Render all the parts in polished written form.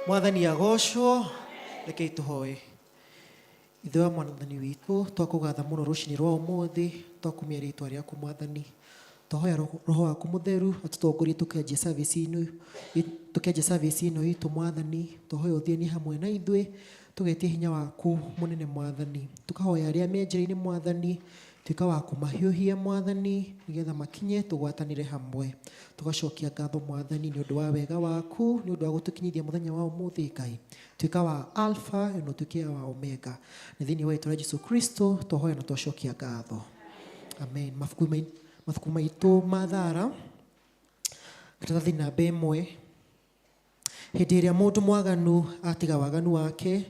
Mwathani agocwo. Rekei tũhoe. Ithe wa Mwathani witũ, twakũgatha mũno rũcinĩ rwa ũmũthĩ, twakumia rĩtwa rĩaku Mwathani. Twahoya Roho waku Mũtheru atũtongorie tũkĩanjia service ĩno, tũkĩanjia service ĩno itũ Mwathani. Twahoya ũthianie hamwe na ithuĩ, tũgetie hinya waku mũnene Mwathani. Tũkahoya arĩa me njĩra-inĩ Mwathani, tuĩka wa kũmahiũhia Mwathani, nĩgetha makinye tũgwatanĩre hamwe. Tũgacokia ngatho Mwathani nĩ ũndũ wa wega waku, nĩ ũndũ wa gũtũkinyithia mũthenya wa ũmũthĩ Ngai. Tuĩka wa Alpha na ũtuĩke wa Omega. Nĩ thĩinĩ wa rĩtwa rĩa Jesu Kristo twahoya na twacokia ngatho. Amen. Mabuku mabuku maitũ ma thara, karatathi namba 1. Hĩndĩ ĩrĩa mũndũ mwaganu atiga waganu wake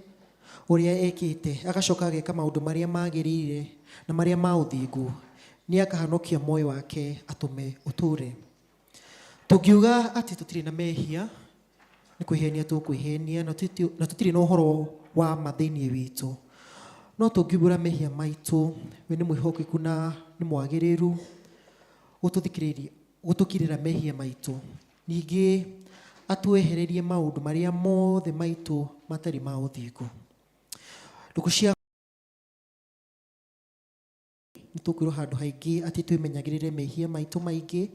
ũrĩa ekĩte, agacoka ageka maũndũ marĩa magĩrĩire na marĩa ma ũthingu, nĩ akahonokia muoyo wake atũme ũtũũre. Tũngiuga atĩ tũtirĩ na mehia, nĩ kwĩhenia tũkwĩhenia, na tũtirĩ na ũhoro wa ma thĩinĩ witũ. No tũngiumbũra mehia maitũ, we nĩ mwĩhokeku na nĩ mwagĩrĩru gũtũthikĩrĩria, gũtũkirĩra mehia maitũ. Ningĩ atwehererie maũndũ marĩa mothe maitũ matarĩ ma ũthingu. Ndũkũ cia nĩ tũkwĩrwo handũ haingĩ atĩ twĩmenyagĩrĩre mehia maitũ maingĩ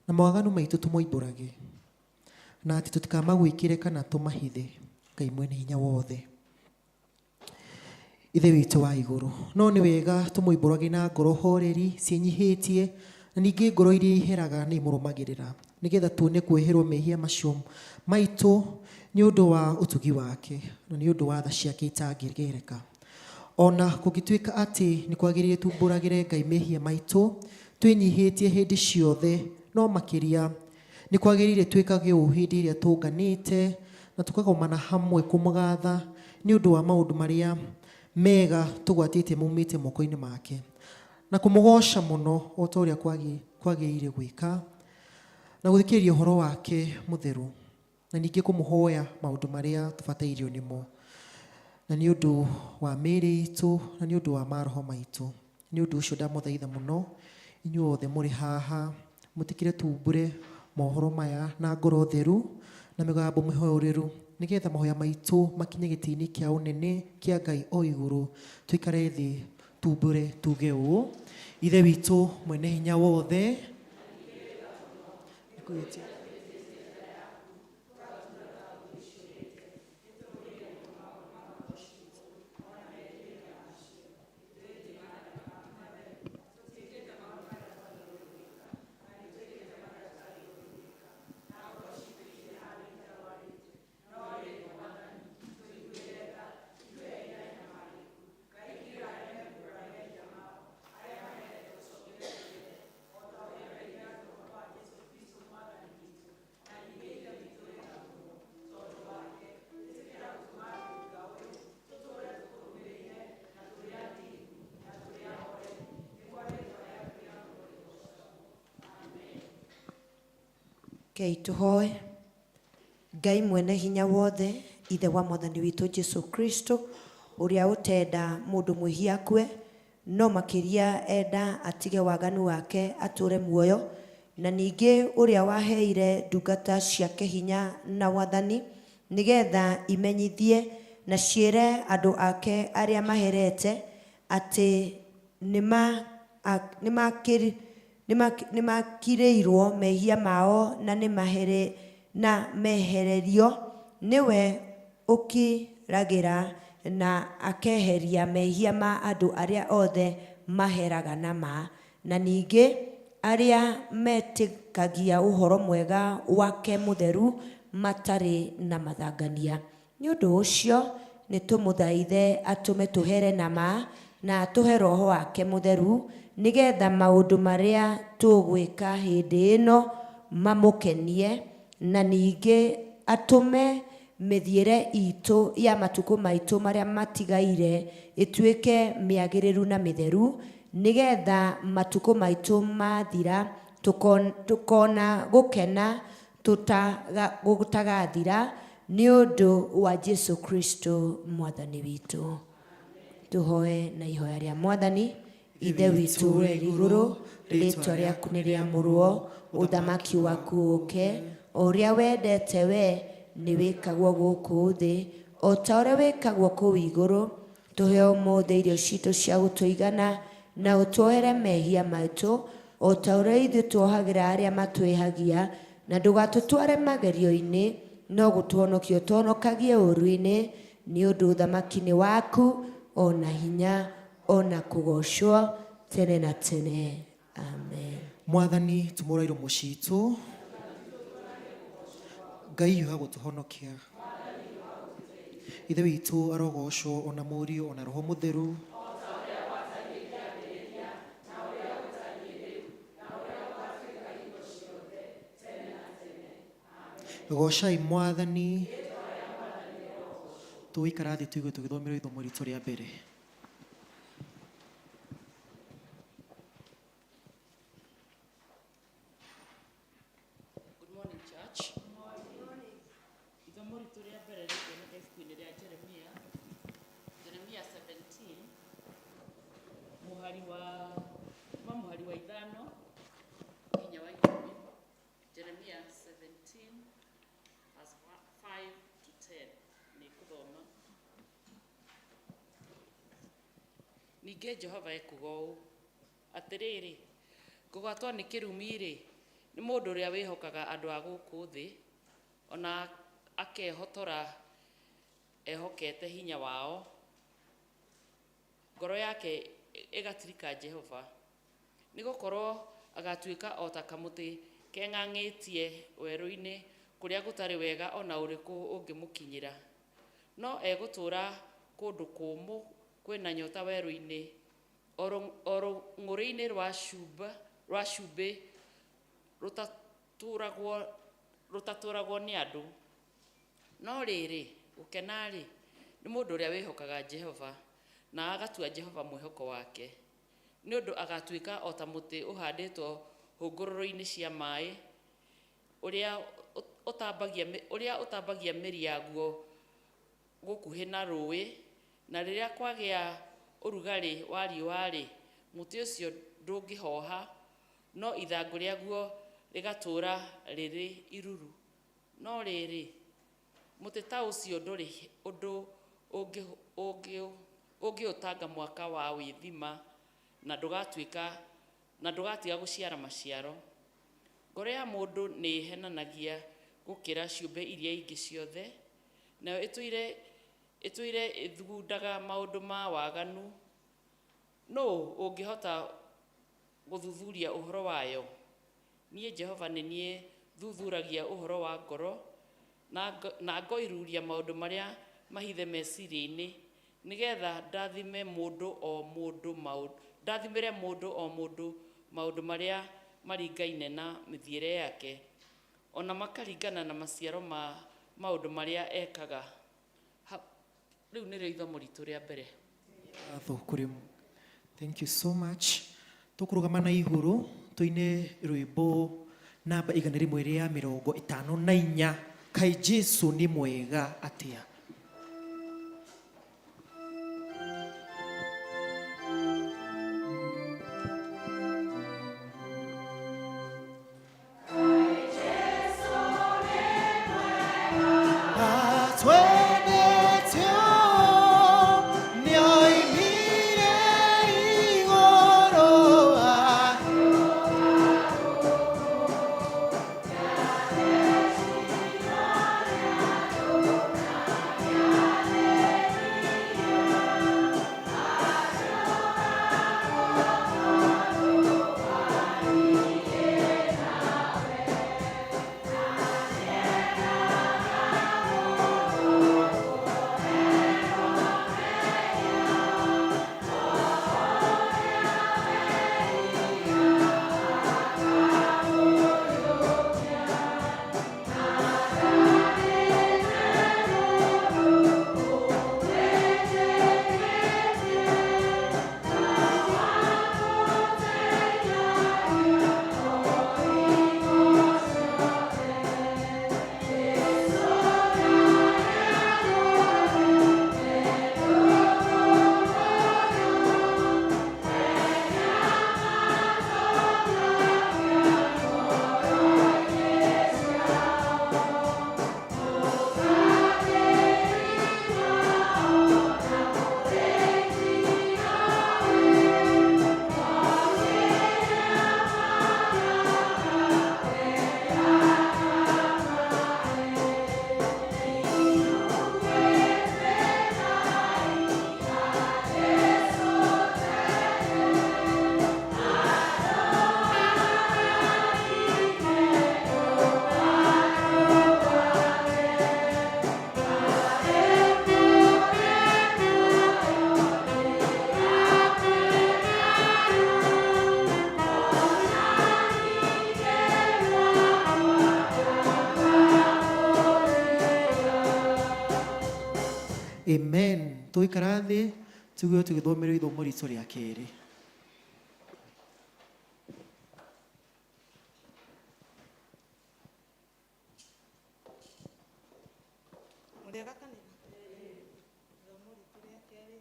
na mawaganu maitũ tũmoimbũrage, na atĩ tũtikamagwĩkĩre kana tũmahithe Ngai mwene hinya wothe. Ithe witũ wa igũrũ, no nĩ wega tũmoimbũrage na ngoro horeri ciĩnyihĩtie, na ningĩ ngoro iria iheraga nĩ imũrũmagĩrĩra, nĩgetha tuone kuoherwo mehia macio maitũ nĩ ũndũ wa ũtugi wake na nĩ ũndũ wa tha ciake itangĩgereka. O na kũngĩtuĩka atĩ nĩ kwagĩrĩire tumbũragĩre Ngai mehia maitũ twĩnyihĩtie hĩndĩ ciothe, no makĩria nĩ kwagĩrĩire twĩkage ũũ hĩndĩ ĩrĩa tũnganĩte na tũkagomana hamwe kũmũgatha nĩ ũndũ wa maũndũ marĩa mega tũgwatĩte maumĩte moko-inĩ make, na kũmũgooca mũno o ta ũrĩa kwagĩrĩire gwĩka, na gũthikĩrĩria ũhoro wake mũtheru. Na ningĩ kũmũhoya maũndũ marĩa tũbatairio nĩmo, na nĩ ũndũ wa mĩĩrĩ itũ, na nĩ ũndũ wa maroho maitũ. Nĩ ũndũ ũcio ndamũthaitha mũno, inyuothe mũrĩ haha, mũtĩkĩre tumbũre mohoro maya na ngoro theru na mĩgambo mĩhoreru, nĩgetha mahoya maitũ makinye gĩtĩ-inĩ kĩa ũnene kĩa Ngai o igũrũ. Tũikare thĩ tumbũre tuge ũũ: Ithe witũ mwene hinya wothe, Rekei tũhoe. Ngai mwene hinya wothe, Ithe wa Mwathani witũ Jesu Kristo, ũrĩa ũtenda mũndũ mwĩhia akue, no makĩria enda atige waganu wake atũũre muoyo, na ningĩ ũrĩa waheire ndungata ciake hinya na wathani, nĩgetha imenyithie na ciĩre andũ ake arĩa maherete atĩ nĩmakirĩirwo mehia mao na na mehererio, nĩwe ũkiragĩra na akeheria mehia ma andũ arĩa othe maheraga na ma, na ningĩ arĩa metĩkagia ũhoro mwega wake mũtheru matarĩ na mathangania. Nĩ ũndũ ũcio nĩtũmũthaithe atũme tũhere na ma, na atũhe Roho wake Mũtheru, nĩ getha maũndũ marĩa tũgwĩka hĩndĩ ĩno mamũkenie, na ningĩ atũme mĩthiĩre iitũ ya matukũ maitũ marĩa matigaire ĩtuĩke mĩagĩrĩru na mĩtheru, nĩ getha matukũ maitũ maathira tũkona gũkena gũtagathira nĩ ũndũ wa Jesu Kristo Mwathani witũ. Tũhoe na ihoya rĩa Mwathani. Ithe witũ ũrĩ igũrũ, rĩĩtwa rĩaku nĩ rĩamũrwo, ũthamaki waku ũũke, o ũrĩa wendete we, Nĩ wĩkagwo gũkũ thĩ o ta ũrĩa wĩkagwo kũu igũrũ. Tũhe ũmũthĩ irio citũ cia gũtũigana, na ũtuohere mehia maitũ o ta ũrĩa ithuĩ tuohagĩra arĩa matwĩhagia, na ndũgatũtware magerio-inĩ, no gũtũhonokia ũtũhonokagie ũũru-inĩ, nĩ ũndũ ũthamaki nĩ waku, o na hinya, o na kũgoocwo tene na tene. Amen. Mwathani tumũra iromo citũ, Ngai hiũha gũtũhonokia. Ithe witũ arogocwo, ona Mũriũ, ona Roho Mũtheru. Gocai Mwathani. Tũgũikara thĩ tũigue tũgĩthomerwo ithomo ritũ rĩa mbere. Good morning, church. Ithomo ritũ rĩa mbere rĩkuoneka ibuku-inĩ rĩa Jeremia, Jeremia 17, mũhari wa kuma mũhari wa ithano nginya wa ikũmi. Jeremia 17 verse 5 to 10 nĩ ngũthoma. Ningĩ Jehova ekuuga ũũ, Atĩrĩrĩ, kũgwatwo nĩ kĩrumi-rĩ, nĩ mũndũ ũrĩa wĩhokaga andũ a gũkũ thĩ, o na akehotora ehokete hinya wao, ngoro yake ĩgatirika Jehova. Nĩ gũkorũo agatuĩka o ta kamũtĩ keng'ang'ĩtie werũ-inĩ, kũrĩa gũtarĩ wega o na ũrĩkũ ũngĩmũkinyĩra. No egũtũũra kũndũ kũũmũ kwĩ na nyota werũ-inĩ, o rũng'ũrĩ-inĩ rwa cumbĩ rũtatũũragwo nĩ andũ. No rĩrĩ, gũkena-rĩ, nĩ mũndũ ũrĩa wĩhokaga Jehova, na agatua Jehova mwĩhoko wake. Nĩ ũndũ agatuĩka o ta mũtĩ ũhandĩtwo hũngũrũrũ-inĩ cia maĩ, ũrĩa ũtambagia mĩri yaguo gũkuhĩ na rũũĩ, na rĩrĩa kwagĩa ũrugarĩ wa riũa-rĩ, mũtĩ ũcio ndũngĩhoha, no ithangũ rĩaguo rĩgatũũra rĩrĩ iruru. No rĩrĩ, mũtĩ ta ũcio ndũrĩ ũndũ ũngĩũtanga mwaka wa wĩthima, na ndũgatiga gũciara maciaro. Ngoro ya mũndũ nĩ ĩhenanagia gũkĩra ciũmbe iria ingĩ ciothe, nayo ĩtũire ĩthugundaga maũndũ ma waganu. Nũũ ũngĩhota gũthuthuria ũhoro wayo? Niĩ Jehova nĩ niĩ thuthuragia ũhoro wa ngoro, na ngoiruria maũndũ marĩa mahithe meciria-inĩ, nĩgetha ndathime mũndũ o mũndũ ndathimĩre mũndũ o mũndũ maũndũ marĩa maringaine na mĩthiĩre yake, o na makaringana na maciaro ma maũndũ marĩa ekaga. Rĩu nĩrĩo ithomo ritũ rĩa mbere. Ngatho kũrĩ. Thank you so much. Tũkũrũgama na igũrũ tũine rwĩmbo namba 154, Kaĩ Jesu nĩ mwega atĩa. Atwendete nĩoimire igũrũ. Amen. Tũikara thĩ tuge tũgĩthomerwo ithomo ritũ rĩa kerĩ. Mũrĩega kanitha? Ithomo ritũ rĩa kerĩ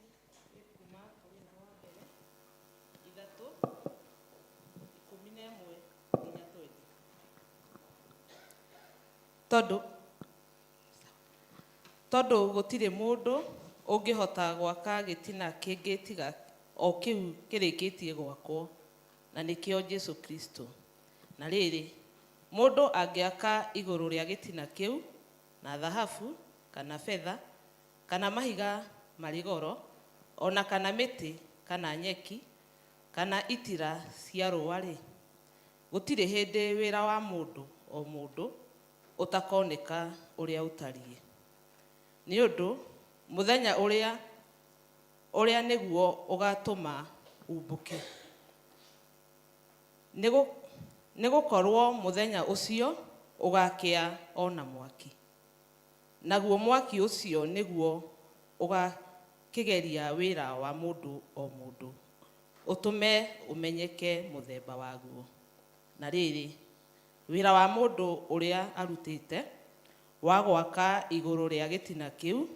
rĩ kuma Korinto wa mbere 3:11 nginya 20. Tondũ gũtirĩ mũndũ ũngĩhota gwaka gĩtina kĩngĩ tiga o kĩu kĩrĩkĩtie gwakwo, na nĩkĩo Jesũ Kristũ. Na rĩrĩ, mũndũ angĩaka igũrũ rĩa gĩtina kĩu na thahabu, kana betha, kana mahiga marĩ goro, o na kana mĩtĩ, kana nyeki, kana itira cia rũũa-rĩ, gũtirĩ hĩndĩ wĩra wa mũndũ o mũndũ ũtakoneka ũrĩa ũtariĩ. Nĩ ũndũ mũthenya ũrĩa ũrĩa nĩguo ũgatũma umbũke. Nĩ gũkorwo mũthenya ũcio ũgakĩa o na mwaki. Naguo mwaki ũcio nĩguo ũgakĩgeria wĩra wa mũndũ o mũndũ, ũtũme ũmenyeke mũthemba waguo. Na rĩrĩ, wĩra wa mũndũ ũrĩa arutĩte wa gwaka igũrũ rĩa gĩtina kĩu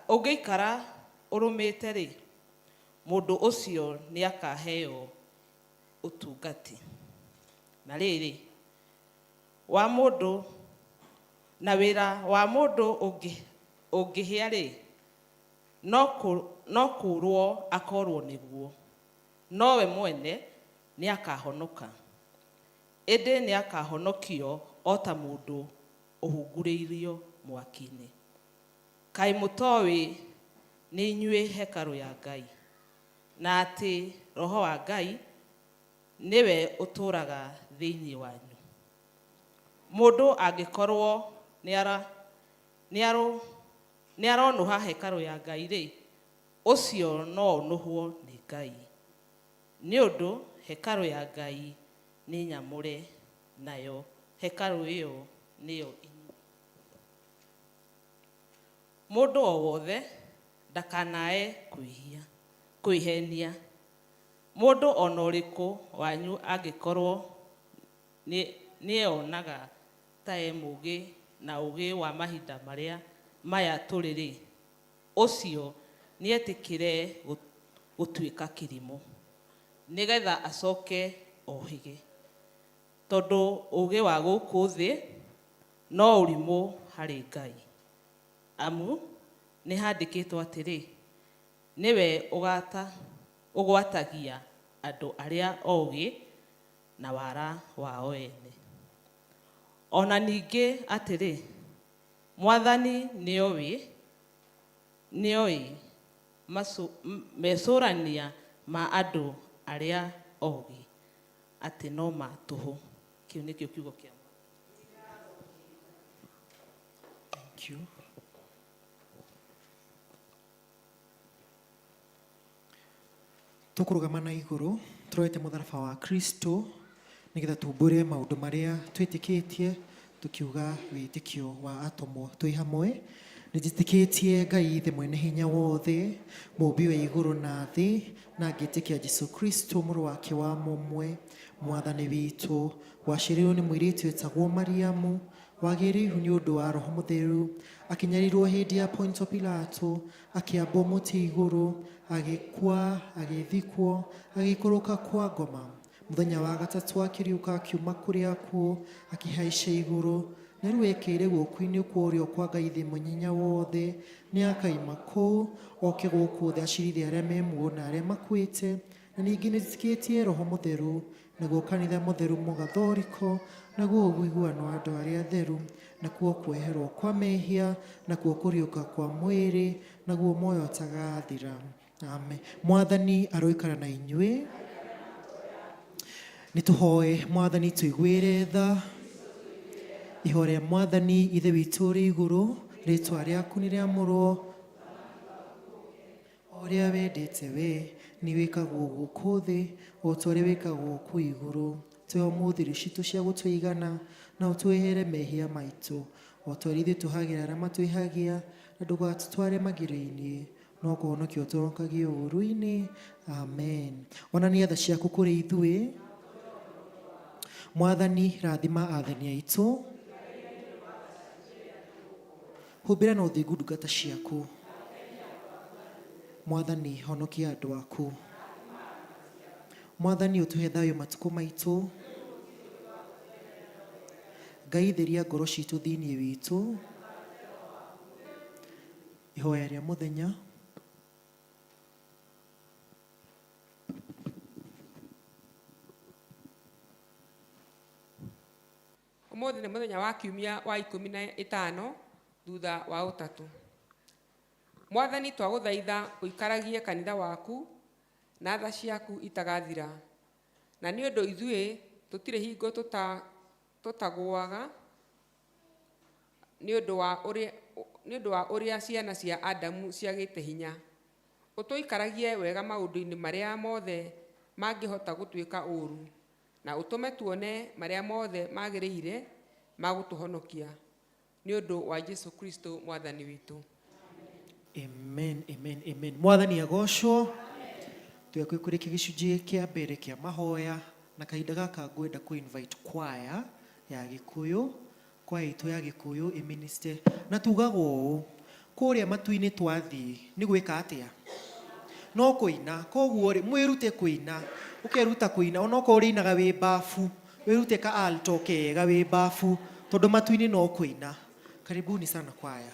ũngĩikara ũrũmĩte-rĩ, mũndũ ũcio nĩakaheo ũtungati. Na rĩrĩ, wa mũndũ na wĩra wa mũndũ ũngĩhĩa-rĩ, no kũũrwo akoorwo nĩguo, nowe mwene nĩakahonoka, ĩndĩ nĩakahonokio o ta mũndũ ũhungurĩirio mwaki-inĩ. Kaĩ mũtoĩ nĩ inyuĩ hekarũ ya Ngai, na atĩ Roho wa Ngai nĩwe ũtũũraga thĩinĩ wanyu? Mũndũ angĩkorwo nĩaronũha hekarũ ya Ngai-rĩ, ũcio no onũhwo nĩ Ngai. Nĩ ũndũ hekarũ ya Ngai nĩ nyamũre, nayo hekarũ ĩyo nĩyo inyuĩ. Mũndũ o wothe ndakanae kwĩhenia. Mũndũ o na ũrĩkũ wanyu angĩkorwo nĩeonaga ta e mũũgĩ na ũũgĩ wa mahinda marĩa maya tũrĩ-rĩ, ũcio nĩetĩkĩre gũtuĩka kĩrimũ, nĩgetha acoke ohĩge. Tondũ ũũgĩ wa gũkũ thĩ no ũrimũ harĩ Ngai. Amu nĩhandĩkĩtwo atĩrĩ, nĩwe ũgwatagia andũ arĩa ogĩ na wara wao ene. O na ningĩ atĩrĩ, Mwathani nĩoĩ mecũrania ma andũ arĩa ogĩ, atĩ no ma tũhũ. Kĩu nĩkĩo kiugo kĩa Thank you. Tũkũrũgama na igũrũ tũrorete mũtharaba wa Kristo nĩgetha tumbũre maũndũ marĩa twĩtĩkĩtie tukiuga wĩtĩkio wa atũmwo twĩ hamwe. Nĩnjĩtĩkĩtie Ngai Ithe mwene hinya wothe, mũũmbi wa igũrũ na thĩ, na ngĩtĩkia Jesũ Kristo mũrũ wake wa mũmwe, mwathani witũ, waciarirwo nĩ mũirĩtu wetagwo Mariamu, wagĩire ihu nĩ ũndũ wa Roho Mũtheru, akĩnyarirwo hĩndĩ ya Ponto Pilato, akĩambwo mũtĩ igũrũ, agĩkua, agĩthikwo, agĩikũrũka kwa ngoma. Mũthenya wa gatatũ akĩriũka akiuma kũrĩ akuũ, akĩhaica igũrũ, na rĩu ekĩire guoko-inĩ kwa ũrĩo kwa Ngai Ithe Mwenye wothe, nĩakaima kũu oke gũkũ thĩ acirithie arĩa me muoyo na arĩa makuĩte. Na ningĩ nĩnjĩtĩkĩtie Roho Mũtheru, naguo kanitha mũtheru mũgathoriko, naguo ũiguano wa andũ arĩa atheru, nakuo kweherwo kwa mehia, nakuo kũriũka kwa mwĩrĩ, naguo muoyo ũtagathira. Amen. Mwathani aroikara na inyuĩ. Nĩtũhoe Mwathani tũiguĩre tha. Ihoya rĩa Mwathani Ithe witũ ũrĩ igũrũ, rĩtwa rĩaku nĩ rĩamũrwo, o ũrĩa wendete we nĩ wĩkagwo gũkũ thĩ o ta ũrĩa wĩkagwo kũu igũrũ. Tũhe ũmũthĩ irio citũ cia gũtũigana, na ũtũhehere mehia maitũ O ta ũrĩa ithuĩ tũhagĩra arĩa matwĩhagia, na ndũgatũtware magerio-inĩ, no kũhonokia ũtũhonokagie ũũru-inĩ. Amen. Onania tha ciaku kũrĩ ithuĩ. Mwathani, rathima athani aitũ. Humbĩra na ũthingu ndungata ciaku. Mwathani, honokia andũ aku. Mwathani, ũtũhe thayũ matukũ maitũ. Ngai, theria ngoro citũ thĩinĩ witũ. Ihoya rĩa mũthenya. Ũmũthĩ nĩ mũthenya wa kiumia wa 15 thutha wa ũtatũ. Mwathani, twagũthaitha ũikaragie kanitha waku na tha ciaku itagathira, na nĩ ũndũ ithuĩ tũtirĩ hingo tũtagũaga nĩ ũndũ wa ũrĩa ciana cia Adamu ciagĩte hinya. Ũtũikaragie wega maũndũ-inĩ marĩa mothe mangĩhota gũtuĩka ũũru, na ũtũme tuone marĩa mothe magĩrĩire ma gũtũhonokia, nĩ ũndũ wa Jesu Kristo Mwathani witũ. Amen, amen, amen. Mwathani agocwo. Twekũrĩkia gĩcunjĩ kĩa mbere kĩa mahoya, na kahinda gaka ngwenda kũ invite choir ya Gĩkũyũ, choir itũ ya Gĩkũyũ ĩminister. Na tugaga ũũ, kũrĩa matu-inĩ twathiĩ nĩ gwĩka atĩa? No kũina. Koguo rĩ, mwĩrute kũina. Ũkeruta kũina onokorwo ũrĩinaga wĩ bafu, wĩrute ka alto kega wĩ bafu, tondũ matu-inĩ no kũina. Karibuni sana kwaya.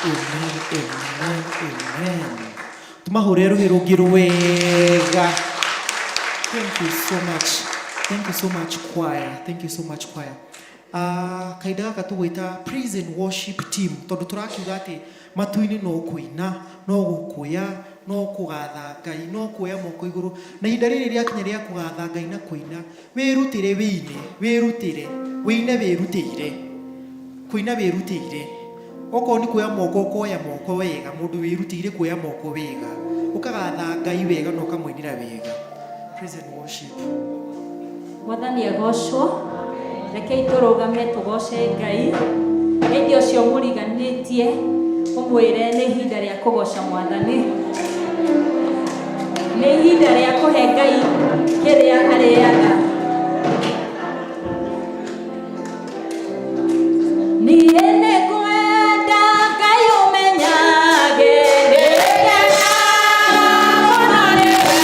Amen, amen, amen. Tumahũrĩre rũhĩ rũngĩ rwega. Thank you so much. Thank you so much choir. Thank you so much choir. Kahinda gaka tũgwĩta praise and worship team tondũ tũrakiuga atĩ matu-inĩ no kũina, no gũkũya, no kũgatha Ngai, no kuoya moko igũrũ. Na ihinda rĩrĩ rĩakinya rĩa kũgatha Ngai na kũina, wĩrutĩre wĩine, wĩrutĩre, wĩine wĩrutĩire. Kũina wĩrutĩire. Okorwo nĩ kuoya moko ũkoya moko wega, mũndũ wĩrutĩire kuoya moko wega. Ũkagatha Ngai wega na ũkamũinĩra wega. Praise and worship. Mwathani agocwo. Rekei tũrũgame tũgoce Ngai. Ĩndĩ ũcio mũriganĩtie ũmwĩre nĩ ihinda rĩa kũgoca Mwathani. Nĩ ihinda rĩa kũhe Ngai kĩrĩa arĩaga. Niĩ nĩngwenda Ngai ũmenyage rĩrĩa mũno nĩwe.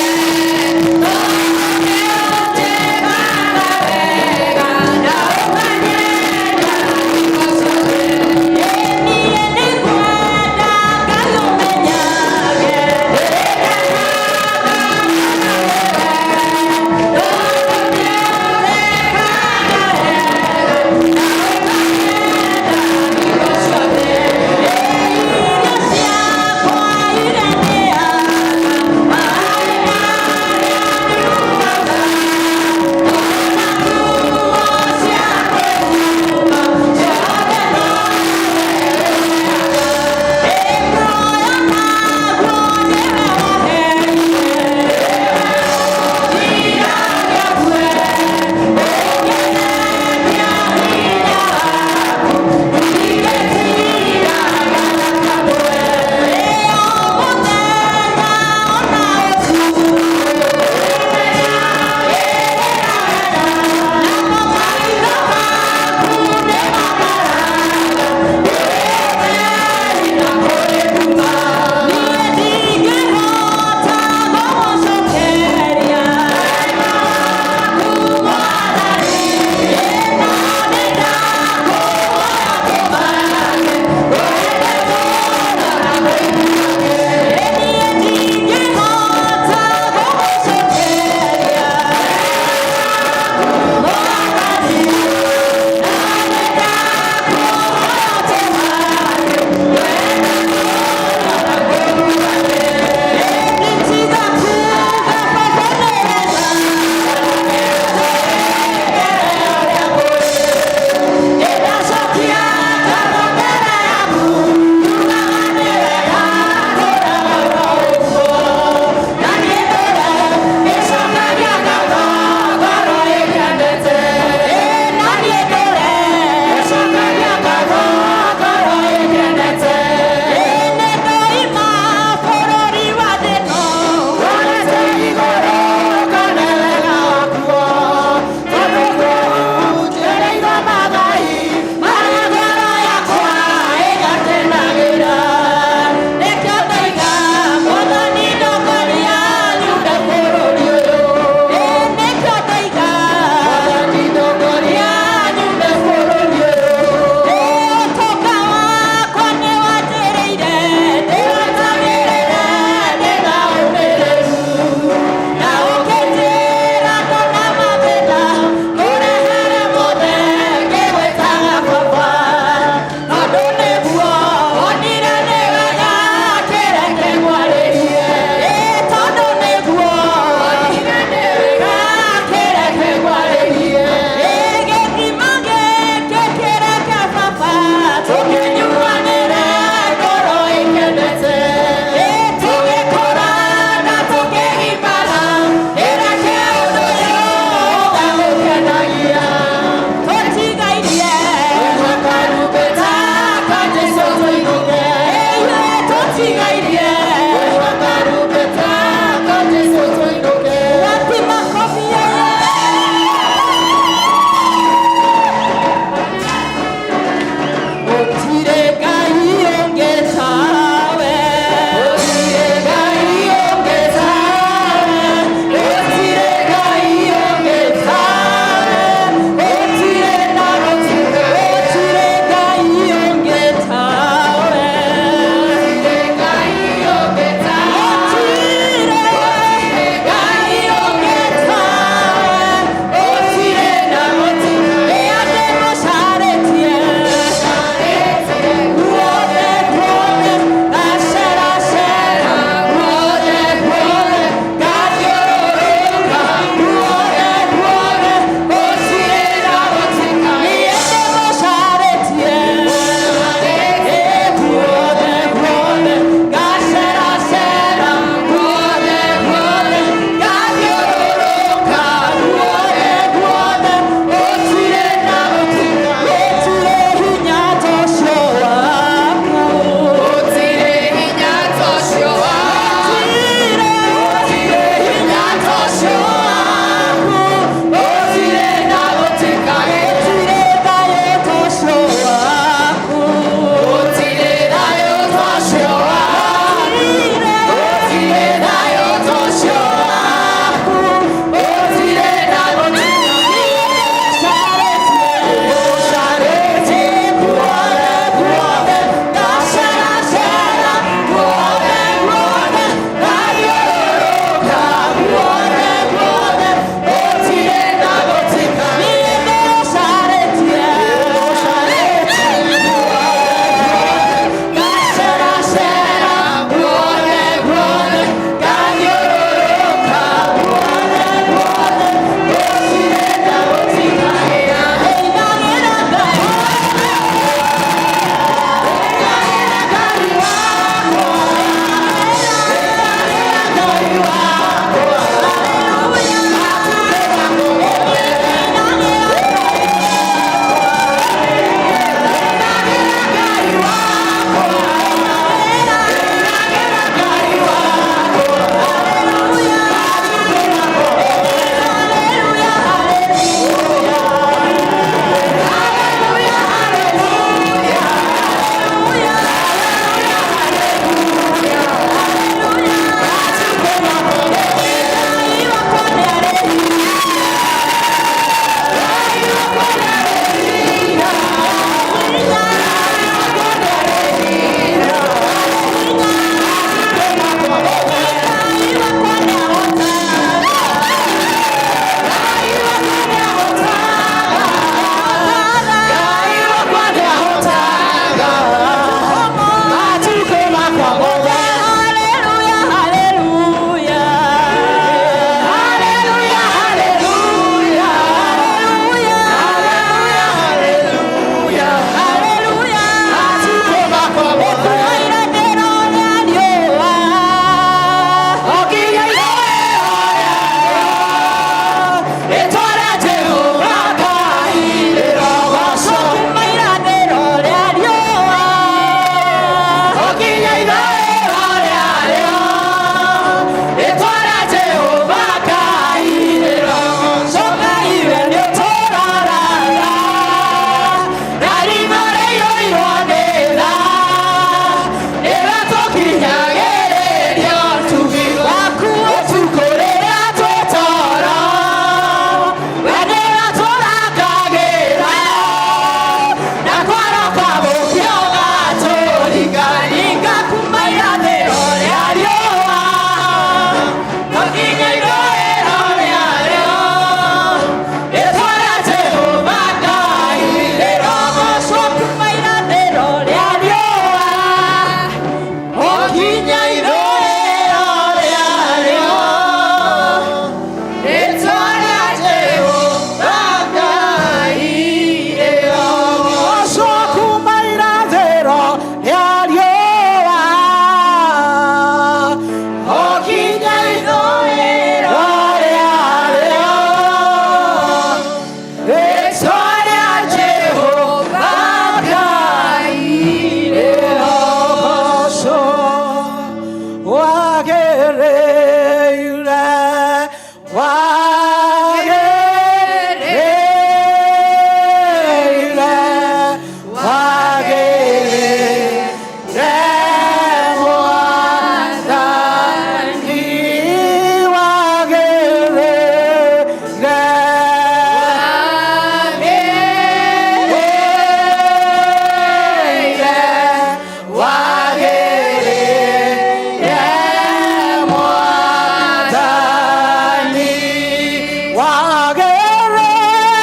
Wagĩrĩire.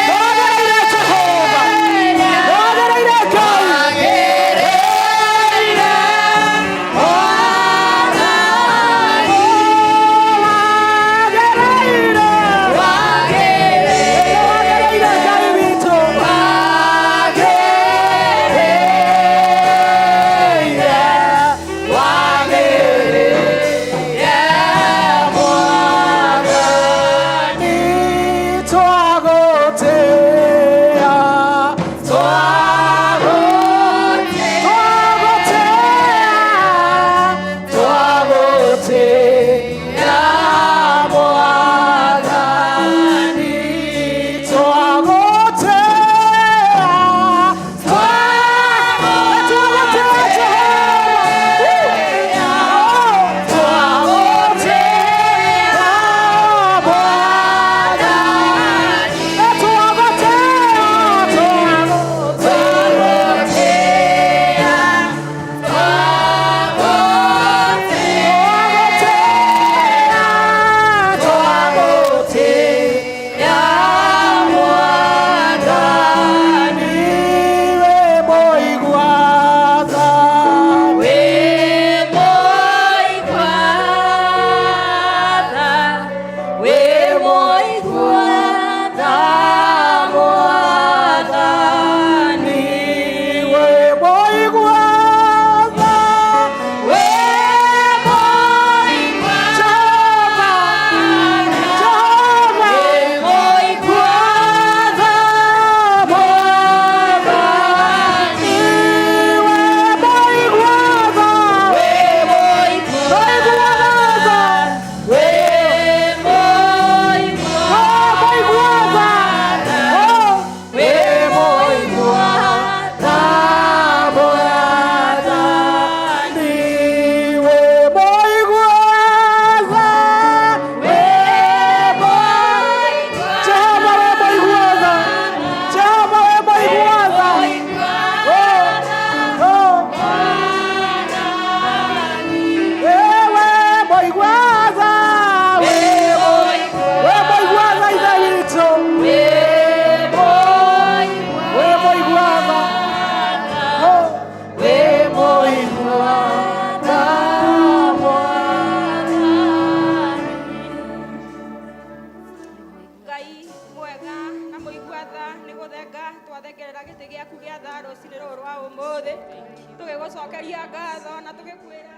Wagĩrĩire Jehova. Wagĩrĩire Ngai. Wagĩrĩire. Wagĩrĩire Ngai witũ. Ngai mwega na mũigua tha, nĩ gũthenga twathengerera gĩtĩ gĩaku gĩa tha rũcinĩ rũrũ rwa ũmũthĩ, tũgĩgũcokeria ngatho na tũgĩkwĩra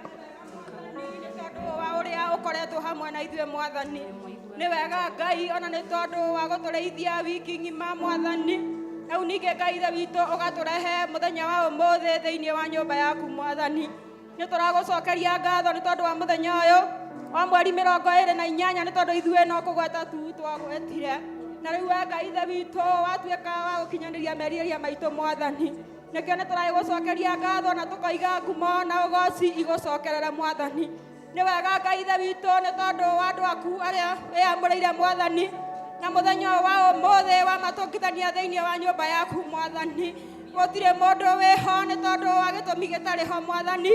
nĩ tondũ wa ũrĩa ũkoretwo hamwe na ithuĩ Mwathani. Nĩ wega Ngai, ona nĩ tondũ wa gũtũrĩithia wiki ng'ima Mwathani. Rĩu ningĩ Ngai Ithe witũ ũgatũrehe mũthenya wa ũmũthĩ thĩinĩ wa nyũmba yaku Mwathani. Nĩ tũragũcokeria ngatho nĩ tondũ wa mũthenya ũyũ wa mweri 28, nĩ tondũ ithuĩ no kũgweta tu twagwetire, na rĩu we Ngai Ithe witũ watuĩka wa gũkinyanĩria merirĩria maitũ Mwathani. Nĩkĩo nĩ tũragũcokeria ngatho na tũkoiga ngumo na ũgoci igũcokerere Mwathani. Nĩ wega Ngai Ithe witũ nĩ tondũ wa andũ aku arĩa wĩyamũrĩire Mwathani, na mũthenya ũyũ wa ũmũthĩ wamatũngithania thĩinĩ wa nyũmba yaku Mwathani. Gũtirĩ mũndũ wĩho nĩ tondũ wa gĩtũmi gĩtarĩ ho Mwathani,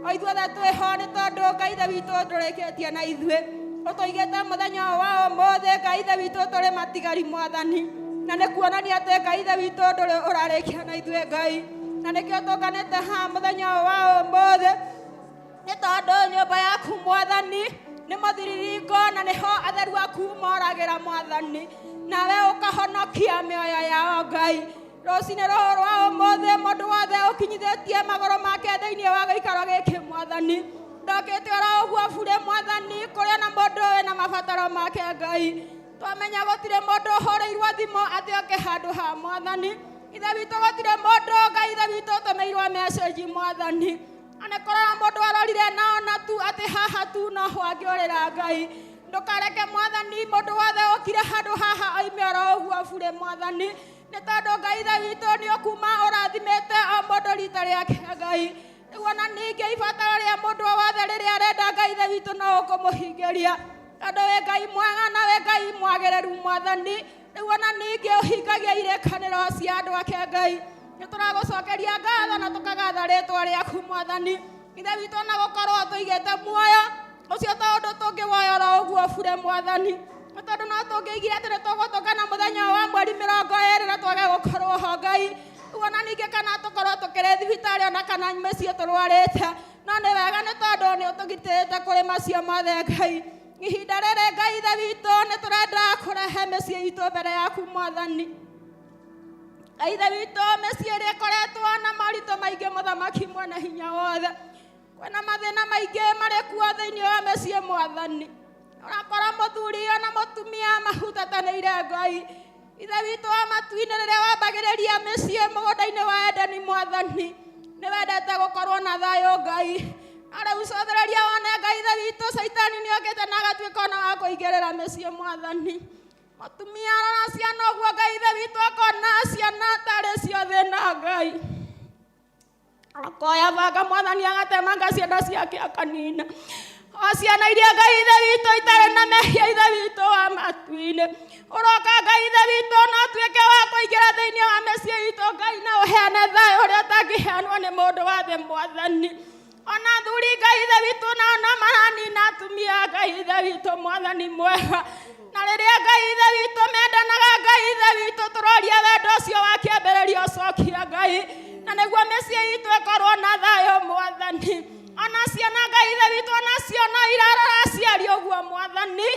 o ithuothe twĩho nĩ tondũ Ngai Ithe witũ ndũrĩkĩtie na ithuĩ. Ũtũigĩte mũthenya ũyũ wa ũmũthĩ Ngai Ithe witũ tũrĩ matigari Mwathani, na nĩ kuonania atĩ Ngai Ithe witũ ndũrĩ ũrarĩkia na ithuĩ Ngai, na nĩkĩo tũnganĩte haha mũthenya ũyũ wa ũmũthĩ, nĩ tondũ nyũmba yaku Mwathani nĩ mũthiriringo, na nĩho atheru aku moragĩra Mwathani, nawe ũkahonokia mĩoyo yao Ngai. Rũcinĩ rũrũ rwa ũmũthĩ mũndũ wothe ũkinyithĩtie magũrũ make thĩinĩ wa gĩikaro gĩkĩ Mwathani, ndokĩte oro ũguo burĩ Mwathani, kũrĩa na mũndũ wĩna mabataro make Ngai. Twamenya gũtirĩ mũndũ ũhũrĩirwo thimũ atĩ oke handũ ha Mwathani Ithe witũ, gũtirĩ mũndũ Ngai Ithe witũ ũtũmĩirwo message Mwathani, ona korwo mũndũ arorire na ona tu atĩ haha tu no hwangĩũrĩra Ngai. Ndũkareke Mwathani mũndũ wothe ũkire handũ haha oime oro ũguo burĩ Mwathani, nĩ tondũ Ngai Ithe witũ nĩ ũkuma ũrathimĩte o mũndũ rita rĩake Ngai. Rĩu ona ningĩ ibataro rĩa mũndũ o wothe rĩrĩa arenda Ngai Ithe witũ no ũkũmũhingĩria, tondũ wĩ Ngai mwega na wĩ Ngai mwagĩrĩru Mwathani. Rĩu ona ningĩ ũhingagia irĩkanĩro cia andũ ake Ngai. Nĩ tũragũcokeria ngatho na tũkagatha rĩtwa rĩaku Mwathani Ithe witũ, ona gũkorwo tũigĩte muoyo. Ũcio to ũndũ tũngĩwoya oro ũguo bure mwathani, nĩ tondũ no tũngĩigire atĩ nĩ tũgũtũngana mũthenya wa mweri 20 na twage gũkorwo ho Ngai. Rĩu ona ningĩ kana tũkorwo tũkĩrĩ thibitarĩ ona kana mĩciĩ tũrwarĩte, no nĩ wega nĩ tondũ nĩ ũtũgitĩrĩte kũrĩ macio mothe Ngai. Ihinda rĩrĩ Ngai Ithe witũ nĩ tũrenda kũrehe mĩciĩ itũ mbere yaku mwathani. Ngai Ithe witũ, mĩciĩ ĩrĩa ĩkoretwo na moritũ maingĩ mũthamaki mwene hinya wothe, kwĩna mathĩna maingĩ marĩ kuo thĩinĩ wa mĩciĩ mwathani. Ũrakora mũthuri ona mũtumia mahutatanĩire Ngai. Ithe witũ wa matu-inĩ, rĩrĩa wambagĩrĩria mĩciĩ mũgũnda-inĩ wa Edeni mwathani, nĩ wendete gũkorwo na thayũ Ngai. Na rĩu cothereria wone Ngai Ithe witũ, caitani nĩ okĩte na agatuĩka ona wa kũingĩrĩra mĩciĩ mwathani. Mũtumia arora ciana ũguo Ngai Ithe witũ akona ciana tarĩ cio thĩna Ngai. Akoya banga mwathani agatemanga ciana ciake akanina. O ciana iria Ngai Ithe witũ itarĩ na mehia Ithe witũ wa matu-inĩ. Ũroka Ngai Ithe witũ no ũtuĩke wa kũingĩra thĩinĩ wa mĩciĩ itũ Ngai, na ũheane thayũ ũrĩa ũtangĩheanwo nĩ mũndũ wa thĩ mwathani. Ona athuri Ngai Ithe witũ nao no maranina atumia Ngai Ithe witũ mwathani mwega. Na rĩrĩa Ngai Ithe witũ mendanaga Ngai Ithe witũ, tũroria wendo ũcio wa kĩambĩrĩria ũcokia Ngai, na nĩguo mĩciĩ itũ ĩkorwo na thayũ mwathani. Ona ciana Ngai Ithe witũ onacio no irarora aciari ũguo mwathani,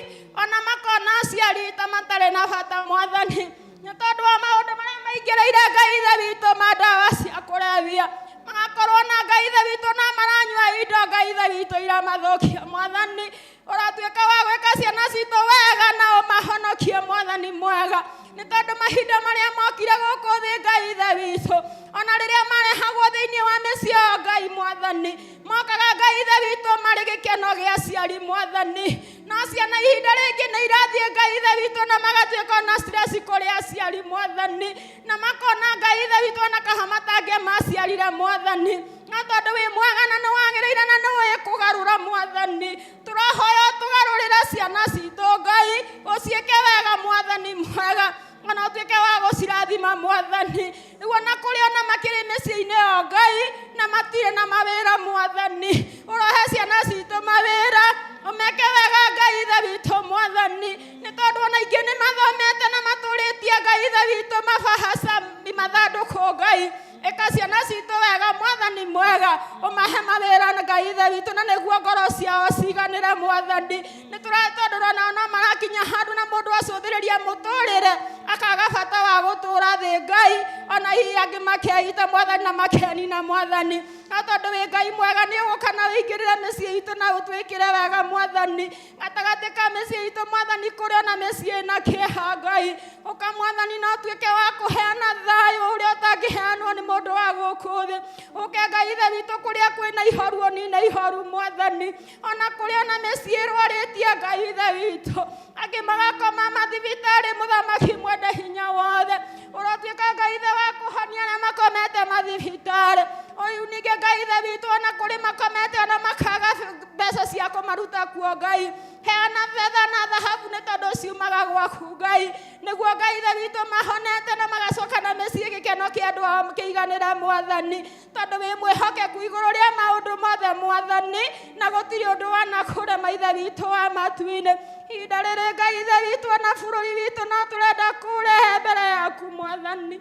ona makona aciari ta matarĩ na bata mwathani, nĩ tondũ wa maũndũ marĩa maingĩrĩire Ngai Ithe witũ ma ndawa cia kũrebia, magakorwo na Ngai Ithe witũ na maranyua indo Ngai Ithe witũ iramathũkia mwathani. Ũratuĩka wa gwĩka ciana citũ wega na ũmahonokie mwathani mwega, nĩ tondũ mahinda marĩa mokire gũkũ thĩ Ngai Ithe witũ, ona rĩrĩa marehagwo thĩinĩ wa mĩciĩ yao Ngai mwathani, mokaga Ngai Ithe witũ marĩ gĩkeno gĩa aciari mwathani. No ciana ihinda rĩngĩ nĩ irathiĩ Ngai Ithe witũ na magatuĩka ona stress kũrĩ aciari mwathani, na makona Ngai Ithe witũ ona kaha matangĩmaciarire mwathani. No tondũ wĩ mwega na nĩ wagĩrĩire na nĩ ũĩ kũgarũra mwathani, tũrahoya ũtũgarũrĩre ciana citũ Ngai, ũciĩke wega mwathani mwega, ona ũtuĩke wa gũcirathima mwathani. Rĩu ona kũrĩ ona makĩrĩ mĩciĩ-inĩ yao Ngai na matirĩ na mawĩra mwathani, ũrohe ciana citũ mawĩra, ũmeke wega Ngai Ithe witũ mwathani, nĩ tondũ ona ingĩ nĩ mathomete na matũrĩtie Ngai Ithe witũ mabahaca mathandũkũ Ngai. Ĩka ciana citũ wega mwathani mwega, ũmahe mawĩra Ngai Ithe witũ, na nĩguo ngoro ciao ciganĩre mwathani. Nĩ tondũ onao no marakinya handũ na mũndũ acũthĩrĩria mũtũrĩre akaga bata wa gũtũra thĩ Ngai, ona hihi angĩ makeita mwathani na makenina mwathani. No tondũ wĩ Ngai mwega nĩ ũgũka na ũingĩrĩre mĩciĩ itũ na ũtwĩkĩre wega mwathani. Gatagatĩ ka mĩciĩ itũ mwathani kũrĩ ona mĩciĩ na kĩeha Ngai, ũka mwathani na ũtuĩke wa kũheana thayũ ũrĩa ũtangĩheanwo nĩ mũndũ wa gũkũ thĩ. Ũke Ngai Ithe witũ kũrĩa kwĩna ihoru ũnine ihoru mwathani, ona kũrĩ ona mĩciĩ ĩrwarĩtie Ngai Ithe witũ, angĩ magakoma mathibitarĩ mũthamaki mwende hinya wothe. Ũrotuĩka Ngai Ithe wa kũhonia arĩa makomete mathibitarĩ. Ũyũ ningĩ Ngai Ithe witũ ona kũrĩ makomete ona makaga mbeca cia kũmaruta kuo Ngai, heana betha na thahabu nĩ tondũ ciumaga gwaku Ngai, nĩguo Ngai Ithe witũ mahonete na magacoka na mĩciĩ gĩkeno kĩa andũ ao kĩiganĩre mwathani, tondũ wĩ mwĩhokeku igũrũ rĩa maũndũ mothe mwathani, na gũtirĩ ũndũ wanakũrema Ithe witũ wa matu-inĩ. Ihinda rĩrĩ Ngai Ithe witũ ona bũrũri witũ no tũrenda kũrehe mbere yaku mwathani,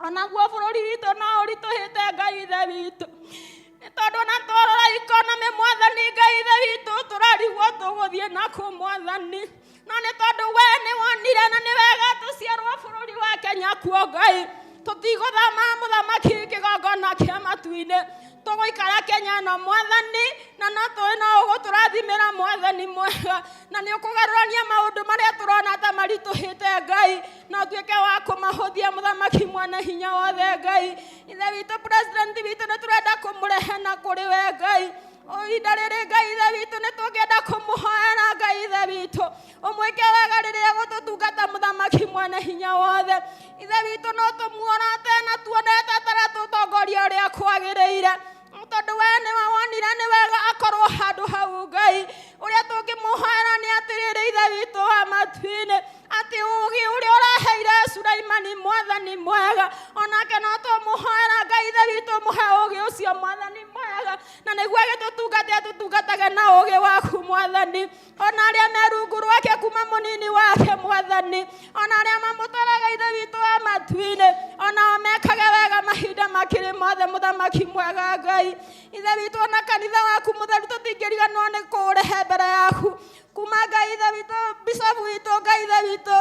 onaguo bũrũri witũ no ũritũhĩte Ngai Ithe witũ, nĩ tondũ ona twarora ikonomĩ mwathani Ngai Ithe witũ tũrarigwo tũgũthiĩ nakũ mwathani, no nĩ tondũ we nĩ wonire na nĩ wega tũciarwo bũrũri wa Kenya kuo Ngai, tũtigũthama mũthamaki kĩgongona kĩa matu-inĩ, tũgũikara Kenya ĩno mwathani, na no tũĩ no ũgũtũrathimĩra mwathani mwega, na nĩ ũkũgarũrania maũndũ marĩa tũrona ta maritũhĩte Ngai, na ũtuĩke wa kũmahũthia mũthamaki mwene hinya wothe Ngai. Ithe witũ president witũ nĩ tũrenda kũmũrehe na kũrĩ we Ngai. Ihinda rĩrĩ Ngai Ithe witũ nĩ tũngĩenda kũmũhoera Ngai Ithe witũ, ũmwĩke wega rĩrĩa egũtũtungata mũthamaki mwene hinya wothe. Ithe witũ no tũmuorate na tuonete ataratũtongoria ũrĩa kwagĩrĩire, tondũ we nĩwe wonire nĩ wega akorwo handũ hau Ngai. Ũrĩa tũngĩmũhoera nĩ atĩrĩrĩ Ithe witũ wa matu-inĩ, atĩ ũũgĩ ũrĩa ũraheire Sulaimani mwathani mwega, onake no tũmũhoera Ngai Ithe witũ mũhe ũũgĩ ũcio mwathani mwega, na nĩguo agĩtũtungate atũtungatage na ũũgĩ waku mwathani, ona arĩa me rungu rwake kuma mũnini wake mwathani, ona arĩa mamũtaraga Ithe witũ wa matu-inĩ, onao mekage wega mahinda makĩrĩ mothe mũthamaki mwega Ngai. Ithe witũ, ona kanitha waku mũtheru tũtingĩriganĩrwo nĩ kũũrehe mbere yaku kuma Ngai Ithe witũ, bishopu witũ Ngai Ithe witũ,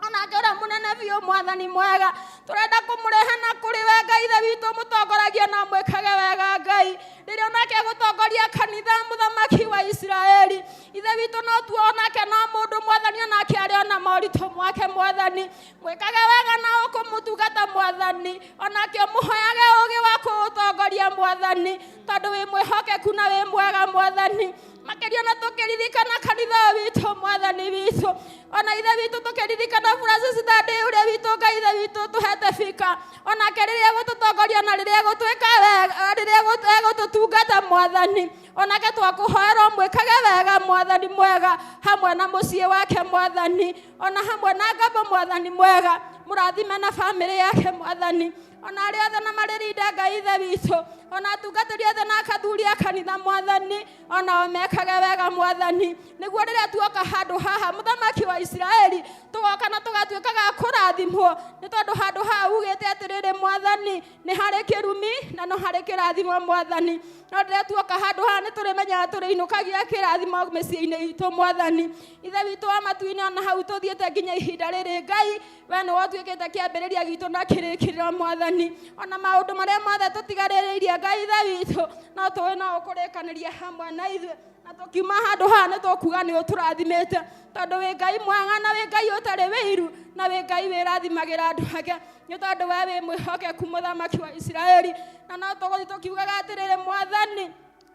onake ũrĩa mũnene biũ mwathani mwega, tũrenda kũmũrehe na kũrĩ we Ngai Ithe witũ, mũtongoragie na mwĩkage wega Ngai, rĩrĩa onake egũtongoria kanitha mũthamaki wa Isiraeli. Ithe witũ, no tuo onake no mũndũ mwathani, onake arĩ ona moritũ mwake mwathani, mwĩkage wega na ũkũmũtungata mwathani, onake ũmũhoyage ũũgĩ wa kũũtongoria mwathani, tondũ wĩ mwĩhokeku na wĩ mwega mwathani. Makĩria na tũkĩririkana kanitha witũ mwathani witũ, ona Ithe witũ tũkĩririkana Francis Thande ũrĩa witũ Ngai Ithe witũ tũhete bika, onake rĩrĩa egũtũtongoria na rĩrĩa egũtwĩka wega, rĩrĩa egũtũtungata mwathani, onake twakũhoera ũmwĩkage wega mwathani mwega, hamwe na mũciĩ wake mwathani, ona hamwe na ngombo mwathani mwega, mũrathime na bamĩrĩ yake mwathani, ona arĩa othe na marĩrinda Ngai Ithe witũ, ona atungatĩri othe na akathuri a kanitha mwathani, onao mekage wega mwathani, nĩguo rĩrĩa tuoka handũ haha mũthamaki wa Isiraeli, tũgoka na tũgatuĩkaga kũrathimwo, nĩ tondũ handũ haha ugĩte atĩrĩrĩ mwathani, nĩ harĩ kĩrumi na no harĩ kĩrathimo mwathani, no rĩrĩa tuoka handũ haha nĩ tũrĩmenyaga tũrĩinũkagia kĩrathimo mĩciĩ-inĩ itũ mwathani. Ithe witũ wa matu-inĩ, ona hau tũthiĩte nginya ihinda rĩrĩ Ngai, we nĩwe ũtuĩkĩte kĩambĩrĩria gitũ na kĩrĩkĩrĩro mwathani, ona maũndũ marĩa mothe tũtigarĩrĩirie Ngai Ithe witũ, no tũĩ no ũkũrĩkanĩria hamwe na ithuĩ, na tũkiuma handũ haha nĩ tũkuga nĩ ũtũrathimĩte, tondũ wĩ Ngai mwega na wĩ Ngai ũtarĩ wĩiru na wĩ Ngai wĩrathimagĩra andũ ake, nĩ tondũ we wĩ mwĩhokeku mũthamaki wa Isiraeli. Na no tũgũthiĩ tũkiugaga atĩrĩrĩ mwathani,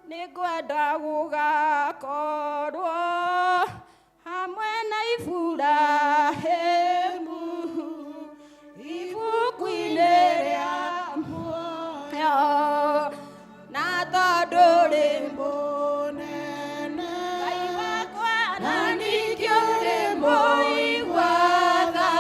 nĩ ngwenda gũgakorwo hamwe na Iburahĩmu ibuku-inĩ rĩa muoyo, na tondũ rĩ mũnene Ngai wakwa, na ningĩ ũrĩ mũigua tha,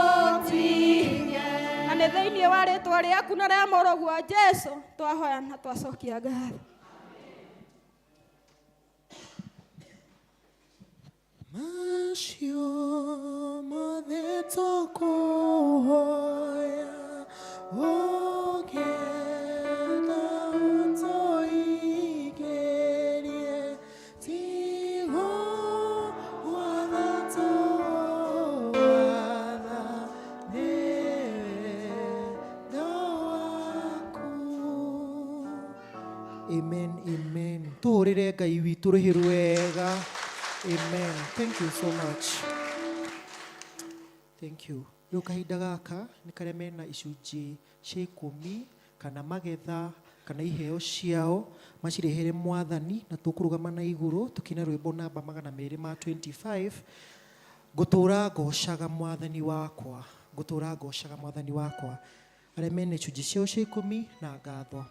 ndũgatũtige. Na nĩ thĩinĩ wa rĩtwa rĩaku na rĩa mũrũguo Jesũ twahoya na twacokia ngatho. Macio mothe tũkũhoya, ũkĩenda ũtũingĩrie, tigo gwatha tũgwatha, nĩ wendo waku. Amen, amen. Tũhũrĩre Ngai witũ rũhĩ rwega. Amen. Thank you so much. Thank you. Rĩu kahinda gaka nĩ karĩa mena icunjĩ cia ikũmi kana magetha kana iheo ciao macirehere mwathani, na tũkũrũgama na igũrũ tũkĩina rwĩmbo namba 225, ngũtũra ngocaga mwathani wakwa, ngũtũra ngocaga mwathani wakwa. Arĩa mena icunjĩ ciao cia ikũmi na ngatho.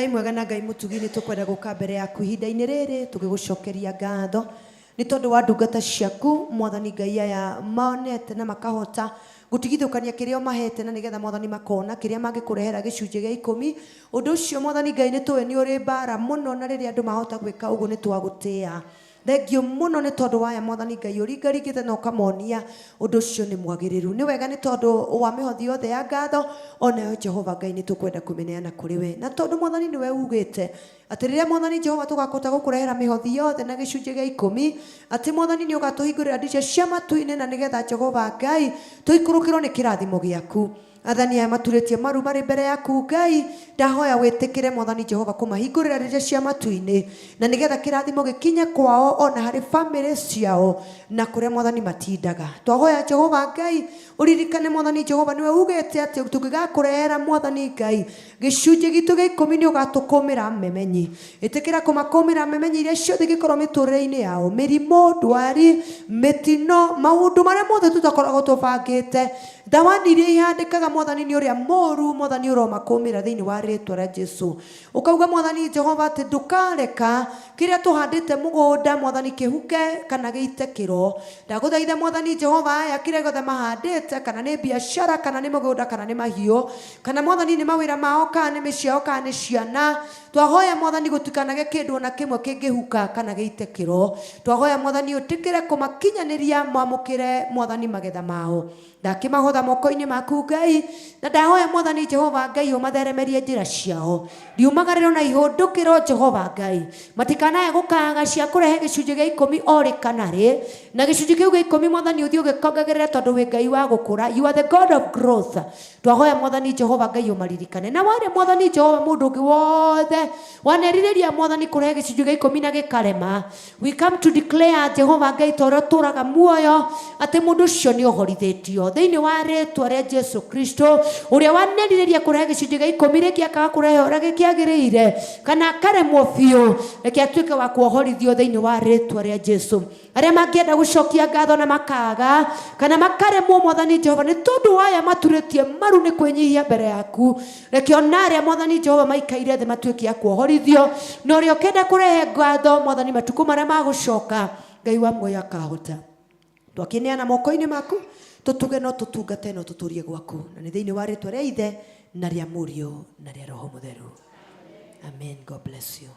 Ngai mwega na Ngai mũtugi, nĩ tũkwenda gũka mbere yaku ihinda-inĩ rĩrĩ tũgĩgũcokeria ngatho nĩ tondũ wa ndungata ciaku Mwathani Ngai aya monete na makahota gũtigithũkania kĩrĩa ũmahete na nĩgetha Mwathani makona kĩrĩa mangĩkũrehera gĩcunjĩ gĩa ikũmi. Ũndũ ũcio Mwathani Ngai nĩ tũĩ nĩ ũrĩ mbara mũno, na rĩrĩa andũ mahota gwĩka ũguo nĩ twagũtĩa. Thengiũ mũno nĩ tondũ waya Mwathani Ngai ũringaringĩte na ũkamonia ũndũ ũcio nĩ mwagĩrĩru. Nĩ wega nĩ tondũ wa mĩhothi yothe ya ngatho onayo Jehova Ngai nĩ tũkwenda kũmĩneana kũrĩ we, na tondũ Mwathani nĩwe ugĩte atĩ rĩrĩa Mwathani Jehova tũgakũhota gũkũrehera mĩhothi yothe na gĩcunjĩ gĩa ikũmi, atĩ Mwathani nĩ ũgatũhingũrĩra ndica cia matu-inĩ, na nĩgetha Jehova Ngai tũikũrũkĩrwo nĩ kĩrathimo gĩaku. Athani aya maturĩtie maru marĩ mbere yaku Ngai, ndahoya wĩtĩkĩre Mwathani Jehova kũmahingũrĩra ndirica cia matu-inĩ, na nĩgetha kĩrathimo gĩkinye kwao ona harĩ famĩlĩ ciao na kũrĩa Mwathani matindaga. Twahoya Jehova Ngai ũririkane Mwathani Jehova nĩwe ugĩte atĩ tũngĩgakũrehera Mwathani Ngai gĩcunjĩ gitũ gĩa ikũmi nĩ ũgatũkũmĩra memenyi. Ĩtĩkĩra kũmakũmĩra memenyi iria ciothe ingĩkorwo mĩtũrĩre-inĩ yao, mĩrimũ, ndwari, mĩtino, maũndũ marĩa mothe tũtakoragwo tũbangĩte, thawani iria ihandĩkaga Mwathani nĩ ũrĩa mũru, Mwathani ũromakũmĩra thĩinĩ wa rĩtwa rĩa Jesu. Ũkauga Mwathani Jehova atĩ ndũkareka kĩrĩa tũhandĩte mũgũnda Mwathani kĩhuke kana gĩite kĩro. Ndagũthaitha Mwathani Jehova aya kĩrĩa gĩothe mahandĩte, kana nĩ biacara, kana nĩ mũgũnda, kana nĩ mahiũ, kana Mwathani nĩ mawĩra mao, kana nĩ mĩciĩ yao, kana nĩ ciana, twahoya Mwathani gũtikanage kĩndũ ona kĩmwe kĩngĩhuka kana gĩite kĩro. Twahoya Mwathani ũtĩkĩre kũmakinyanĩria mwamũkĩre Mwathani magetha mao. Ndakĩmahotha moko-inĩ maku Ngai, na ndahoya Mwathani Jehova Ngai ũmatheremerie njĩra ciao, riumagarĩro na ihũndũkĩro Jehova Ngai, matikanae gũkaaga cia kũrehe gĩcunjĩ gĩa ikũmi o rĩ kana rĩ, na gĩcunjĩ kĩu gĩa ikũmi Mwathani ũthiĩ ũgĩkongagĩrĩra, tondũ wĩ Ngai wa gũkũra. You are the God of growth. Twahoya Mwathani Jehova Ngai ũmaririkane, na warĩ Mwathani Jehova mũndũ ũngĩ wothe wanerirĩria Mwathani kũrehe gĩcunjĩ gĩa ikũmi na gĩkarema, we come to declare Jehova Ngai ta ũrĩa ũtũũraga muoyo atĩ mũndũ ũcio nĩ ohorithĩtio thĩinĩ wa rĩtwa rĩa Jesu Kristo. Ũrĩa wanerirĩria kũrehe gĩcunjĩ gĩa ikũmi rĩngĩ akaga kũrehe ũrĩa gĩkĩagĩrĩire kana akaremwo biũ, reke atuĩke wa kuohorithio thĩinĩ wa rĩtwa rĩa Jesu. Arĩa mangĩenda gũcokia ngatho na makaga kana makaremwo Mwathani Jehova nĩ tondũ wa aya maturĩtie maru nĩ kwĩnyihia mbere yaku, reke ona arĩa Mwathani Jehova maikaire thĩ matuĩke a kuohorithio, na ũrĩa ũkenda kũrehe ngatho Mwathani matukũ marĩa magũcoka, Ngai wa muoyo akahota. Twakĩneana moko-inĩ maku, tũtuge no tũtungate no tũtũrie gwaku, na nĩ thĩinĩ wa rĩtwa rĩa Ithe na rĩa Mũriũ na rĩa Roho Mũtheru. Amen. God bless you.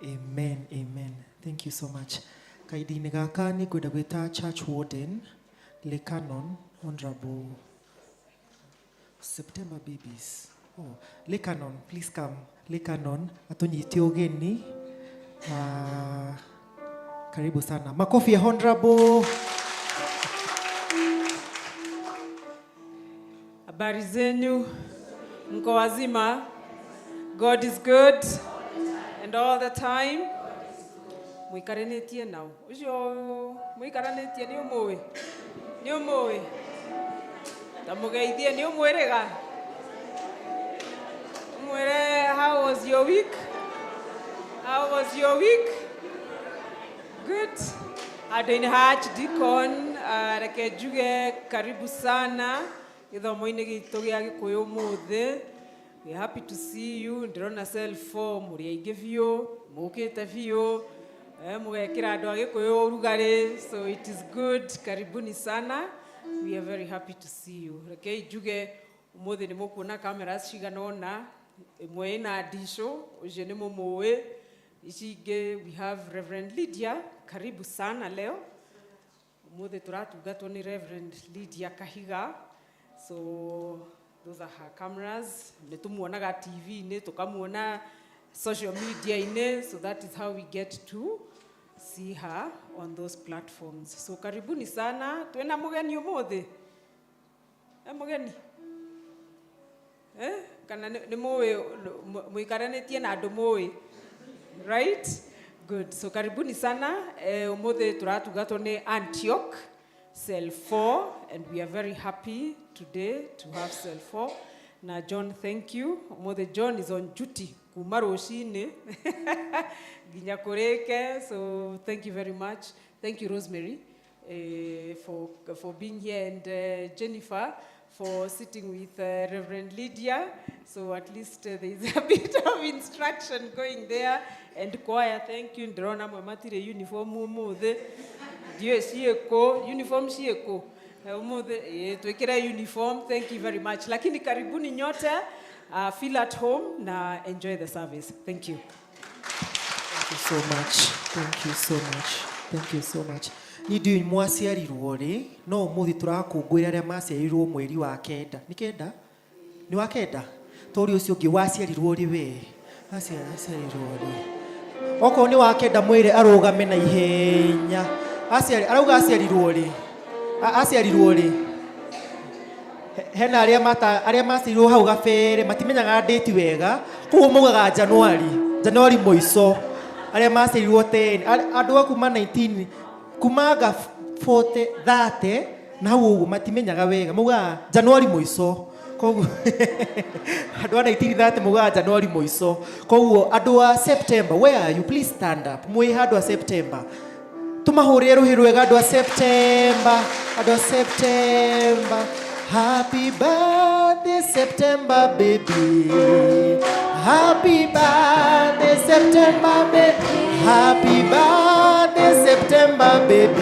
Amen, amen. Thank you so much. Kahinda-inĩ gaka nĩ ngwenda gwĩta Church Warden Lekanon, Honorable September babies. Oh, Lekanon, please come. Lekanon, atũnyite ũgeni. Karibu sana. Makofi ya Honorable. Habari zenyu, mko wazima? God is good and all the time. Mũikaranĩtie nao ũcio mũikaranĩtie nĩ ũmũĩ, nĩ ũmũĩ, ta mũgeithie, nĩ ũmwĩrĩga, ũmwĩre how was your week, how was your week? Good. Handũ-inĩ ha Archdeacon, reke njuge karibu sana gĩthomo-inĩ gitũ gĩa Gĩkũyũ ũmũthĩ. We are happy to see you. Ndĩrona cell 4 mũrĩ aingĩ biũ, mũkĩte biũ, mũgekĩra andũ a Gĩkũyũ ũrugarĩ, so it is good. Karibuni sana. We are very happy to see you. Rekei njuge ũmũthĩ nĩ mũkuona cameras cigana ũna, ĩmwe ĩna ndicũ, ũcio nĩ mũmũĩ. Ici ingĩ we have Reverend Lydia, karibu sana leo. Ũmũthĩ tũratungatwo nĩ Reverend Lydia Kahiga. So those are her cameras. Nĩ tũmuonaga TV-inĩ, tũkamuona social media-inĩ, so that is how we get to see her on those platforms. So karibuni sana. Twĩna mũgeni ũmũthĩ? Mũgeni? Kana nĩ mũĩ mũikaranĩtie na andũ mũĩ? Right? Good. So karibuni sana. Ũmũthĩ tũratungatwo nĩ Antioch Cell 4, and we are very happy today to have Cell 4. Na John, thank you. Ũmũthĩ John is on duty kuma rũcinĩ nginya kũrĩke. So thank you very much. Thank you, Rosemary, for being here, and Jennifer for sitting with Reverend Lydia. So at least there is a bit of instruction going there. And choir, thank you. Ndĩrona amwe matirĩ uniform ũmũthĩ. Ndiũĩ ciĩkũ, uniform ciĩkũ. Ũmũthĩ twĩkĩre uniform. Thank you very much. Lakini karibuni nyote. Feel at home na enjoy the service. Thank you. Thank you so much. Thank you so much. Thank you so much. Niĩ ndiũĩ mwaciarirwo rĩ, no ũmũthĩ tũrakũngũĩra arĩa maciarirwo mweri wa kenda. Nĩ kenda? Nĩ wa kenda? Tũri ũcio ũngĩ waciarirwo rĩ we? Aciarirwo rĩ? Okorwo nĩ wa kenda mwĩre arũgame na ihenya. Arauga aciarirwo rĩ? Aciarirwo rĩ? Hena arĩa mata arĩa maciarirwo hau gabere matimenyaga date wega, koguo maugaga Januari, Januari mũico. Arĩa maciarirwo 10, andũ a kuma 19, kuma anga 40, 30 na hau ũguo matimenyaga wega, maugaga Januari mũico. Koguo andũ a 1930 maugaga Januari mũico. Koguo andũ a September, where are you? Please stand up. Mwĩ handũ a September, tumahũrĩre rũhĩ rwega. Andũ a September, andũ a September, happy birthday, September baby. Happy birthday, September baby. Happy birthday, September baby.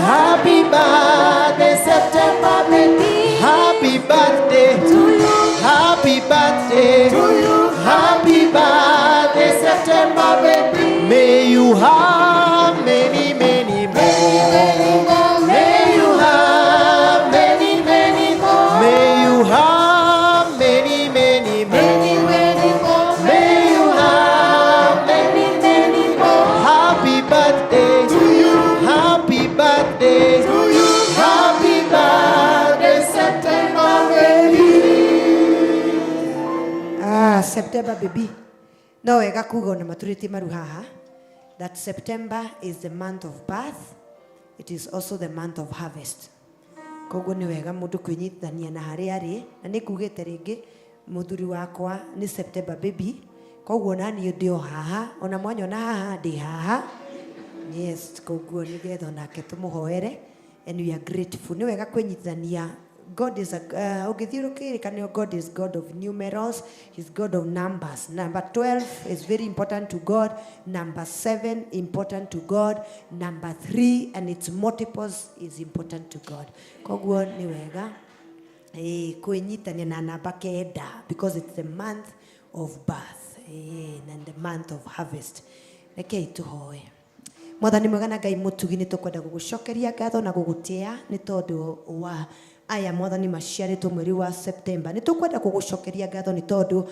Happy birthday, September baby. Happy birthday to you. Happy birthday to you. Happy birthday, September baby. May you have many, many more. May you have many, many more. May you have many, many more. May you have many, many more. Happy birthday to you. Happy birthday to you. Happy birthday, September baby. Ah, September baby. No wega kuga ona maturĩtie maru haha that September is the month of birth. It is also the month of harvest. Koguo nĩ wega mũndũ kwĩnyitithania na harĩa arĩ, na nĩ kugĩte rĩngĩ mũthuri wakwa nĩ September baby, koguo na niĩ ndĩ o haha, ona mwanyona haha ndĩ haha. Yes, koguo nĩgetha onake tũmũhoere, and we are grateful. Nĩ wega kwĩnyitithania. God is a ũngĩthiĩ ũkĩrĩkanĩro, God is God of numerals. He's God of numbers. Number 12 is very important to God. Number 7, important to God. Number 3 and its multiples is important to God. Koguo nĩ wega kwĩnyitania na namba 9 because it's the month of birth and the month of harvest. Rekei tũhoe. Mwathani mwega na Ngai mũtugi, nĩ tũkwenda gũgũcokeria ngatho na gũgũtĩa nĩ tondũ wa aya Mwathani maciarĩtwo mweri wa September. Nĩ tũkwenda gũgũcokeria ngatho nĩ tondũ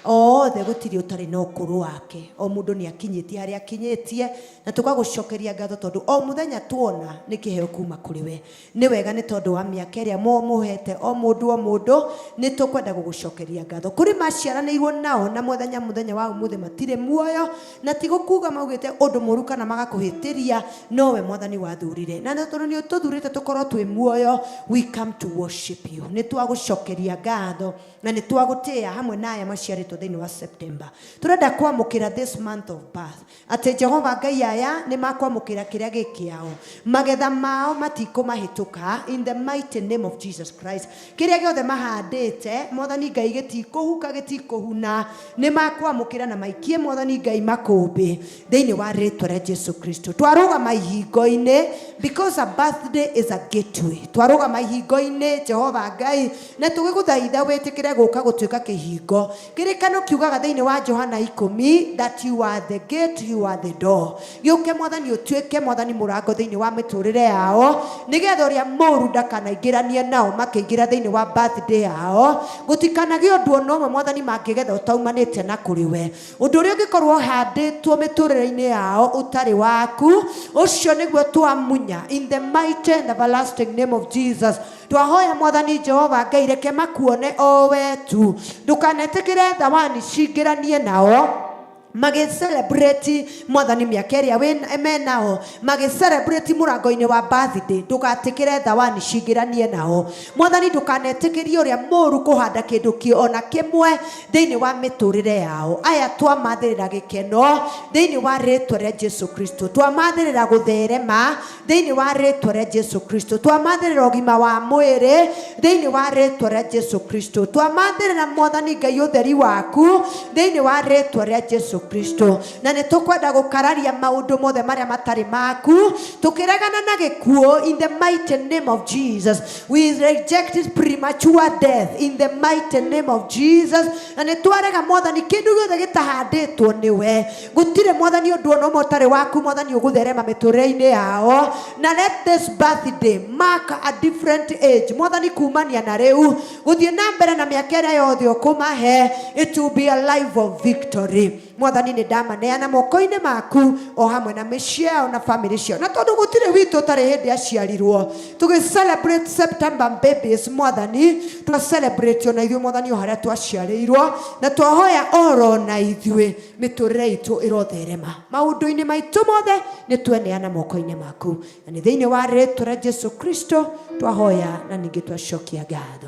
othe gũtirĩ ũtarĩ na ũkũrũ wake, o mũndũ nĩ akinyĩtie harĩa akinyĩtie, na tũkagũcokeria ngatho tondũ o mũthenya tuona nĩ kĩheo kuma kũrĩ we. Nĩ wega nĩ tondũ wa mĩaka ĩrĩa mũhete o mũndũ o mũndũ. Nĩ tũkwenda gũgũcokeria ngatho kũrĩ maciaranĩirwo nao na mũthenya wa ũmũthĩ matirĩ muoyo, na ti gũkuga maugĩte ũndũ mũru kana magakũhĩtĩria, nowe Mwathani wathurire, na nĩ tondũ nĩ ũtũthurĩte tũkorwo twĩ muoyo, we come to worship you. Nĩ twagũcokeria ngatho na nĩ twagũtĩĩa hamwe na aya maciarĩtwo thĩinĩ wa September. Tũrenda kwamũkĩra this month of birth, atĩ Jehova Ngai, aya nĩ makwamũkĩra kĩrĩa gĩ kĩao, magetha mao matikũmahĩtũka, in the mighty name of Jesus Christ. Kĩrĩa gĩothe mahandĩte, Mwathani Ngai, gĩtikũhuka, gĩtikũhuna. Nĩ makwamũkĩra na maikie, Mwathani Ngai, makũmbĩ thĩinĩ wa rĩtwa rĩa Jesu Kristo. Twarũgama ihingo-inĩ, because a birthday is a gateway. Twarũgama ihingo-inĩ, Jehova Ngai, na tũgĩgũthaitha wĩtĩkĩre gũka gũtuĩka kĩhingo. Kĩrĩkano kiugaga thĩinĩ wa Johana 10 that you are the gate, you are the door. Gĩũke, Mwathani, ũtuĩke Mwathani mũrango thĩinĩ wa mĩtũrĩre yao, nĩgetha ũrĩa mũru ndakanaingĩranie nao makĩingĩra thĩinĩ wa birthday yao. Gũtikanagĩe ũndũ ona ũmwe, Mwathani, mangĩgetha ũtaumanĩte na kũrĩ we. Ũndũ ũrĩa ũngĩkorwo ũhandĩtwo mĩtũrĩre-inĩ yao ũtarĩ waku, ũcio nĩguo twamunya, in the mighty and everlasting name of Jesus. Twahoya, Mwathani Jehova Ngai, reke makuone o we tu. Ndũkanetĩkĩre thawani cingĩranie nao. Magĩ celebrate mwathani mĩaka ĩrĩa menao, magĩ celebrate mũrango-inĩ wa birthday. Ndũgatĩkĩre thawani cingĩranie nao mwathani, ndũkanetĩkĩrie ũrĩa mũũru kũhanda kĩndũ kĩ ona kĩmwe thĩinĩ wa mĩtũrĩre yao. Aya twamathĩrĩra gĩkeno thĩinĩ wa rĩtwa rĩa Jesu Kristo, twamathĩrĩra gũtherema thĩinĩ wa rĩtwa rĩa Jesu Kristo, twamathĩrĩra ũgima wa mwĩrĩ thĩinĩ wa rĩtwa rĩa Jesu Kristo, twamathĩrĩra mwathani Ngai ũtheri waku thĩinĩ wa rĩtwa rĩa Jesu Kristo. Na nĩ tũkwenda gũkararia maũndũ mothe marĩa matarĩ maku, tũkĩregana na gĩkuũ in the mighty name of Jesus. We reject premature death in the mighty name of Jesus. Na nĩ twarega mwathani kĩndũ gĩothe gĩtahandĩtwo nĩwe. Gũtirĩ mwathani ũndũ ona ũmwe ũtarĩ waku mwathani ũgũtherema mĩtũrĩre-inĩ yao. Na let this birthday mark a different age mwathani, kumania na rĩu gũthiĩ na mbere na mĩaka ĩrĩa yothe ũkũmahe, it will be a life of victory. Mwathani, nĩ ndamaneana moko-inĩ maku o hamwe na mĩciĩ yao na famĩlĩ ciao. Na tondũ gũtirĩ witũ ũtarĩ hĩndĩ aciarirwo, tũgĩ celebrate September babies mwathani, twa celebrate ona ithuĩ mwathani o harĩa twaciarĩirwo, na twahoya oro na ithuĩ mĩtũrĩre itũ ĩrotherema maũndũ-inĩ maitũ mothe. Nĩ tweneana moko-inĩ maku, na nĩ thĩinĩ wa rĩtwa rĩa Jesu Kristo twahoya na ningĩ twacokia ngatho.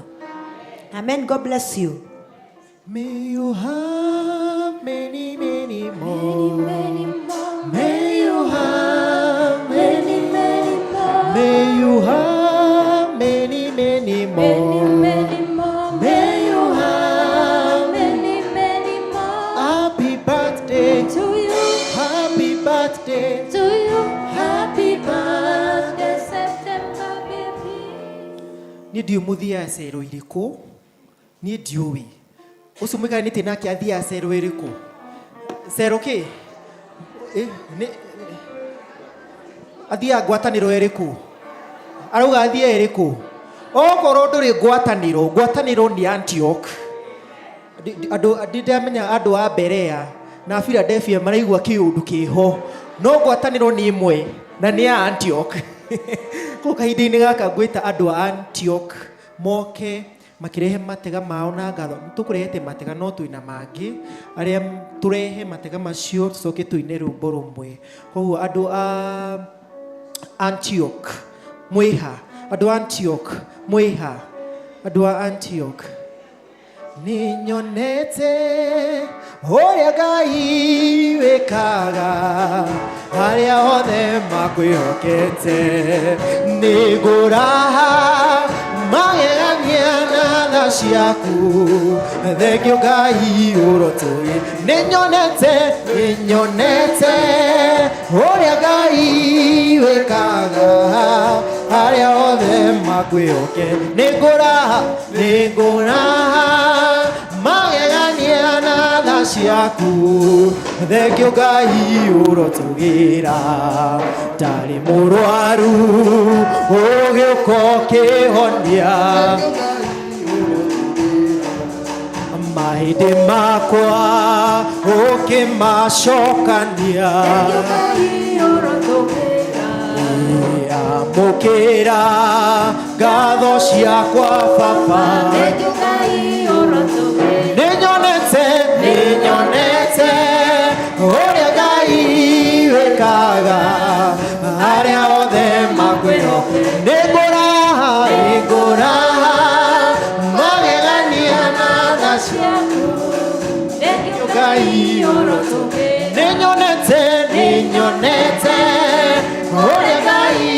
Amen. God bless you. May you have many, many more. May you have many, many more. May you have many, many more. May you have many, many more. Happy birthday to you. Happy birthday to you. Happy birthday, September baby. Niĩ ndiũĩ mũthiaga cero irĩkũ, niĩ ndiũĩ ũcio mũikaranĩtie nake athiaga cero ĩrĩkũ, cero kĩ. Athiaga ngwatanĩro ĩrĩkũ, arauga athiĩ ĩrĩkũ. Okorwo ndũrĩ ngwatanĩro, ngwatanĩro nĩ Antioch. Andũ ndĩramenya andũ a Berea na Philadelphia maraigua kĩũndũ kĩho, no ngwatanĩro nĩ ĩmwe na nĩ ya Antioch. Koguo kahinda-inĩ gaka ngwĩta andũ a Antioch moke makĩrehe matega mao na ngatho. Tũkũrehete matega no twĩna mangĩ arĩa tũrehe matega macio, tũcoke tũine rwĩmbo rũmwe. Koguo andũ a Antioch mwĩha, andũ a Antioch mwĩha, andũ a Antioch. Nĩnyonete ũrĩa Ngai wĩkaga arĩa othe makwĩhokete, nĩngũraha magegania na tha ciaku, thengio Ngai ũrotũĩ. Nĩnyonete, nĩnyonete ũrĩa Ngai wĩkaga arĩa othe makwĩhoke, nĩngũraha, nĩngũraha magegania na tha ciaku, thengio Ngai ũrotũgĩra. Ndarĩ mũrwaru, ũgĩũka ũkĩhonia mahĩndĩ makwa, ũkĩmacokania. Amũkĩra ngatho ciakwa baba. Nĩnyonete, nĩnyonete ũrĩa Ngai wĩkaga arĩa othe makwĩho, nĩngũraha, nĩngũraha magegania na tha ciaku, Ngai nĩnyonete, nĩnyonete ũrĩa Ngai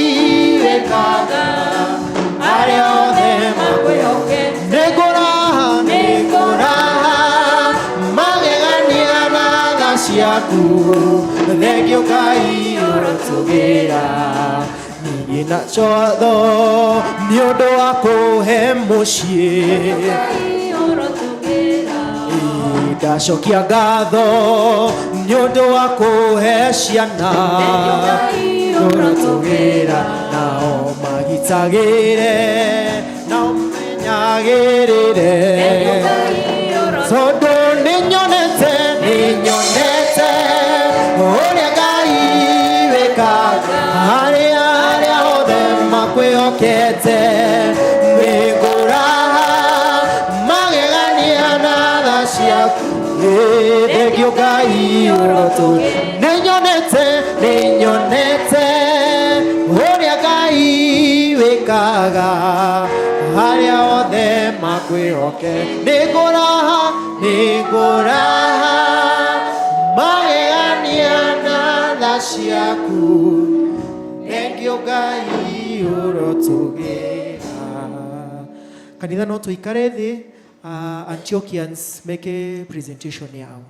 wĩkaga arĩa othe makwĩhoke, nĩngũraha, nĩngũraha magegania na tha ciaku, thengio Ngai ũrotũgĩra. Niĩ na cotho nĩ ũndũ wa kũhe mũciĩ, ndacokia ngatho nĩ ũndũ wa kũhe ciana, ũrotũgĩra. Nao magitagĩre, nao menyagĩrĩre, tondũ nĩnyonete, nĩnyonete ũrĩa Ngai wĩkaga arĩa othe makwĩhokete, nĩngũraha magegania na tha ciaku. Thengio Ngai ũrotũ. Nĩnyonete, nĩnyonete ũrĩa Ngai wĩkaga harĩa othe makwĩhoke. Nĩngũraha, nĩngũraha magegania na tha ciaku. Thengio Ngai ũrotũgĩra. Kanitha no tũikare thĩ, Antiochians meke presentation yao.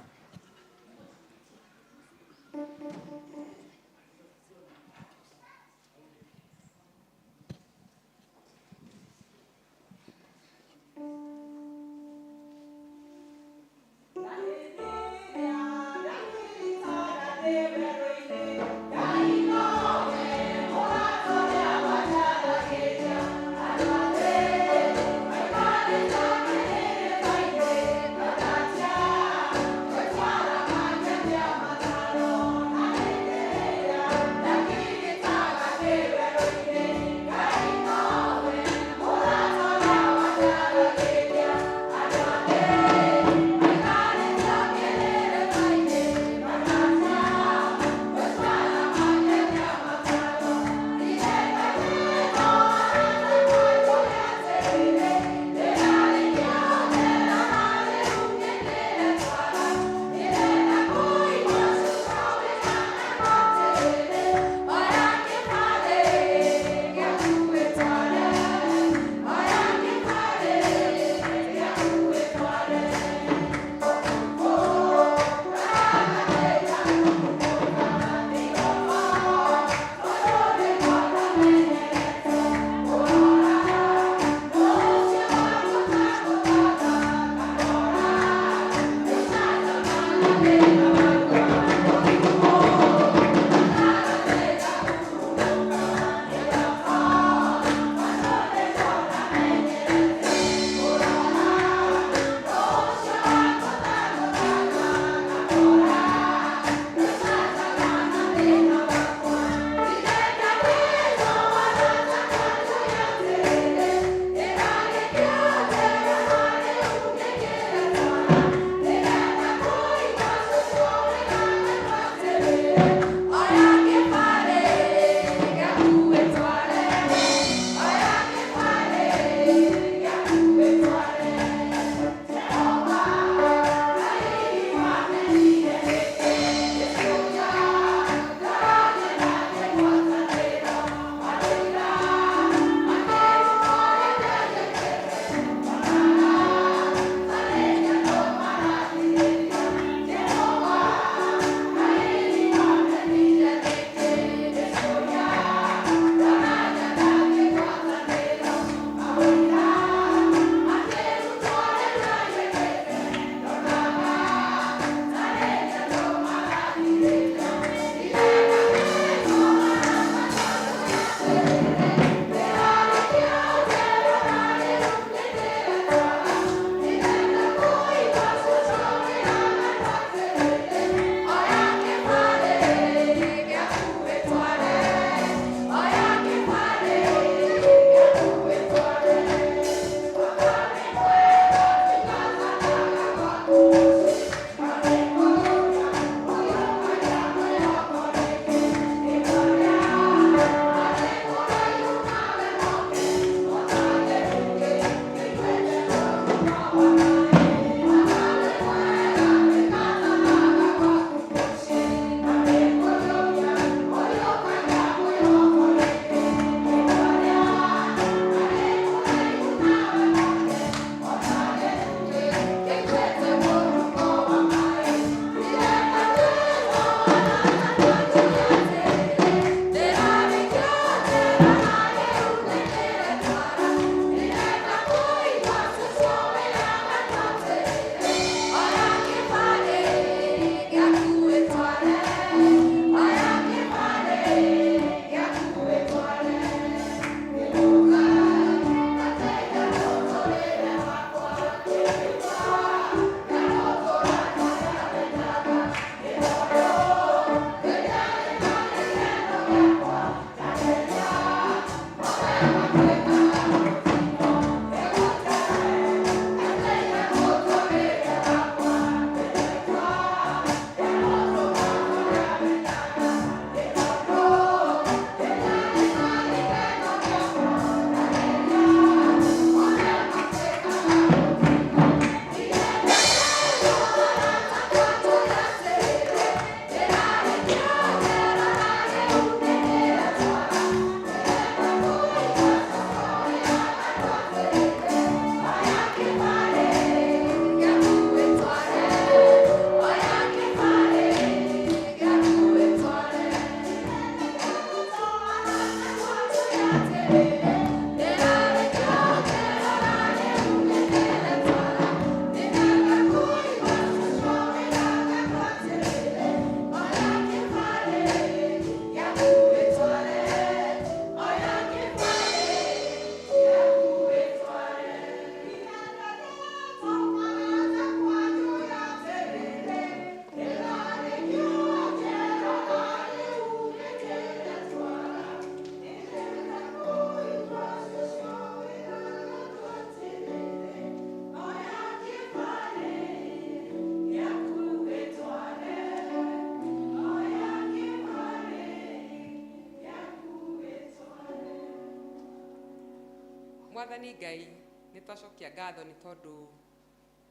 Mwathani Ngai, nĩ twacokia ngatho nĩ tondũ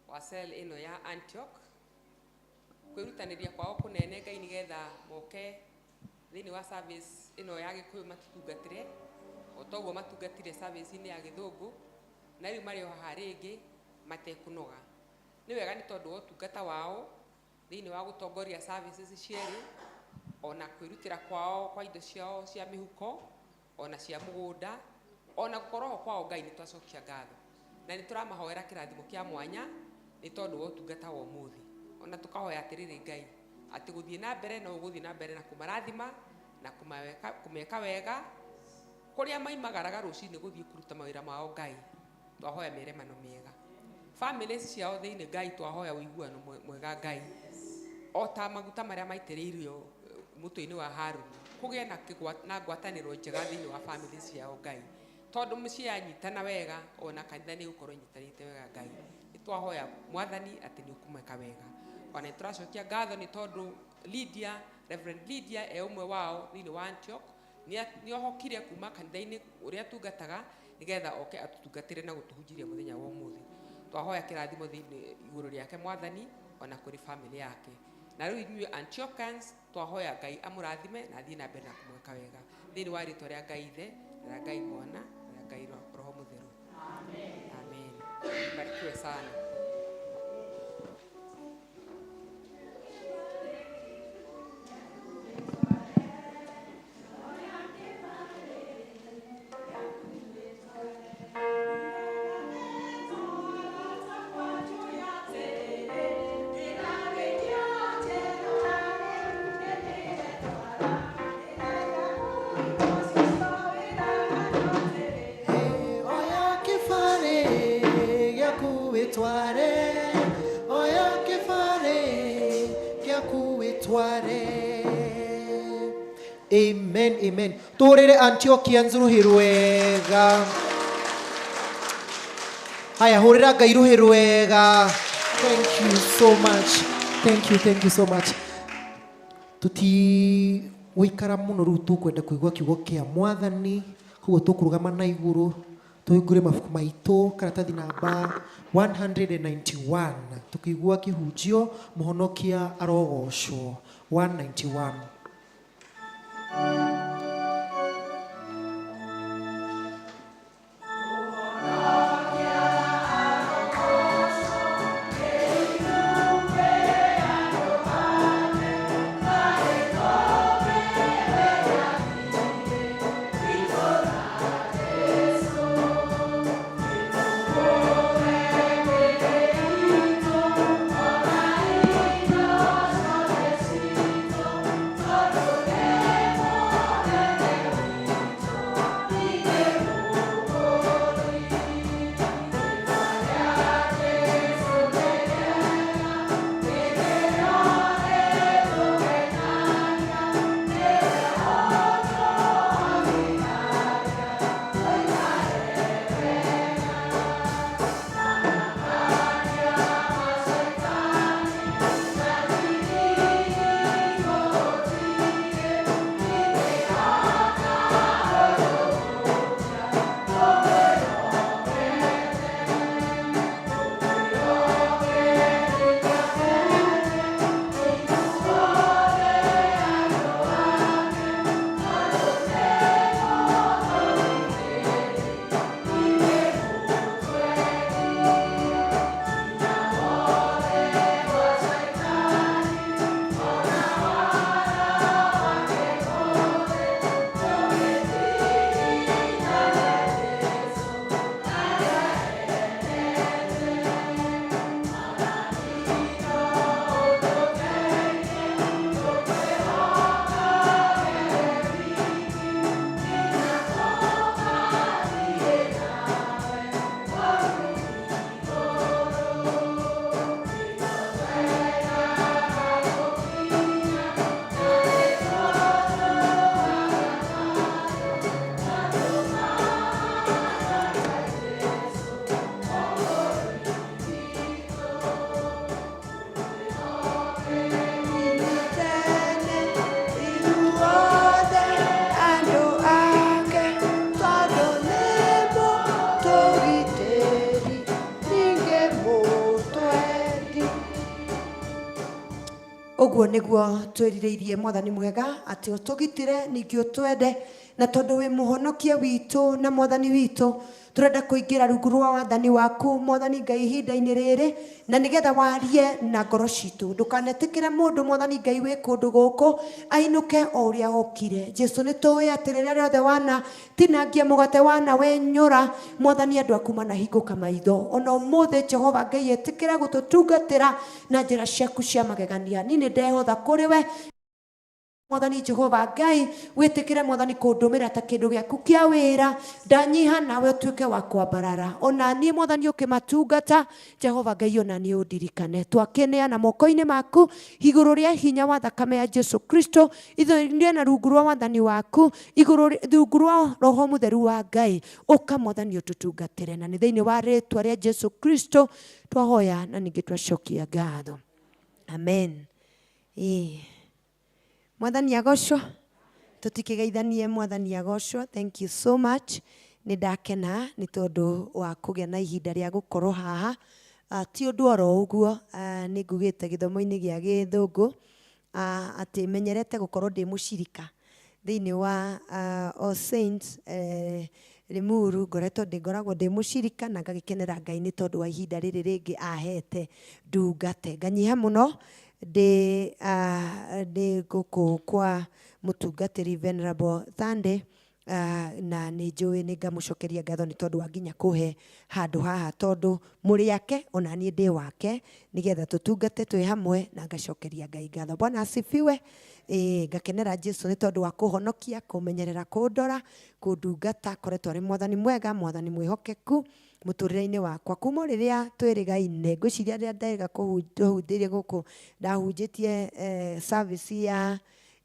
wa cell ĩno ya Antioch, kwĩrutanĩria kwao kũnene Ngai nĩgetha moke thĩinĩ wa service ĩno ya Gĩkũyũ matũtungatĩre o toguo matungatire service-inĩ ya Gĩthũngũ, na rĩu marĩ o haha rĩngĩ matekũnoga. Nĩ wega nĩ tondũ wa ũtungata wao thĩinĩ wa gũtongoria services cierĩ, ona kwĩrutĩra kwao kwa indo ciao cia mĩhuko, ona cia mũgũnda, ona gũkorwo ho kwao Ngai nĩ twacokia ngatho. Na nĩ tũramahoera kĩrathimo kĩa mwanya nĩ tondũ wa ũtungata wa ũmũthĩ. Ona tũkahoya atĩrĩrĩ Ngai, atĩ gũthiĩ na mbere no ũgũthiĩ na mbere na kũmarathima na kũmeka wega kũrĩa maimagaraga rũcinĩ gũthiĩ kũruta mawĩra mao Ngai, twahoya mĩremano mĩega. Families ciao thĩinĩ Ngai, twahoya ũiguano mwega Ngai, o ta maguta marĩa maitĩrĩirio mũtwe-inĩ wa Haruni, kũgĩe na ngwatanĩro njega thĩinĩ wa family ciao Ngai, tondũ mũciĩ yanyitana wega ona kanitha nĩ ĩgũkorwo ĩnyitanĩte wega Ngai. Nĩ twahoya Mwathani atĩ nĩ ũkũmeka wega. Ona nĩ tũracokia ngatho nĩ tondũ Lydia, Reverend Lydia e ũmwe wao thĩinĩ wa Antioch, nĩ ohokire kuma kanitha-inĩ ũrĩa atungataga nĩgetha oke atũtungatĩre na gũtũhunjĩria mũthenya wa ũmũthĩ. Twahoya kĩrathimo thĩinĩ igũrũ rĩake Mwathani, ona kũrĩ family yake. Na rĩu inyuĩ Antiochans, twahoya Ngai amũrathime na athiĩ na mbere na kũmwĩka wega thĩinĩ wa rĩtwa rĩa Ngai Ithe na rĩa Ngai Mwana na rĩa Ngai Roho Mũtheru. Amen. Barikiwe sana. Oya kĩbarĩ gĩaku wĩtware, oya kĩbarĩ gĩaku wĩtware. Amen, amen. Tũhũrĩre Antiochians rũhĩ rwega. Haya, hũrĩra Ngai rũhĩ rwega. Thank you so much, thank you, thank you so much. Tuti gũikara mũno rĩu, tũkwenda kũigua kiugo kĩa Mwathani, koguo tũkũrũgama na igũrũ tũhingũre mabuku maitũ karatathi namba 191, tũkĩigua kĩhunjio Mũhonokia Arogocwo, 191. Thank Ũguo nĩguo twĩrirĩirie Mwathani mwega, atĩ ũtũgitĩre ningĩ ũtwende, na tondũ wĩ mũhonokia witũ na Mwathani witũ, tũrenda kũingĩra rungu rwa wathani waku Mwathani Ngai ihinda-inĩ rĩrĩ, na nĩgetha warie na ngoro citũ. Ndũkanetĩkĩre mũndũ Mwathani Ngai wĩ kũndũ gũkũ ainũke o ũrĩa okire. Jesu, nĩ tũĩ atĩ rĩrĩa rĩothe wana tinangia mũgate wana wenyũra, Mwathani, andũ aku manahingũka maitho. Ona ũmũthĩ Jehova Ngai, ĩtĩkĩra gũtũtungatĩra na njĩra ciaku cia magegania. Niĩ nĩ ndehotha kũrĩ we Mwathani Jehova Ngai, wĩtĩkĩre Mwathani kũndũmĩra ta kĩndũ gĩaku kĩa wĩra, ndanyiha nawe ũtuĩke wa kwambarara. Ona niĩ Mwathani ũkĩmatungata, Jehova Ngai, ona niĩ ũndirikane. Twakĩneana moko-inĩ maku igũrũ rĩa hinya wa thakame ya Jesu Kristo, ithuĩ na rungu rwa wathani waku, igũrũ rungu rwa Roho Mũtheru wa Ngai, ũka Mwathani ũtũtungatĩre. Na nĩ thĩinĩ wa rĩtwa rĩa Jesu Kristo twahoya na ningĩ twacokia ngatho. Amen. Ĩĩ. Mwathani agocwo. Tũtikĩgeithanie. Mwathani agocwo. Thank you so much. Nĩ ndakena nĩ tondũ wa kũgĩa na ihinda rĩa gũkorwo haha. Ti ũndũ oro ũguo, nĩ ngugĩte gĩthomo-inĩ gĩa gĩthũngũ atĩ menyerete gũkorwo ndĩ mũcirika thĩinĩ wa All Saints Limuru. Ngoretwo ndĩ ngoragwo ndĩ mũcirika na ngagĩkenera Ngai nĩ tondũ wa ihinda rĩrĩ rĩngĩ ahete ndungate. Nganyiha mũno ndĩ gũkũ kwa mũtungatĩri Venerable Thande, na nĩ njũĩ nĩ ngamũcokeria ngatho nĩ tondũ wa nginya kũhe handũ haha, tondũ mũrĩ ake ona niĩ ndĩ wake, nĩgetha tũtungate twĩ hamwe, na ngacokeria Ngai ngatho. Bwana asifiwe. Ĩĩ, ngakenera Jesu nĩ tondũ wa kũhonokia, kũmenyerera, kũndora, kũndungata. Koretwo arĩ Mwathani mwega, Mwathani mwĩhokeku mũtũrĩre-inĩ wakwa kuma o rĩrĩa twĩrĩgaine. Ngwĩciria rĩrĩa ndega kũhunjĩria gũkũ, ndahunjĩtie service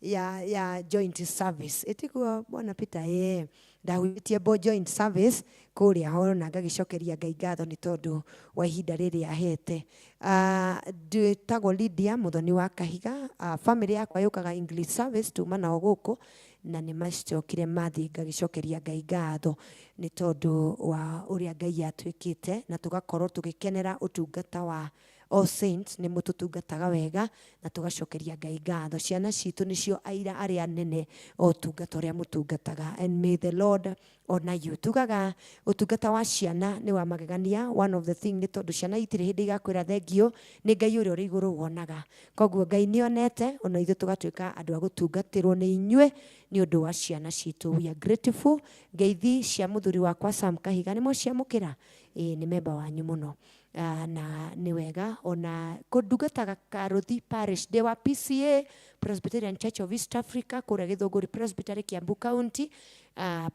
ya joint service, ĩtiguo Bwana Peter? Ĩĩ, ndahunjĩtie bo joint service kũrĩa horo, na ngagĩcokeria Ngai ngatho nĩ tondũ wa ihinda rĩrĩ ahete. Ndĩtagwo Lydia Mũthoni wa Kahiga. Family yakwa yũkaga English service, tuma nao gũkũ na nĩ macokire mathiĩ. Ngagĩcokeria Ngai ngatho nĩ tondũ wa ũrĩa Ngai atuĩkĩte, na tũgakorwo tũgĩkenera ũtungata wa All Saints. Nĩ mũtũtungataga wega na tũgacokeria Ngai ngatho. Ciana citũ nĩcio aira arĩa anene o ũtungata ũrĩa mũtungataga, and may the Lord honor you. Tugaga ũtungata wa ciana nĩ wa magegania. One of the thing nĩ tondũ ciana itirĩ hĩndĩ igakwĩra thengio, nĩ Ngai ũrĩa ũrĩ igũrũ wonaga. Koguo Ngai nĩ onete ona ithuĩ tũgatuĩka andũ a gũtungatĩrwo nĩ inyuĩ nĩ ũndũ wa ciana citũ. We are grateful. Ngeithi cia mũthuri wakwa Sam Kahiga nĩ mwaciamũkĩra. Ĩĩ, nĩ memba wanyu mũno. Na nĩ wega ona kũndungataga Karuthi Parish. Ndĩ wa PCA, Presbyterian Church of East Africa, kũrĩa Gĩthũngũri Presbytery, Kiambu County.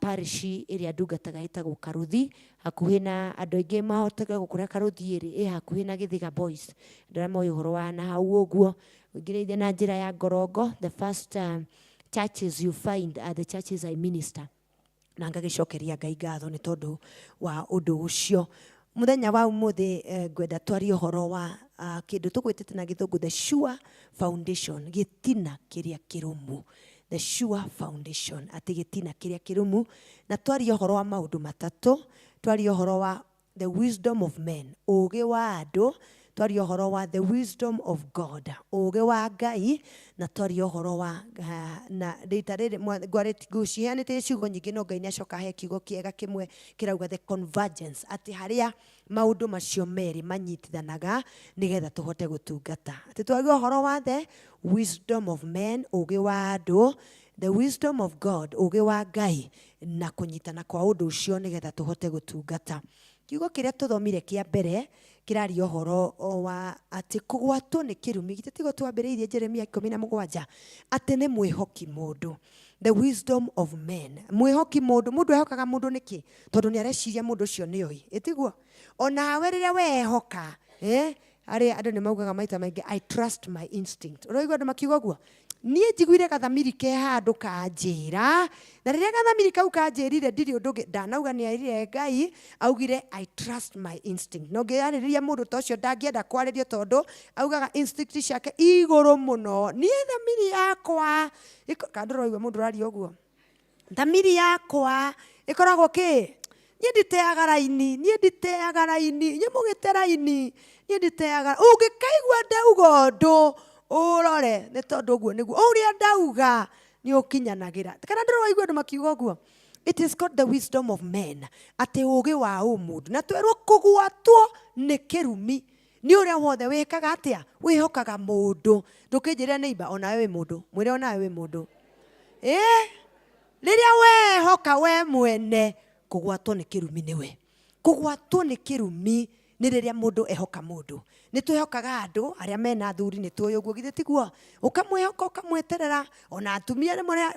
Parish ĩrĩa ndungataga ĩtagwo Karuthi, hakuhĩ na andũ aingĩ mahotaga gũkũrĩa Karuthi ĩrĩ ĩ hakuhĩ na Gĩthiga Boys, andũ arĩa moĩ ũhoro wa na hau ũguo, ũingĩrĩire na njĩra ya Ngorongo, the first churches you find are the churches I minister, na ngagĩcokeria Ngai ngatho nĩ tondũ wa ũndũ ũcio. Mũthenya wa ũmũthĩ ngwenda twarie ũhoro wa kĩndũ tũgwĩtĩte na gĩthũngũ the sure foundation, gĩtina kĩrĩa kĩrũmu. The sure foundation, atĩ gĩtina kĩrĩa kĩrũmu. Na twarie ũhoro wa maũndũ matatũ. Twarie ũhoro wa the wisdom of men, ũũgĩ wa andũ. Twarie ũhoro wa the wisdom of God, ũũgĩ wa Ngai. Na twarie ũhoro wa na rita rĩrĩ ngũciheanĩte ciugo nyingĩ, no Ngai nĩ acoka ahe kiugo kĩega kĩmwe kĩrauga the convergence, atĩ harĩa maũndũ macio merĩ manyitithanaga nĩgetha tũhote gũtungata. Atĩ twarie ũhoro wa the wisdom of men, ũũgĩ wa andũ, the wisdom of God, ũũgĩ wa Ngai, na kũnyitana kwa ũndũ ũcio nĩgetha tũhote gũtungata. Kiugo kĩrĩa tũthomire kĩa mbere kĩraria ũhoro wa atĩ kũgwatwo nĩ kĩrumi. Githĩ tiguo twambĩrĩirie Jeremia 17, atĩ nĩ mwĩhoki mũndũ, the wisdom of men, mwĩhoki mũndũ. Mũndũ ehokaga mũndũ nĩkĩ? Tondũ nĩ areciria mũndũ ũcio nĩ oĩ, ĩtiguo? Onawe rĩrĩa wehoka, arĩa andũ nĩ maugaga maita maingĩ, "I trust my instinct." Ũraigua andũ makiuga ũguo? Niĩ njiguire gathamiri ke handũ kanjĩra, na rĩrĩa gathamiri kau kanjĩrire, ndirĩ ũndũ ũngĩ ndanauga. Nĩ erire Ngai, augire, "I trust my instinct." Na ũngĩarĩrĩria mũndũ ta ũcio, ndangĩenda kwarĩrio, tondũ augaga instinct ciake igũrũ mũno. Niĩ thamiri yakwa, kana ndũraigua mũndũ ũraria ũguo? Thamiri yakwa ĩkoragwo kĩ, niĩ nditeaga raini, niĩ nditeaga raini, inyuĩ mũgĩte raini, niĩ nditeaga. Ũngĩkaigua ndauga ũndũ. Ũrore nĩ tondũ ũguo nĩguo ũrĩa ndauga nĩ ũkinyanagĩra. Kana ndũrĩ waigua andũ makiuga ũguo? It is called the wisdom of men, atĩ ũgĩ wa ũmũndũ. Na twerwo kũgwatwo nĩ kĩrumi nĩ ũrĩa wothe wĩkaga atĩa? Wĩhokaga mũndũ. Ndũkĩnjĩre neighbor, onawe wĩ mũndũ. Mwĩre onawe wĩ mũndũ. Ĩĩ, rĩrĩa wehoka we mwene, kũgwatwo nĩ kĩrumi nĩwe. Kũgwatwo nĩ kĩrumi nĩ rĩrĩa mũndũ ehoka mũndũ. Nĩ twĩhokaga andũ arĩa mena athuri, nĩ tũĩ ũguo, githĩ tiguo? Ũkamwĩhoka, ũkamweterera, ona atumia rĩmwe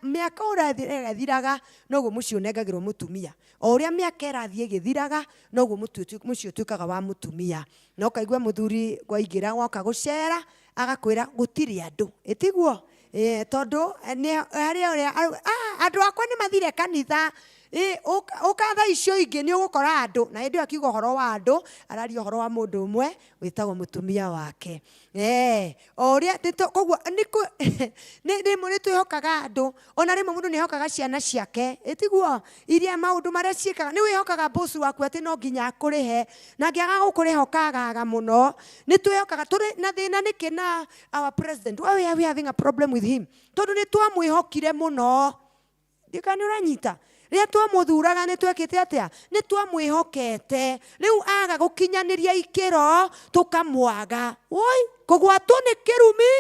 mĩaka ũrĩa ĩthiraga, noguo mũciĩ ũnengagĩrwo mũtumia. O ũrĩa mĩaka ĩrathiĩ ĩgĩthiraga, noguo mũciĩ ũtuĩkaga wa mũtumia. Na ũkaigua mũthuri waingĩra woka gũcera, agakwĩra gũtirĩ andũ. Ĩtiguo? Tondũ nĩ harĩa ũrĩa, andũ akwa nĩ mathire kanitha. Ũka thaa icio ingĩ nĩ ũgũkora andũ. Na hĩndĩ ĩyo akiuga ũhoro wa andũ, araria ũhoro wa mũndũ ũmwe wĩtagwo mũtumia wake. O ũrĩa koguo rĩmwe nĩ twĩhokaga andũ, ona rĩmwe mũndũ nĩ ehokaga ciana ciake, ĩtiguo? Iria maũndũ marĩa ciĩkaga, nĩ wĩhokaga boss waku atĩ no nginya akũrĩhe, na angĩaga gũkũrĩha ũkagaga mũno. Nĩ twĩhokaga, tũrĩ na thĩna nĩkĩ na our president? Why are we having a problem with him? Tondũ nĩ twamwĩhokire mũno. Ndika nĩ ũranyita? Rĩrĩa twamũthuraga nĩ twekĩte atĩa? Nĩ twamwĩhokete. Rĩu aga gũkinyanĩria ikĩro, tũkamwaga. Woi, kũgwatwo nĩ kĩrumi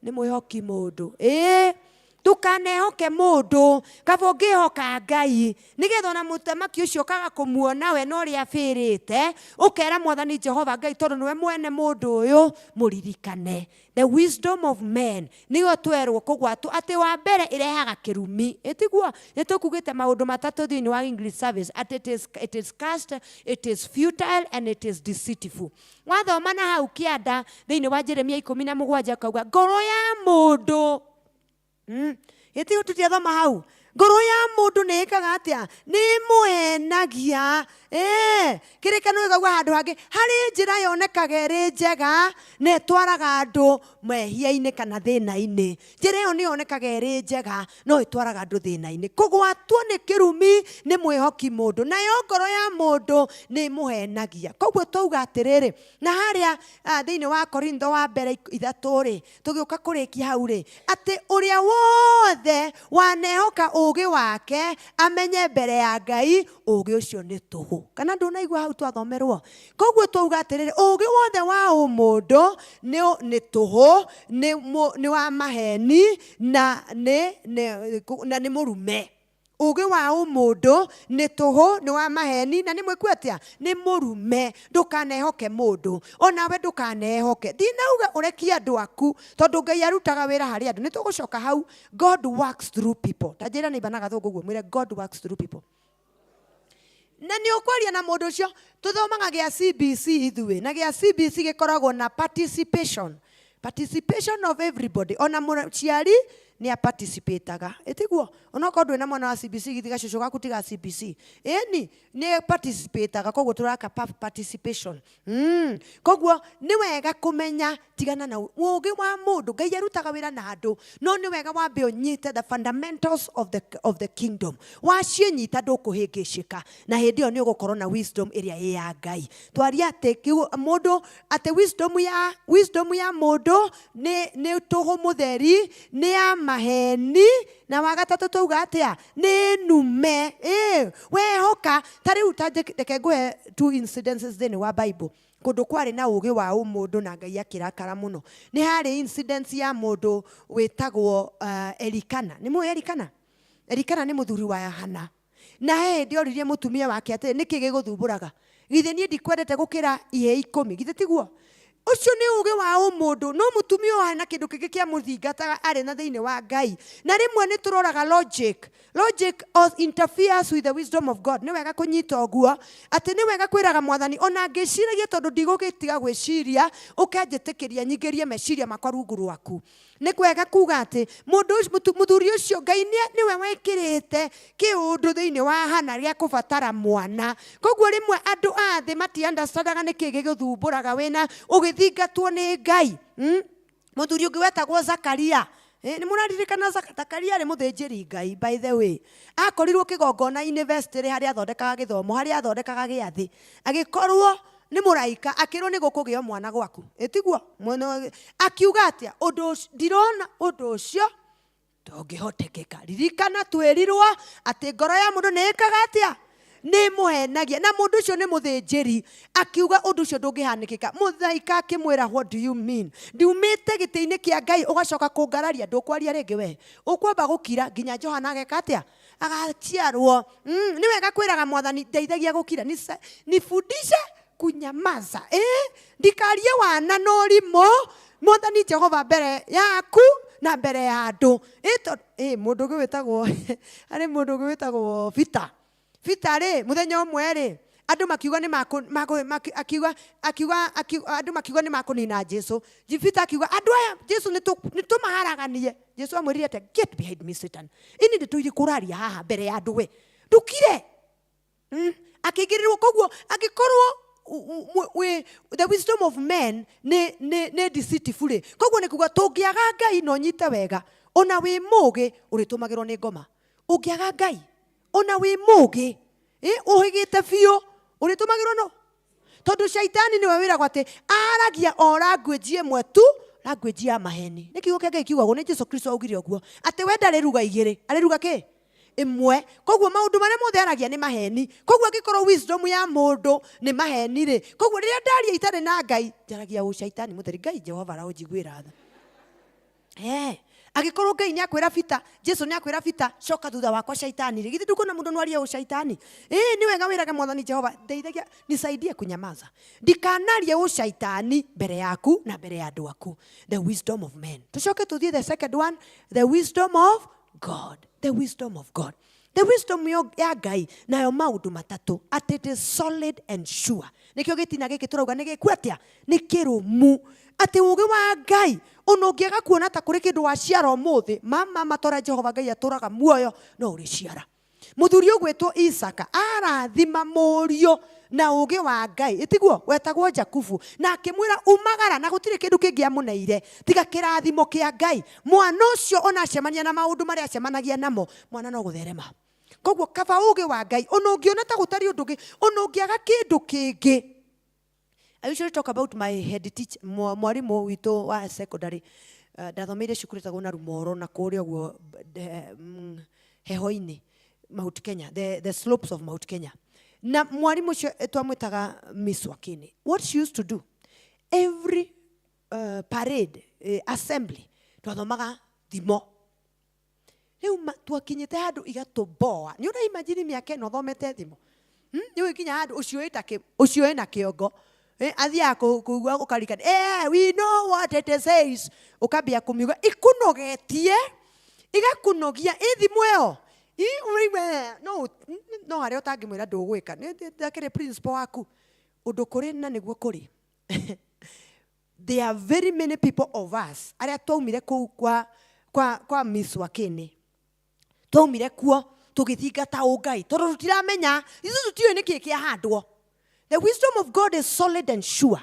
nĩ mwĩhoki mũndũ. Ĩĩ, ndũkanehoke mũndũ, kaba ũngĩhoka Ngai, nĩgetha ona mũthamaki ũcio ũkaga kũmuona we na ũrĩa abĩrĩte, ũkera Mwathani Jehova Ngai, tondũ nĩwe mwene mũndũ ũyũ, mũririkane. The wisdom of men nĩyo twerwo kũgwatwo atĩ wa mbere ĩrehaga kĩrumi. Ĩtiguo? Nĩ tũkugĩte maũndũ matatũ thĩinĩ wa English service, atĩ it is cursed, it is futile and it is deceitful. Wathoma na hau kĩanda thĩinĩ wa Jeremia 17 akauga ngoro ya mũndũ. Ĩtiguo tũtiathoma hau? Ngoro ya mũndũ nĩ ĩkaga atĩa? Nĩ ĩmũhenagia. Kĩrĩkanĩro gĩkauga handũ hangĩ, harĩ njĩra yonekaga ĩrĩ njega na ĩtwaraga andũ mehia-inĩ kana thĩna-inĩ. Njĩra ĩyo nĩ yonekaga ĩrĩ njega no ĩtwaraga andũ thĩna-inĩ. Kũgwatwo nĩ kĩrumi nĩ mwĩhoki mũndũ, nayo ngoro ya mũndũ nĩ ĩmũhenagia. Koguo twauga atĩrĩrĩ, na harĩa thĩinĩ wa Korintho wa mbere 3 rĩ, tũgĩũka kũrĩkia hau rĩ, atĩ ũrĩa wothe wanehoka ũũgĩ wake amenye mbere ya Ngai ũũgĩ ũcio nĩ tũhũ. Kana ndũnaigua hau twathomerwo? Koguo twauga atĩrĩrĩ, ũũgĩ wothe wa ũmũndũ nĩ tũhũ, nĩ wa maheni na nĩ mũrume. Ũũgĩ wa ũmũndũ nĩ tũhũ, nĩ wa maheni na nĩ mwĩku atĩa? Nĩ mũrume. Ndũkanehoke mũndũ, onawe ndũkanehoke. Ndinauga ũrekie andũ aku, tondũ Ngai arutaga wĩra harĩ andũ. Nĩ tũgũcoka hau. God works through people. Ta njĩra nĩ ibanaga thũngũ ũguo, mwĩre God works through people. Na nĩ ũkwaria na mũndũ ũcio, tũthomaga gĩa CBC ithuĩ, na gĩa CBC gĩkoragwo na participation. Participation of everybody. Ona mũciari nĩ aparticipataga. Ĩtiguo? Onokorwo ndũrĩ na mwana wa CBC, githĩ gacũcũ gaku ti ga CBC. Ĩni, nĩ participataga, koguo tũraka participation. Koguo nĩ wega kũmenya tigana na ũũgĩ wa mũndũ. Ngai arutaga wĩra na andũ, no nĩ wega wambe ũnyite the fundamentals of the kingdom. Waciĩnyita ndũkũhĩngĩcĩka, na hĩndĩ ĩyo nĩ ũgũkorwo na wisdom ĩrĩa ĩ ya Ngai. Twaria atĩ mũndũ, atĩ wisdom ya mũndũ nĩ tũhũ mũtheri, nĩ ya maheni, na wa gatatũ twauga atĩa? Nĩ nume. Wehoka, ta rĩu ta reke ngũhe two incidences thĩinĩ wa Bible. Kũndũ kwarĩ na ũũgĩ wa ũmũndũ na Ngai akĩrakara mũno. Nĩ harĩ incident ya mũndũ wĩtagwo Elikana. Nĩ mũĩ Elikana? Elikana nĩ mũthuri wa Hana. Na he hĩndĩ oririe mũtumia wake atĩrĩ, nĩkĩ gĩgũthumbũraga? Githĩ niĩ ndikwendete gũkĩra ihĩĩ 10? Githĩ tiguo? Ũcio nĩ ũũgĩ wa ũmũndũ, no mũtumia ũyũ arĩ na kĩndũ kĩngĩ kĩamũthingataga arĩ na thĩinĩ wa Ngai. Na rĩmwe nĩ tũroraga logic. Logic interferes with the wisdom of God. Nĩ wega kũnyita ũguo, atĩ nĩ wega kwĩraga Mwathani, ona ngĩciragia tondũ ndigũgĩtiga gwĩciria, ũkenjĩtĩkĩria nyingĩrie meciria makwa rungu rwaku. Nĩ kwega kuga atĩ mũthuri ũcio Ngai nĩwe wekĩrĩte kĩũndũ thĩinĩ wa Hana gĩa kũbatara mwana. Koguo rĩmwe andũ a thĩ mati-understandaga nĩkĩ gĩgũthumbũraga wĩna ũgĩthingatwo nĩ Ngai. Mũthuri ũngĩ wetagwo Zakaria. Nĩ mũraririkana Zakaria arĩ mũthĩnjĩri Ngai, by the way. Akorirwo kĩgongona university harĩa athondekaga gĩthomo, harĩa athondekaga gĩathĩ. Agĩkorwo Nĩ mũraika akĩrwo nĩ gũkũgĩa mwana gwaku, ĩtiguo? Akiuga atĩa? Ũndũ ndirona ũndũ ũcio ndũngĩhotekeka. Ririkana twĩrirwo atĩ ngoro ya mũndũ nĩ ĩkaga atĩa? Nĩ ĩmũhenagia. Na mũndũ ũcio nĩ mũthĩnjĩri, akiuga ũndũ ũcio ndũngĩhanĩkĩka. Mũraika akĩmwĩra, what do you mean? Ndiumĩte gĩtĩ-inĩ kĩa Ngai ũgacoka kũngararia? Ndũkwaria rĩngĩ we, ũkwamba gũkira nginya Johana ageka atĩa? Agaciarwo. Nĩ wega kwĩraga Mwathani, ndeithagia gũkira, nifundishe kunyamaza, ndikarie wana na ũrimũ, Mwathani Jehova, mbere yaku na mbere ya andũ. Mũndũ ũngĩ wĩtagwo, harĩ mũndũ ũngĩ wĩtagwo Peter. Peter rĩ, mũthenya ũmwe rĩ, andũ makiuga nĩ makũ, akiuga, akiuga, akiuga, andũ makiuga nĩ makũnina Jesu. Peter akiuga, andũ aya, Jesu nĩ tũmaharaganie. Jesu amwĩrire atĩa? Get behind me, Satan. Ini nĩ tũirĩ kũraria haha mbere ya andũ we. Ndũkire. Akĩingĩrĩrwo. Koguo angĩkorwo the wisdom of men nĩ deceitful rĩ, koguo nĩ kuga tũngĩaga Ngai na ũnyite wega, ona wĩ mũgĩ ũrĩtũmagĩrwo nĩ ngoma. Ũngĩaga Ngai ona wĩ mũgĩ, ũhĩgĩte biũ, ũrĩtũmagĩrwo no tondũ shaitani nĩwe wĩragwo atĩ aragia o language ĩmwe tu, language ya maheni. Nĩ kiugo kĩa Ngai kiugagwo, nĩ Jesu Kristo augire ũguo, atĩ we ndarĩ ruga igĩrĩ, arĩ ruga kĩ? Ĩmwe. Koguo maũndũ marĩa mothe aragia nĩ maheni. Koguo angĩkorwo wisdom ya mũndũ nĩ maheni rĩ, koguo rĩrĩa ndaria itarĩ na Ngai, njaragia ũcaitani mũtheri. Ngai Jehova araũnjiguĩra tha. Angĩkorwo Ngai nĩ akwĩra Peter, Jesu nĩ akwĩra Peter, coka thutha wakwa shaitani rĩ, githĩ ndũkuona mũndũ no arie ũcaitani? Nĩ wega wĩrage Mwathani Jehova, ndeithagia, nisaidie kunyamaza, ndikanarie ũcaitani mbere yaku na mbere ya andũ aku. The wisdom of men. Tũcoke tũthiĩ the second one, the wisdom of God. The wisdom of God. The wisdom ya Ngai nayo maũndũ matatũ, atĩ it is solid and sure. Nĩkĩo gĩtina gĩkĩ tũrauga nĩ gĩku atĩa? Nĩ kĩrũmu. Atĩ ũũgĩ wa Ngai, ona ũngĩaga kuona ta kũrĩ kĩndũ waciara ũmũthĩ, mama matũra Jehova Ngai atũraga muoyo, no ũrĩciara. Mũthuri ũgwĩtwo Isaka arathima mũriũ na ũũgĩ wa Ngai, ĩtiguo? Wetagwo Jakubu, na akĩmwĩra umagara, na gũtirĩ kĩndũ kĩngĩ amũneire tiga kĩrathimo kĩa Ngai. Mwana ũcio ona acemania na maũndũ marĩa acemanagia namo, mwana no gũtherema. Koguo kaba ũũgĩ wa Ngai, ona ũngĩona ta gũtarĩ ũndũ ũngĩ, ona ũngĩaga kĩndũ kĩngĩ. I usually talk about my head teacher, mwarimu witũ wa secondary. Ndathomeire cukuru ĩtagwo Narumoro na kũrĩa ũguo heho-inĩ, Mount Kenya, the slopes of Mount Kenya. Na mwarimu ũcio twamwĩtaga Miss Wakini. What she used to do, every parade, assembly, twathomaga thimo. Rĩu twakinyĩte handũ igatũboa. Nĩ ũra imagine mĩaka ĩno ũthomete thimo? Nĩ ũgĩkinya handũ ũcio wĩna kĩongo. Athiaga kũigua ũkarikana. We know what it says. Ũkambia kũmiuga ikunogetie, igakunogia ĩ thimo ĩyo. Ũraigua, no harĩa ũtangĩmwĩra ndũgwĩka. Nĩ ndakĩrĩ principal waku. Ũndũ kũrĩ na nĩguo kũrĩ. There are very many people of us arĩa twaumire kũu kwa Miss Wakini. Twaumire kuo tũgĩthingata ũngai tondũ tũtiramenya, ithuĩ tũtiũĩ nĩkĩ kĩahandwo. The wisdom of God is solid and sure.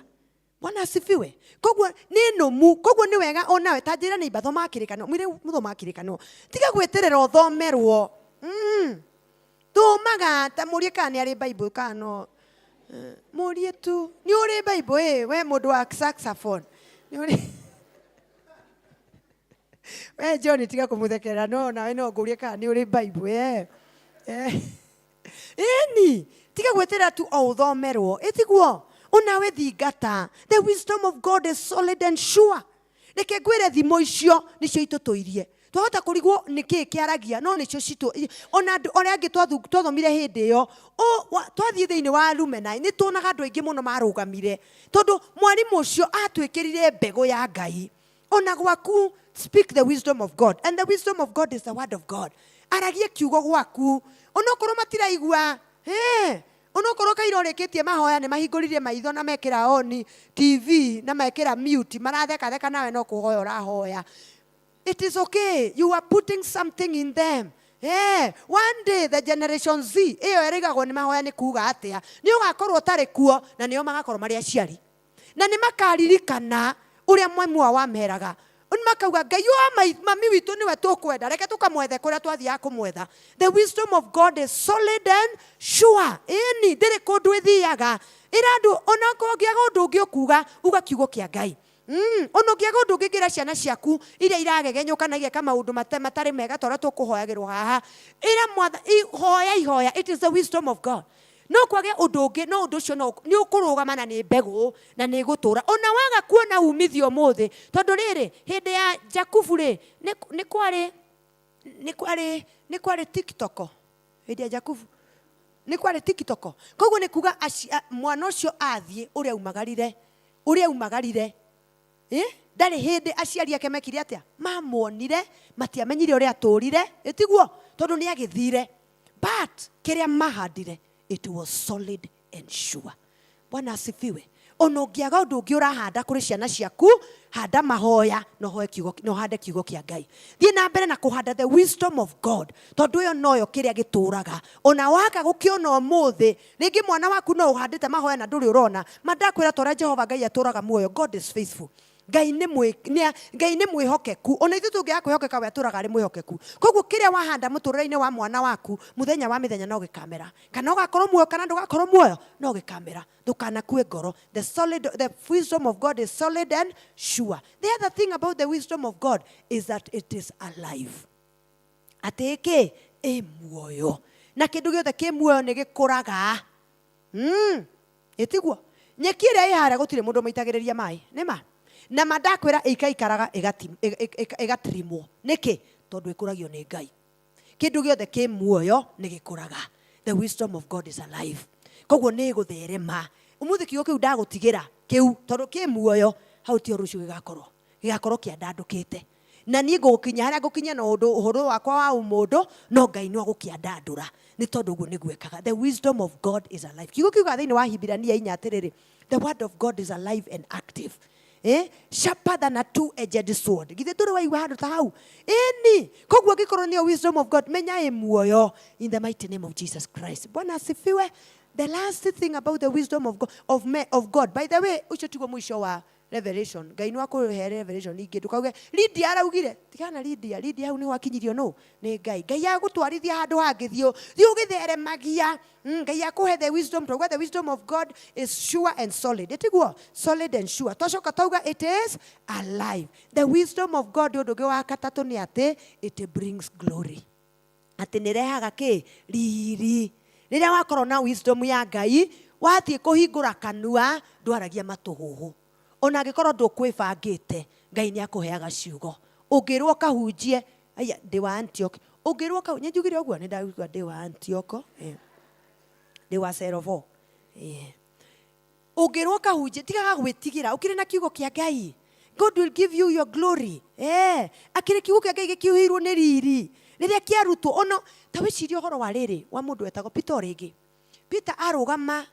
Bwana asifiwe. Koguo nĩ nũmu, koguo nĩ wega onawe ta njĩra nĩ imbathoma kĩrĩkanĩro, mwĩre mũthoma kĩrĩkanĩro. Tiga gweterera ũthomerwo. Tũmaga ta mũrie kana nĩ arĩ Bible kana no. Mũrie tu. Nĩ ũrĩ Bible we mũndũ wa saxophone. Nĩ ũrĩ. We John tiga kũmũthekerera, no nawe no ngũrie kana nĩ ũrĩ Bible. Ĩni, tiga gweterera tu o ũthomerwo. Ĩtiguo? Onawe thingata. The wisdom of God is solid and sure. Reke ngwĩre thimo icio nĩcio itũtũirie. Twahota kũrigwo nĩkĩ kĩaragia, no nĩcio citũ. Ona andũ arĩa angĩ twathomire hĩndĩ ĩyo, twathiĩ thĩinĩ wa alumni, nĩ tuonaga andũ aingĩ mũno marũgamire. Tondũ mwarimũ ũcio atwĩkĩrire mbegũ ya Ngai. Ona gwaku, speak the wisdom of God. And the wisdom of God is the word of God. Aragia kiugo gwaku. Onokorwo matiraigua, onokorwo kaira ũrĩkĩtie mahoya nĩ mahingũririe maitho na mekĩra on TV na mekĩra mute, marathekatheka nawe no kũhoya ũrahoya. It is okay. You are putting something in them. One day the generation Z ĩyo ĩrĩgagwo nĩ mahoya nĩ kuga atĩa, nĩ ũgakorwo ũtarĩ kuo na nĩo magakorwo marĩ aciari. Na nĩ makaririkana ũrĩa mwarimũ wao wameraga. Makauga Ngai wa mami witũ nĩwe tũkwenda, reke tũkamwethe kũrĩa twathiaga kũmwetha. The wisdom of God is solid and sure. Ĩni, ndĩrĩ kũndũ ĩthiaga. Ĩra andũ, ona ũngĩaga ũndũ ũngĩ ũkuga, uga kiugo kĩa Ngai. Ona ũngĩaga ũndũ ũngĩ ngĩra ciana ciaku iria iragegenyũka na igeka maũndũ matarĩ mega ta ũrĩa tũkũhoyagĩrwo haha. Ĩra mwatha, hoya ihoya. It is the wisdom of God. No kwage ũndũ ũngĩ, no ũndũ ũcio no nĩ ũkũrũgama na nĩ mbegũ na nĩ ĩgũtũra. Ona waga kuona umithio ũmũthĩ, tondũ rĩrĩ, hĩndĩ ya Jakubu rĩ, nĩ kwarĩ, nĩ kwarĩ, nĩ kwarĩ TikTok hĩndĩ ya Jakubu. Nĩ kwarĩ TikTok. Koguo nĩ kuga mwana ũcio athiĩ ũrĩa aumagarire, ũrĩa aumagarire. Ndarĩ hĩndĩ aciari ake mekire atĩa? Mamuonire, matiamenyire ũrĩa atũrire, ĩtiguo? Tondũ nĩ agĩthire. But kĩrĩa mahandire, it was solid and sure. Bwana asifiwe. Ona ũngĩaga ũndũ ũngĩ ũrahanda kũrĩ ciana ciaku, handa mahoya, na ũhoe kiugo, na ũhande kiugo kĩa Ngai. Thiĩ na mbere na kũhanda the wisdom of God, tondũ ĩyo noyo kĩrĩa gĩtũraga. Ona waga gũkĩona ũmũthĩ, rĩngĩ mwana waku no ũhandĩte mahoya na ndũrĩ ũrona, ma ndakwĩra ta ũrĩa Jehova Ngai atũraga muoyo, God is faithful. Ngai nĩ mwĩ-, nĩ a-, Ngai nĩ mwĩhokeku. Ona ithuĩ tũngĩaga kwĩhokeka, we atũraga arĩ mwĩhokeku. Koguo kĩrĩa wahanda mũtũrĩre-inĩ wa mwana waku, mũthenya wa mĩthenya no gĩkamera. Kana ũgakorwo muoyo kana ndũgakorwo muoyo, no gĩkamera. Ndũkanakue ngoro. The solid, the wisdom of God is solid and sure. The other thing about the wisdom of God is that it is alive. Atĩ ĩkĩ? Ĩ muoyo. Na kĩndũ gĩothe kĩ muoyo nĩ gĩkũraga. Ĩtiguo? Nyeki ĩrĩa ĩ harĩa gũtirĩ mũndũ ũmĩitagĩrĩria maĩ. Nĩ ma? Na ma ndakwĩra ĩikaikaraga ĩgatrimwo. Nĩkĩ? Tondũ ĩkũragio nĩ Ngai. Kĩndũ gĩothe kĩ muoyo nĩ gĩkũraga. The wisdom of God is alive. Koguo nĩ ĩgũtherema. Ũmũthĩ kiugo kĩu ndagũtigĩra kĩu, tondũ kĩ muoyo, hau tiho rũciũ gĩgakorwo. Gĩgakorwo kĩandandũkĩte. Na niĩ ngũgũkinyia harĩa ngũkinyia na ũndũ, ũhoro wakwa wa ũmũndũ, no Ngai no agũkĩandandũra. Nĩ tondũ ũguo nĩguo ekaga. The wisdom of God is alive. Kiugo kiugaga thĩinĩ wa Hibirania inya atĩrĩrĩ, the word of God is alive and active. Sharper than a two-edged sword. Githĩ ndũrĩ waigua handũ ta hau? Ĩni. Koguo angĩkorwo nĩyo wisdom of God, menya ĩ muoyo in the mighty name of Jesus Christ. Bwana asifiwe. The last thing about the wisdom of God, of me, of God. By the way, ũcio tiguo mũico wa Revelation. Ngai no akũhe revelation ingĩ, ndũkauge Lydia araugire. Tigana na Lydia. Lydia hau nĩho akinyirio nũ? Nĩ Ngai. Ngai agũtwarithia handũ hangĩ, thiĩ ũgĩtheremagia. Ngai akũhe the wisdom. Twauga the wisdom of God is sure and solid. Ĩtiguo? Solid and sure. Twacoka twauga it is alive. The wisdom of God ũndũ ũngĩ wa gatatũ nĩ atĩ it brings glory. Atĩ nĩ ĩrehaga kĩ? Riri. Rĩrĩa wakorwo na wisdom ya Ngai, wathiĩ kũhingũra kanua, ndwaragia matũhũhũ. Ona angĩkorwo ndũkwĩbangĩte, Ngai nĩ akũheaga ciugo. Ũngĩrwo ũkahunjie, aya, ndĩ wa Antioch. Ũngĩrwo ũkahunjie, nĩ njugire ũguo? Nĩ ndauga ndĩ wa Antioch. Ndĩ wa Serovo. Ũngĩrwo ũkahunjie, tigaga gwĩtigĩra, ũkĩrĩ na kiugo kĩa Ngai. God will give you your glory. Akĩrĩ kiugo kĩa Ngai gĩkiuhĩirwo nĩ riri. Rĩrĩa kĩarutwo, ono, ta wĩcirie ũhoro wa rĩrĩ, wa mũndũ wetagwo Peter rĩngĩ. Peter arũgama,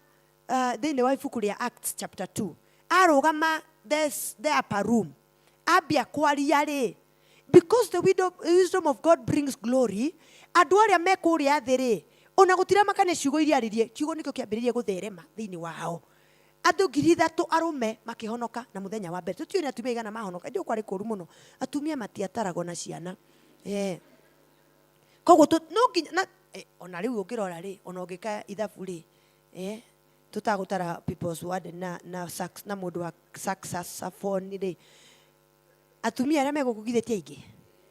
thĩinĩ wa ibuku rĩa Acts chapter 2. Arũgama the upper room. Ambia kwaria rĩ, because the wisdom of God brings glory, andũ arĩa me kũrĩa thĩ rĩ, ona gũtiramakania ciugo iria aririe, kiugo nĩkĩo kĩambĩrĩirie gũtherema thĩinĩ wao. Andũ ngiri ithatũ arũme makĩhonoka na mũthenya wa mbere. Tũtiũĩ nĩ atumia aigana mahonoka, ĩndĩ kwarĩ kũũru mũno. Atumia matiataragwo na ciana. Koguo no nginya, na, ona rĩu ũngĩrora rĩ, ona ũngĩka ithabu rĩ, tũtagũtara people's word na sax, na mũndũ wa saxophone rĩ, atumia arĩa megũkũ githĩ ti aingĩ?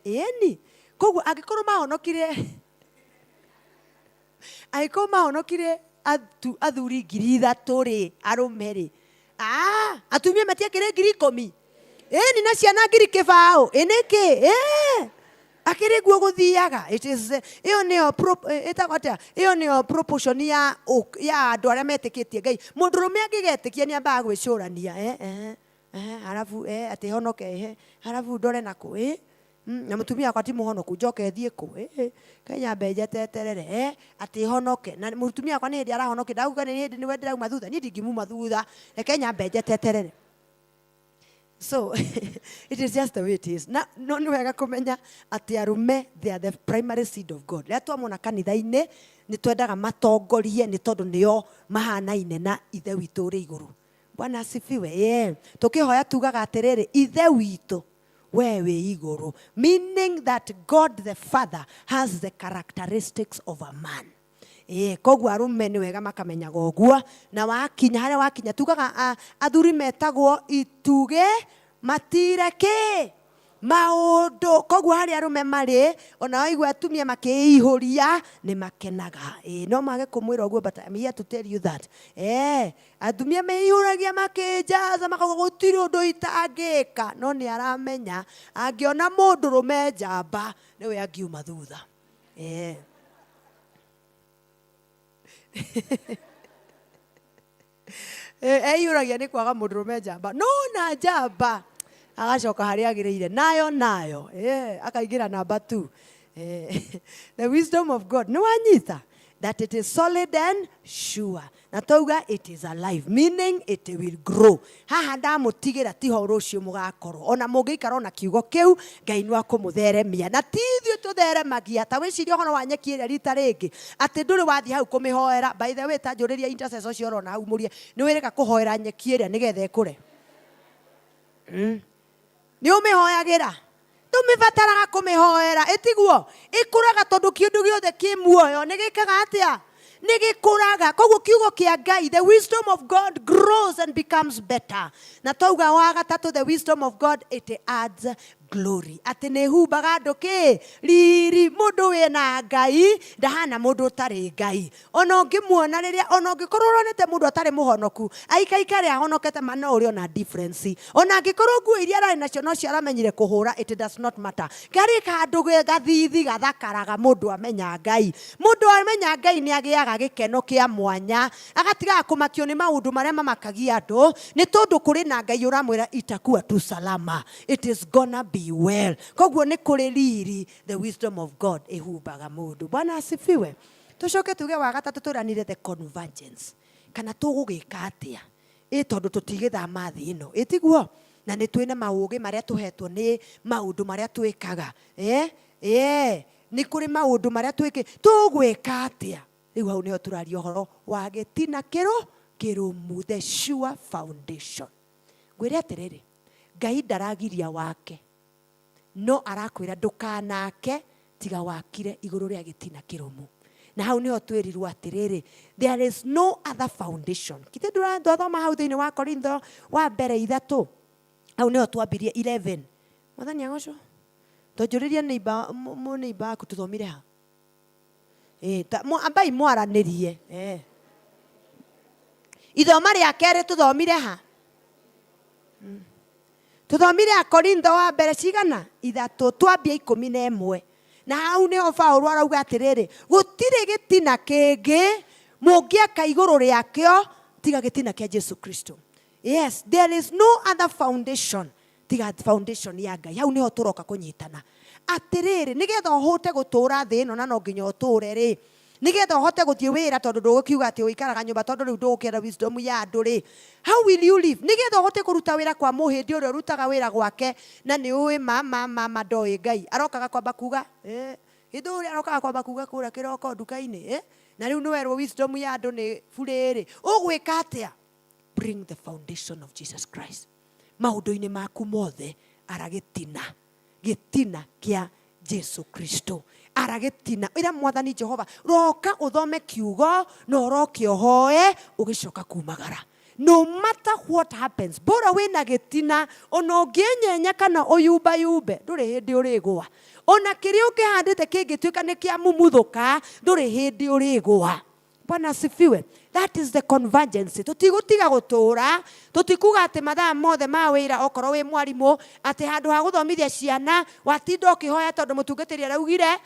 Ĩni. Koguo angĩkorwo mahonokire, angĩkorwo mahonokire athuri ngiri ithatũ rĩ, arũme rĩ, atumia matiakĩrĩ ngiri ikũmi? Ĩni, na ciana ngiri kĩbaũ. Ĩ nĩkĩ? Akĩrĩ guo gũthiaga. It is, ĩyo nĩyo ĩtagwo atĩa? Ĩyo nĩyo proportion ya andũ arĩa metĩkĩtie Ngai. Mũndũrũme angĩgetĩkia nĩ ambaga gwĩcũrania, halafu, atĩ honoke, halafu ndore na kũ, na mũtumia wakwa ti mũhonoku, njoke thiĩ kũ, Kenya mbe njeteterere, atĩ honoke. Na mũtumia wakwa nĩ hĩndĩ arahonokia, ndauga nĩ hĩndĩ nĩwe ndĩrauma thutha, niĩ ndingĩmuma thutha, reke nyambe njeteterere. So, it is just the way it is. Na, no nĩ wega kũmenya atĩ arũme, they are the primary seed of God. Rĩrĩa twamona kanitha-inĩ, nĩ twendaga matongorie nĩ tondũ nĩo mahanaine na Ithe witũ ũrĩ igũrũ. Bwana asifiwe. Tũkĩhoya tugaga atĩrĩrĩ, Ithe witũ We wĩ igũrũ. Meaning that God the Father has the characteristics of a man. Ĩĩ, koguo arũme nĩ wega makamenyaga ũguo, na wakinya harĩa wakinya, tugaga athuri metagwo itugĩ matire kĩ maũndũ. Koguo harĩa arũme marĩ, ona waigua atumia makĩihũria nĩ makenaga. Ĩĩ, no mage kũmwĩra ũguo, but I'm here to tell you that atumia meihũragia makĩnjaza makauga gũtirĩ ũndũ itangĩka, no nĩ aramenya angĩona mũndũrũme njamba nĩwe angiuma thutha. Eiyũragia nĩ kwaga mũndũrũme njamba, no na njamba agacoka harĩa agĩrĩire, nayo nayo akaingĩra namba 2. The wisdom of God nĩ wanyita that it is solid and sure, na twauga it is alive, meaning it will grow. Haha ndamũtigĩra tiho rũciũ mũgakorwo, ona mũngĩikara ona kiugo kĩu Ngai no akũmũtheremia, na ti ithuĩ tũtheremagia. Ta wĩcirie ũhoro wa nyeki ĩrĩa rita rĩngĩ, atĩ ndũrĩ wathiĩ hau kũmĩhoera. By the way, ta njũrĩria intercessor ũcio ũrona hau, mũrie nĩ wĩrĩga kũhoera nyeki ĩrĩa nĩgetha ĩkũre? Nĩ ũmĩhoyagĩra? Ndũmĩbataraga kũmĩhoera, ĩtiguo ĩkũraga, tondũ kĩndũ gĩothe kĩ muoyo nĩ gĩkaga atĩa? Nĩ gĩkũraga. Koguo kiugo kĩa Ngai, the wisdom of God grows and becomes better. Na twauga wa gatatũ, the wisdom of God, it adds glory, atĩ nĩ humbaga andũ kĩ riri. Mũndũ wĩna Ngai ndahana mũndũ ũtarĩ Ngai. Ona ũngĩmuona rĩrĩa, ona ũngĩkorwo ũronete mũndũ atarĩ mũhonoku aikaikare ahonokete, ma no ũrĩ ona difference. Ona angĩkorwo nguo iria ararĩ nacio no cio aramenyire kũhũra, it does not matter. Karĩ handũ gathithi gathakaraga mũndũ amenya Ngai. Mũndũ amenya Ngai nĩ agĩaga gĩkeno kĩa mwanya, agatigaga kũmakio nĩ maũndũ marĩa mamakagia andũ, nĩ tondũ kũrĩ na Ngai ũramwĩra itakuwa tu salama, it is gonna be well. Koguo nĩ kũrĩ riri the wisdom of God ĩhumbaga mũndũ. Bwana asifiwe. Tũcoke tuge wa gatatũ tũranire the convergence, kana tũgũgĩka atĩa ĩ tondũ tũtigĩthama thĩ ĩno, ĩtiguo? Na nĩ twĩna maũgĩ marĩa tũhetwo nĩ maũndũ marĩa twĩkaga. Nĩ kũrĩ maũndũ marĩa twĩkĩ, tũgwĩka atĩa rĩu? Hau nĩho tũraria ũhoro wa gĩtina kĩrũ kĩrũmu, the sure foundation. Ngwĩre atĩrĩrĩ, Ngai ndaragiria wake, no arakwĩra ndũkanake tiga wakire igũrũ rĩa gĩtina kĩrũmu. Na hau nĩho twĩrirwo atĩrĩrĩ, there is no other foundation. Githĩ ndũrathoma hau thĩinĩ wa Korintho wa mbere 3? Hau nĩho twambirie 11. Mwathani agocwo. Twanjũrĩrie neighbor, neighbor waku, tũthomire ha? Ambai mwaranĩrie. Ithoma rĩa kerĩ tũthomire ha? Tũthomire Akorintho wa mbere cigana? 3, twambia 11. Na hau nĩho Paũlũ arauga atĩrĩrĩ, gũtirĩ gĩtina kĩngĩ mũngĩaka igũrũ rĩakĩo tiga gĩtina kĩa Jesu Kristo. Yes, there is no other foundation tiga foundation ya Ngai. Hau nĩho tũroka kũnyitana atĩrĩrĩ, nĩgetha ũhote gũtũra thĩ ĩno, na no nginya ũtũre rĩ, nĩgetha ũhote gũthiĩ wĩra, tondũ ndũgũkiuga atĩ ũikaraga nyũmba, tondũ rĩu ndũgũkĩenda wisdom ya andũ rĩ, how will you live? Nĩgetha ũhote kũruta wĩra kwa mũhĩndĩ ũrĩa ũrutaga wĩra gwake, na nĩ ũĩ mama mama ndoĩ Ngai, arokaga kwamba kuga githĩ ũrĩa arokaga kwamba kuga kũrĩa kĩroko nduka-inĩ, na rĩu nĩwerwo wisdom ya andũ nĩ burĩ rĩ, ũgwĩka atĩa? Bring the foundation of Jesus Christ maũndũ-inĩ maku mothe. Ara gĩtina, gĩtina kĩa Jesu Kristo, ara gĩtina. Ĩra Mwathani Jehova, roka ũthome kiugo na ũroke ũhoe ũgĩcoka kumagara. No matter what happens, bora wĩna gĩtina, ona ũngĩenyenya kana ũyumbayumbe, ndũrĩ hĩndĩ ũrĩgũa. Ona kĩrĩa ũkĩhandĩte kĩngĩtuĩka nĩ kĩa mumuthũka, ndũrĩ hĩndĩ ũrĩgũa. Bwana asifiwe. That is the convergence. Tũtigũtiga gũtũra, tũtikuga atĩ mathaa mothe ma wĩra, okorwo wĩ mwarimũ, atĩ handũ ha gũthomithia ciana watinda ũkĩhoya, tondũ mũtungatĩri araugire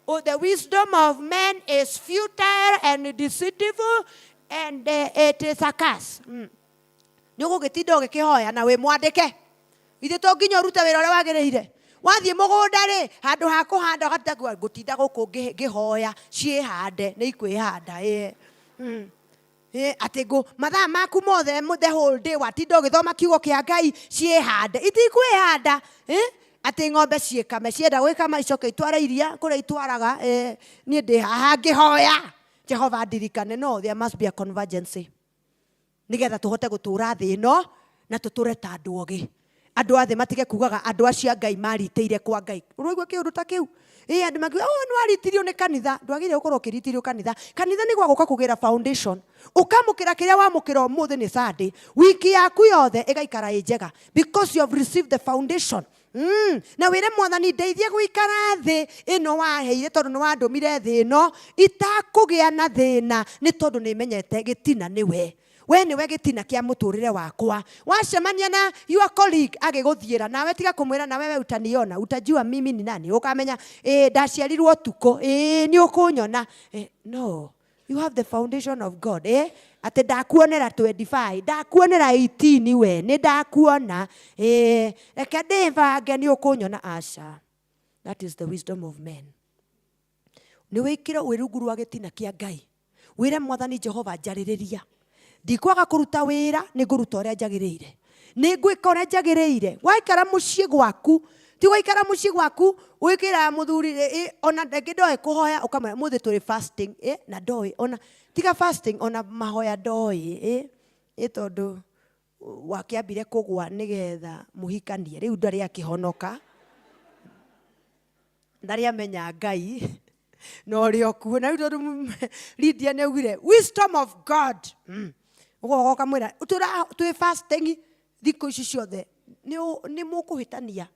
oh, the wisdom of men is futile and deceitful and it is a curse. Nĩ ũgũgĩtinda ũgĩkĩhoya na wĩ mwandĩke? Ithe to nginya ũrute wĩra ũrĩa wagĩrĩire. Wathiĩ mũgũnda rĩ, handũ ha kũhanda ũgatinda kuga, ngũtinda gũkũ ngĩhoya ciĩhande, nĩ ikwĩhanda. Atĩ ngũ mathaa maku mothe, the whole day watinda ũgĩthoma kiugo kĩa Ngai, ciĩhande, itikwĩhanda. Atĩ ng'ombe ciĩkame, cienda gwĩkama icoke itware iria kũrĩa itwaraga. Niĩ ndĩ haha ngĩhoya Jehova ndirikane. No, there must be a convergence nĩgetha tũhote gũtũra thĩ ĩno na tũtũre ta andũ ogĩ. Andũ a thĩ matige kugaga andũ acio a Ngai maritĩire kwa Ngai. Ũraigua kĩũndũ ta kĩu? Ĩĩ andũ makiuga, oh, nĩ waritirio nĩ kanitha. Ndwagĩrĩire gũkorwo ũkĩritirio kanitha. Kanitha nĩ gwa gũka kũgĩra foundation. Ũkamũkĩra kĩrĩa wamũkĩra ũmũthĩ nĩ Sunday. Wiki yaku yothe ĩgaikara ĩ njega because you have received the foundation. Na wĩre mwathani ndeithie gũikara thĩ ĩno waheire tondũ nĩ wandũmire thĩ ĩno itakũgĩa na thĩna nĩ tondũ nĩ menyete gĩtina nĩwe. We nĩwe gĩtina kĩa mũtũrĩre wakwa. Wacemania na your colleague agĩgũthiĩra nawe tiga kũmwĩra nawe we utaniona utajua mimi ni nani ũkamenya ĩĩ ndaciarirwo ũtukũ ĩĩ nĩ ũkũnyona no you have the foundation of God atĩ ndakuonera 25 ndakuonera 18 we nĩ ndakuona reke ndĩbange nĩ ũkũnyona aca. That is the wisdom of men. Nĩ wĩkĩre wĩ rungu rwa gĩtina kĩa Ngai. Wĩre mwathani Jehova njarĩrĩria. Ndikwaga kũruta wĩra, nĩ ngũruta ũrĩa njagĩrĩire. Nĩ ngwĩka ũrĩa njagĩrĩire. Waikara mũciĩ gwaku, ti gũikara mũciĩ gwaku wĩkĩraga mũthuri ona rĩngĩ ndoĩ kũhoya ũkamwĩra mũthĩ tũrĩ fasting na ndoĩ ona tiga fasting ona mahoya ndoĩ ĩ tondũ wakĩambire kũgwa nĩgetha mũhikanie rĩu ndarĩ akĩhonoka ndarĩ amenya Ngai na ũrĩa ũkuo na rĩu tondũ Lydia nĩ augire wisdom of God. Ũgoka ũkamwĩra twĩ fasting thikũ ici ciothe nĩ mũkũhĩtania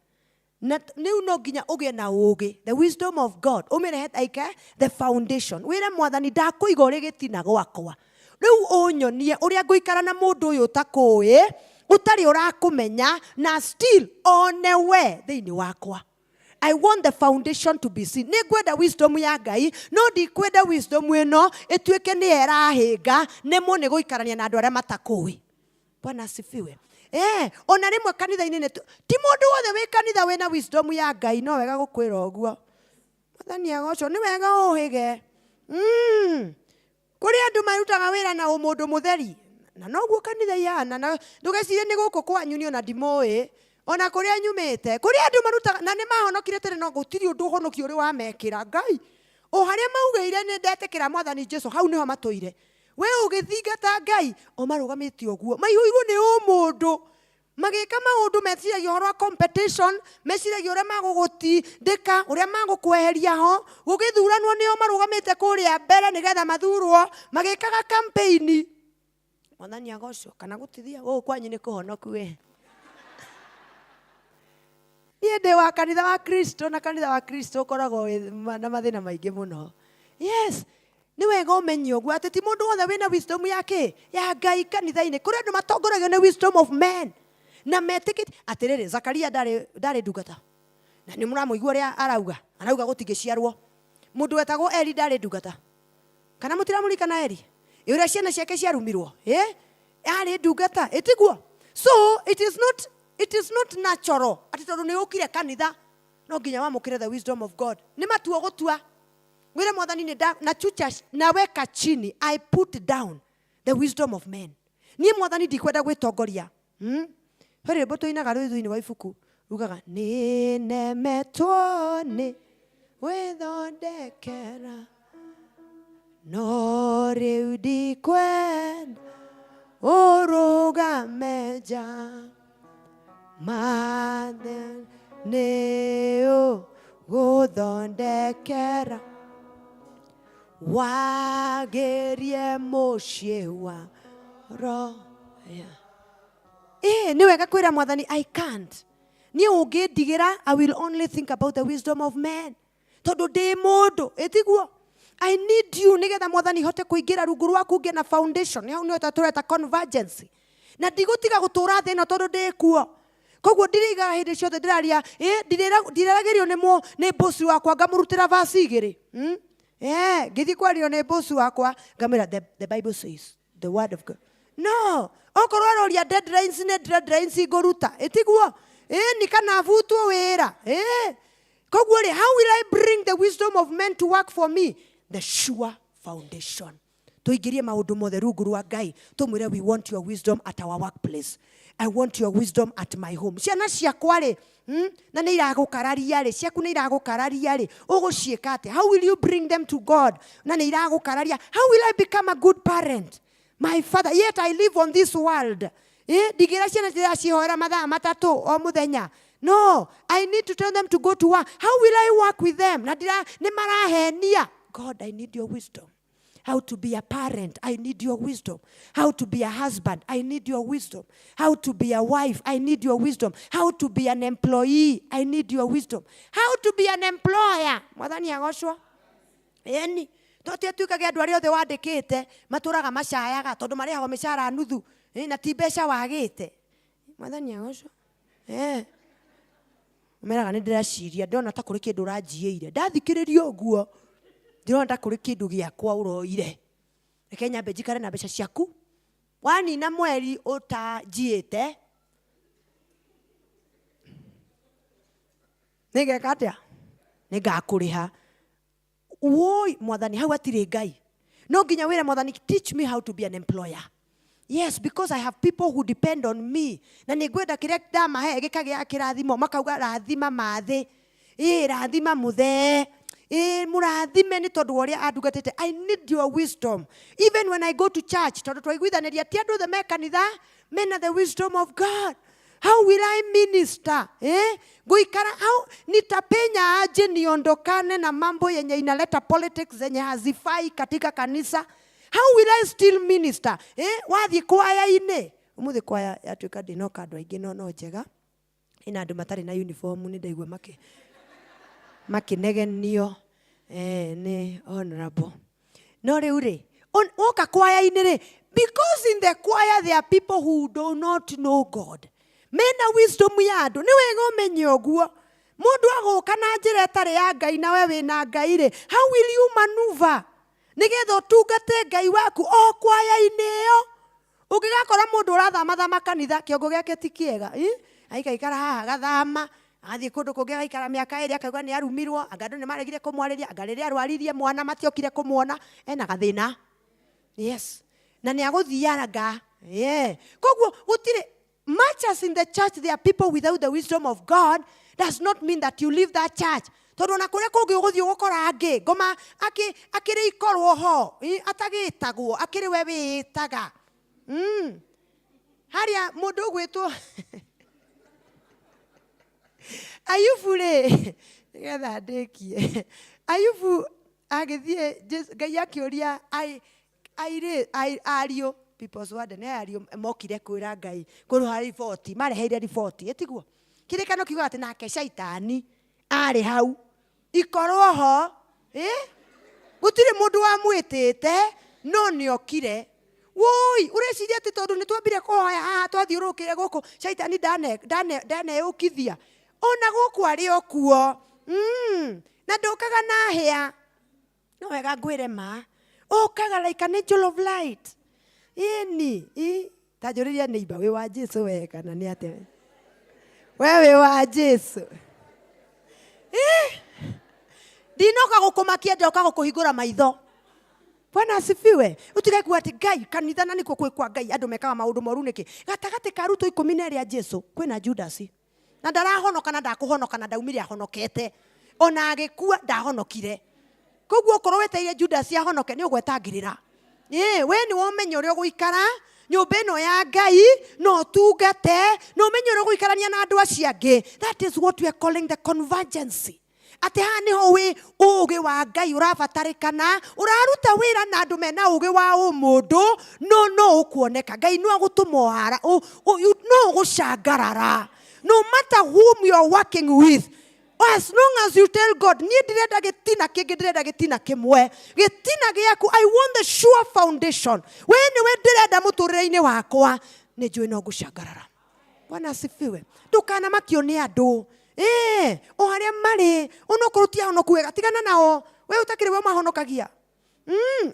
na rĩu no nginya ũgĩe na ũũgĩ the wisdom of God ũmĩrehe like the foundation. Wĩre mwathani ndakũiga ũrĩ gĩtina gwakwa rĩu ũnyonie ũrĩa ngũikara na mũndũ ũyũ ũtakũĩ ũtarĩ ũrakũmenya na still one we thĩinĩ wakwa. I want the foundation to be seen. Nĩ ngwenda wisdom ya Ngai, no ndikwenda wisdom ĩno ĩtuĩke nĩ ĩrahĩnga nemwo nĩ gũikarania na andũ arĩa matakũĩ. Bwana asifiwe. Ona rĩmwe kanitha-inĩ nĩ ti mũndũ wothe wĩ kanitha wĩna wisdom ya Ngai, no wega gũkwĩra ũguo. Mwathani agocwo, nĩ wega ũhĩge. Kũrĩ andũ marutaga wĩra na ũmũndũ mũtheri. Na noguo kanitha ihana, na ndũgecirie nĩ gũkũ kwanyu niĩ ona ndimũĩ. Ona kũrĩa nyumĩte, kũrĩ andũ marutaga, na nĩ mahonokire tene no gũtirĩ ũndũ ũhonokio ũrĩ wamekĩra. Ngai, o harĩa maugĩire nĩ ndetĩkĩra Mwathani Jesu, hau nĩho matũire. We ũgĩthingata Ngai, o marũgamĩte ũguo. Maihũirwo nĩ ũmũndũ. Magĩka maũndũ meciragia ũhoro wa competition, meciragia ũrĩa magũgũtindĩka, ũrĩa magũkweheria ho, gũgĩthuranwo nĩo marũgamĩte kũrĩa mbere nĩgetha mathurwo, magĩkaga campaign. Mwathani agocwo, kana gũtithia, gũkũ kwanyu nĩ kũhonoku we. Niĩ ndĩ wa kanitha wa Kristo, na kanitha wa Kristo ũkoragwo wĩ na mathĩna maingĩ mũno. Yes, nĩ wega ũmenye ũguo atĩ ti mũndũ wothe wĩna wisdom ya kĩ? Ya Ngai kanitha-inĩ. Kũrĩ andũ matongoragio nĩ wisdom of men. Na metĩkĩtie atĩrĩrĩ, Zakaria ndarĩ ndungata. Na nĩ mũramũigua ũrĩa arauga. Arauga gũtingĩciarwo. Mũndũ wetagwo Eli ndarĩ ndungata. Kana mũtiramũririkana Eli? Ĩ ũrĩa ciana ciake ciarumirwo? Ĩ? Arĩ ndungata. Ĩ tiguo? So, it is not natural. Atĩ tondũ nĩ ũkire kanitha, no nginya wamũkĩre the wisdom of God. Nĩ matua ũgũtua. Mwĩre mwathani nĩ nda, na chucha, naweka chini, I put down the wisdom of men. Niĩ mwathani ndikwenda gwĩtongoria. He rwĩmbo tũinaga rwĩ thĩinĩ wa ibuku, rugaga, nĩ nemetwo nĩ gwĩthondekera, no rĩu ndikwenda ũrũgame nja. Mwathani nĩ ũgũthondekera, wagĩrie mũciĩ wa roho. Nĩ wega kwĩra mwathani, I can't. Niĩ ũngĩndigĩra, I will only think about the wisdom of men. Tondũ ndĩ mũndũ, ĩtiguo? I need you nĩgetha mwathani hote kũingĩra rungu rwaku ngĩe na foundation. Hau nĩho tũreta convergence. Na ndigũtiga gũtũra thĩ ĩno tondũ ndĩ kuo. Koguo ndirĩigaga hĩndĩ ciothe ndĩraria, ndiraragĩrio nĩ boss wakwa ngamũrutĩra verse igĩrĩ. Ngĩthiĩ kwario nĩ boss wakwa ngamwĩra the Bible says the word of God. No, okorwo aroria deadlines nĩ deadlines ngũruta. Ĩtiguo? Ni kana butwo wĩra. Koguo rĩ, how will I bring the wisdom of men to work for me? The sure foundation. Tũingĩrie maũndũ mothe rungu rwa Ngai. Tũmwĩre we want your wisdom at our workplace. I want your wisdom at my home. Ciana ciakwa rĩ, na nĩ iragũkararia rĩ, ciaku nĩ iragũkararia rĩ, ũgũciĩka atĩa? How will you bring them to God? Na nĩ iragũkararia. How will I become a good parent? My father, yet I live on this world. Ndingĩra ciana ndĩracihoera mathaa matatũ o mũthenya. No, I need to tell them to go to work. How will I work with them? Na ndira nĩ marahenia. God, I need your wisdom. How to be a parent, I need your wisdom. How to be a husband, I need your wisdom. How to be a wife, I need your wisdom. How to be an employee, I need your wisdom. How to be an employer. Mwathani agocwo. Ĩni, to ti atuĩkage andũ arĩa othe wandĩkĩte matũraga macayaga tondũ marĩhagwo mĩcara nuthu na ti mbeca wagĩte. Mwathani agocwo. Eh. Meraga nĩ ndĩraciria ndĩrona ta kũrĩ kĩndũ ũranjiĩire. Ndathikĩrĩria ũguo ndĩrona ta kũrĩ kĩndũ gĩakwa ũroire. Reke nyambe njikare na mbeca ciaku. Wanina mweri ũtanjiĩte nĩngeka atĩa? Nĩngakũrĩha. Woi mwathani, hau hatirĩ Ngai. No nginya wĩre mwathani, teach me how to be an employer. Yes, because I have people who depend on me. Na nĩngwenda kĩrĩa ndamahe gĩkagĩa kĩrathimo, makauga rathima mathĩ. Ĩ rathima mũthee. Ĩ mũrathime nĩ tondũ wa ũrĩa andungatĩte. I need your wisdom. Even when I go to church, tondũ twaiguithanĩria ti andũ othe me kanitha mena the wisdom of God. How will I minister? Eh? Guikara, how nitapenya aje niondokane na mambo yenye inaleta politics zenye hazifai katika kanisa? How will I still minister? Eh? Wathiĩ kwaya-inĩ. Ũmũthĩ kwaya yatuĩka ndĩnoka andũ aingĩ no no njega. Ĩna andũ matarĩ na uniform nĩ ndaigua makĩnegenio nĩ honorable. No rĩu rĩ, woka kwaya-inĩ rĩ, because in the choir there are people who do not know God. Mena wisdom ya andũ. Nĩ wega ũmenye ũguo. Mũndũ agũka na njĩra ĩtarĩ ya Ngai na we wĩna Ngai rĩ, how will you maneuver? Nĩgetha ũtungate Ngai waku o kwaya-inĩ ĩyo. Ũngĩgakora mũndũ ũrathamathama kanitha, kĩongo gĩake ti kĩega. Aikaikara haha agathama, agathiĩ kũndũ kũngĩ agaikara mĩaka ĩrĩ akauga nĩ arumirwo, anga andũ nĩ maregire kũmwarĩria, anga rĩrĩa arwaririe mwana matiokire kũmuona, ena gathĩna. Yes. Na nĩ agũthianga. Yeah. Koguo gũtirĩ much as in the church there are people without the wisdom of God does not mean that you leave that church. Tondũ ona kũrĩa kũngĩ ũgũthiĩ ũgũkora angĩ ngoma akĩrĩ ikorwo ho, atagĩtagwo, akĩrĩ we wĩĩtaga. Harĩa mũndũ ũgwĩtwo Ayubu rĩ, nĩgetha ndĩkie. Ayubu agĩthiĩ, Ngai akĩũria ariũ, People's Word, nĩ ariũ mokire kwĩra Ngai, kũrũha riboti, mareheire riboti, ĩtiguo? Kĩrĩkano kiugaga atĩ nake Shaitani arĩ hau, ikorwo ho, Gũtirĩ mũndũ wamwĩtĩte, no nĩokire. Woi, ũreciria atĩ tondũ nĩ twambire kũhoya haha twathiũrũrũkire gũkũ, Shaitani ndaneyũkithia. Ona gũkũ arĩ o kuo. Na ndũkaga na hĩa. No wega ngwĩre ma. Ũkaga like an angel of light. Ĩni, ta njũrĩria neighbor, wĩ wa Jesu we kana nĩ atĩa? We wĩ wa Jesu. Ndinoka gũkũmakia, ndoka gũkũhingũra maitho. Bwana asifiwe. Utige kuga atĩ Ngai kanitha na nĩkuo kwĩ kwa Ngai andũ mekaga maũndũ moru nĩkĩ? Gatagatĩ ka arutwo ikũmi na erĩ a Jesu kwĩna Judasi. Na ndarahonoka na ndakũhonoka na ndaumire ahonokete. Ona agĩkua ndahonokire. Koguo okorwo wetereire Judasi ahonoke nĩ ũgwetangĩrĩra. We nĩ womenya ũrĩa ũgũikara nyũmba ĩno ya Ngai no ũtungate na ũmenye ũrĩa ũgũikarania na andũ acio angĩ. That is what we are calling the convergence. Atĩ haha nĩho wĩ ũũgĩ wa Ngai ũrabatarĩkana, ũraruta wĩra na andũ mena ũũgĩ wa ũmũndũ, no no ũkuoneka. Ngai no agũtũma ũhara, no ũgũcangarara. No matter whom you are working with, as long as you tell God, niĩ ndĩrenda gĩtina kĩngĩ, ndĩrenda gĩtina kĩmwe. Gĩtina gĩaku, I want the sure foundation. We nĩwe ndĩrenda mũtũrĩre-inĩ wakwa. Nĩ njũĩ no ngũcangarara. Bwana asifiwe. Ndũkanamakio nĩ andũ. O harĩa marĩ, onokorwo ti ahonoku wega, tigana nao. We ũtakĩrĩ we ũmahonokagia.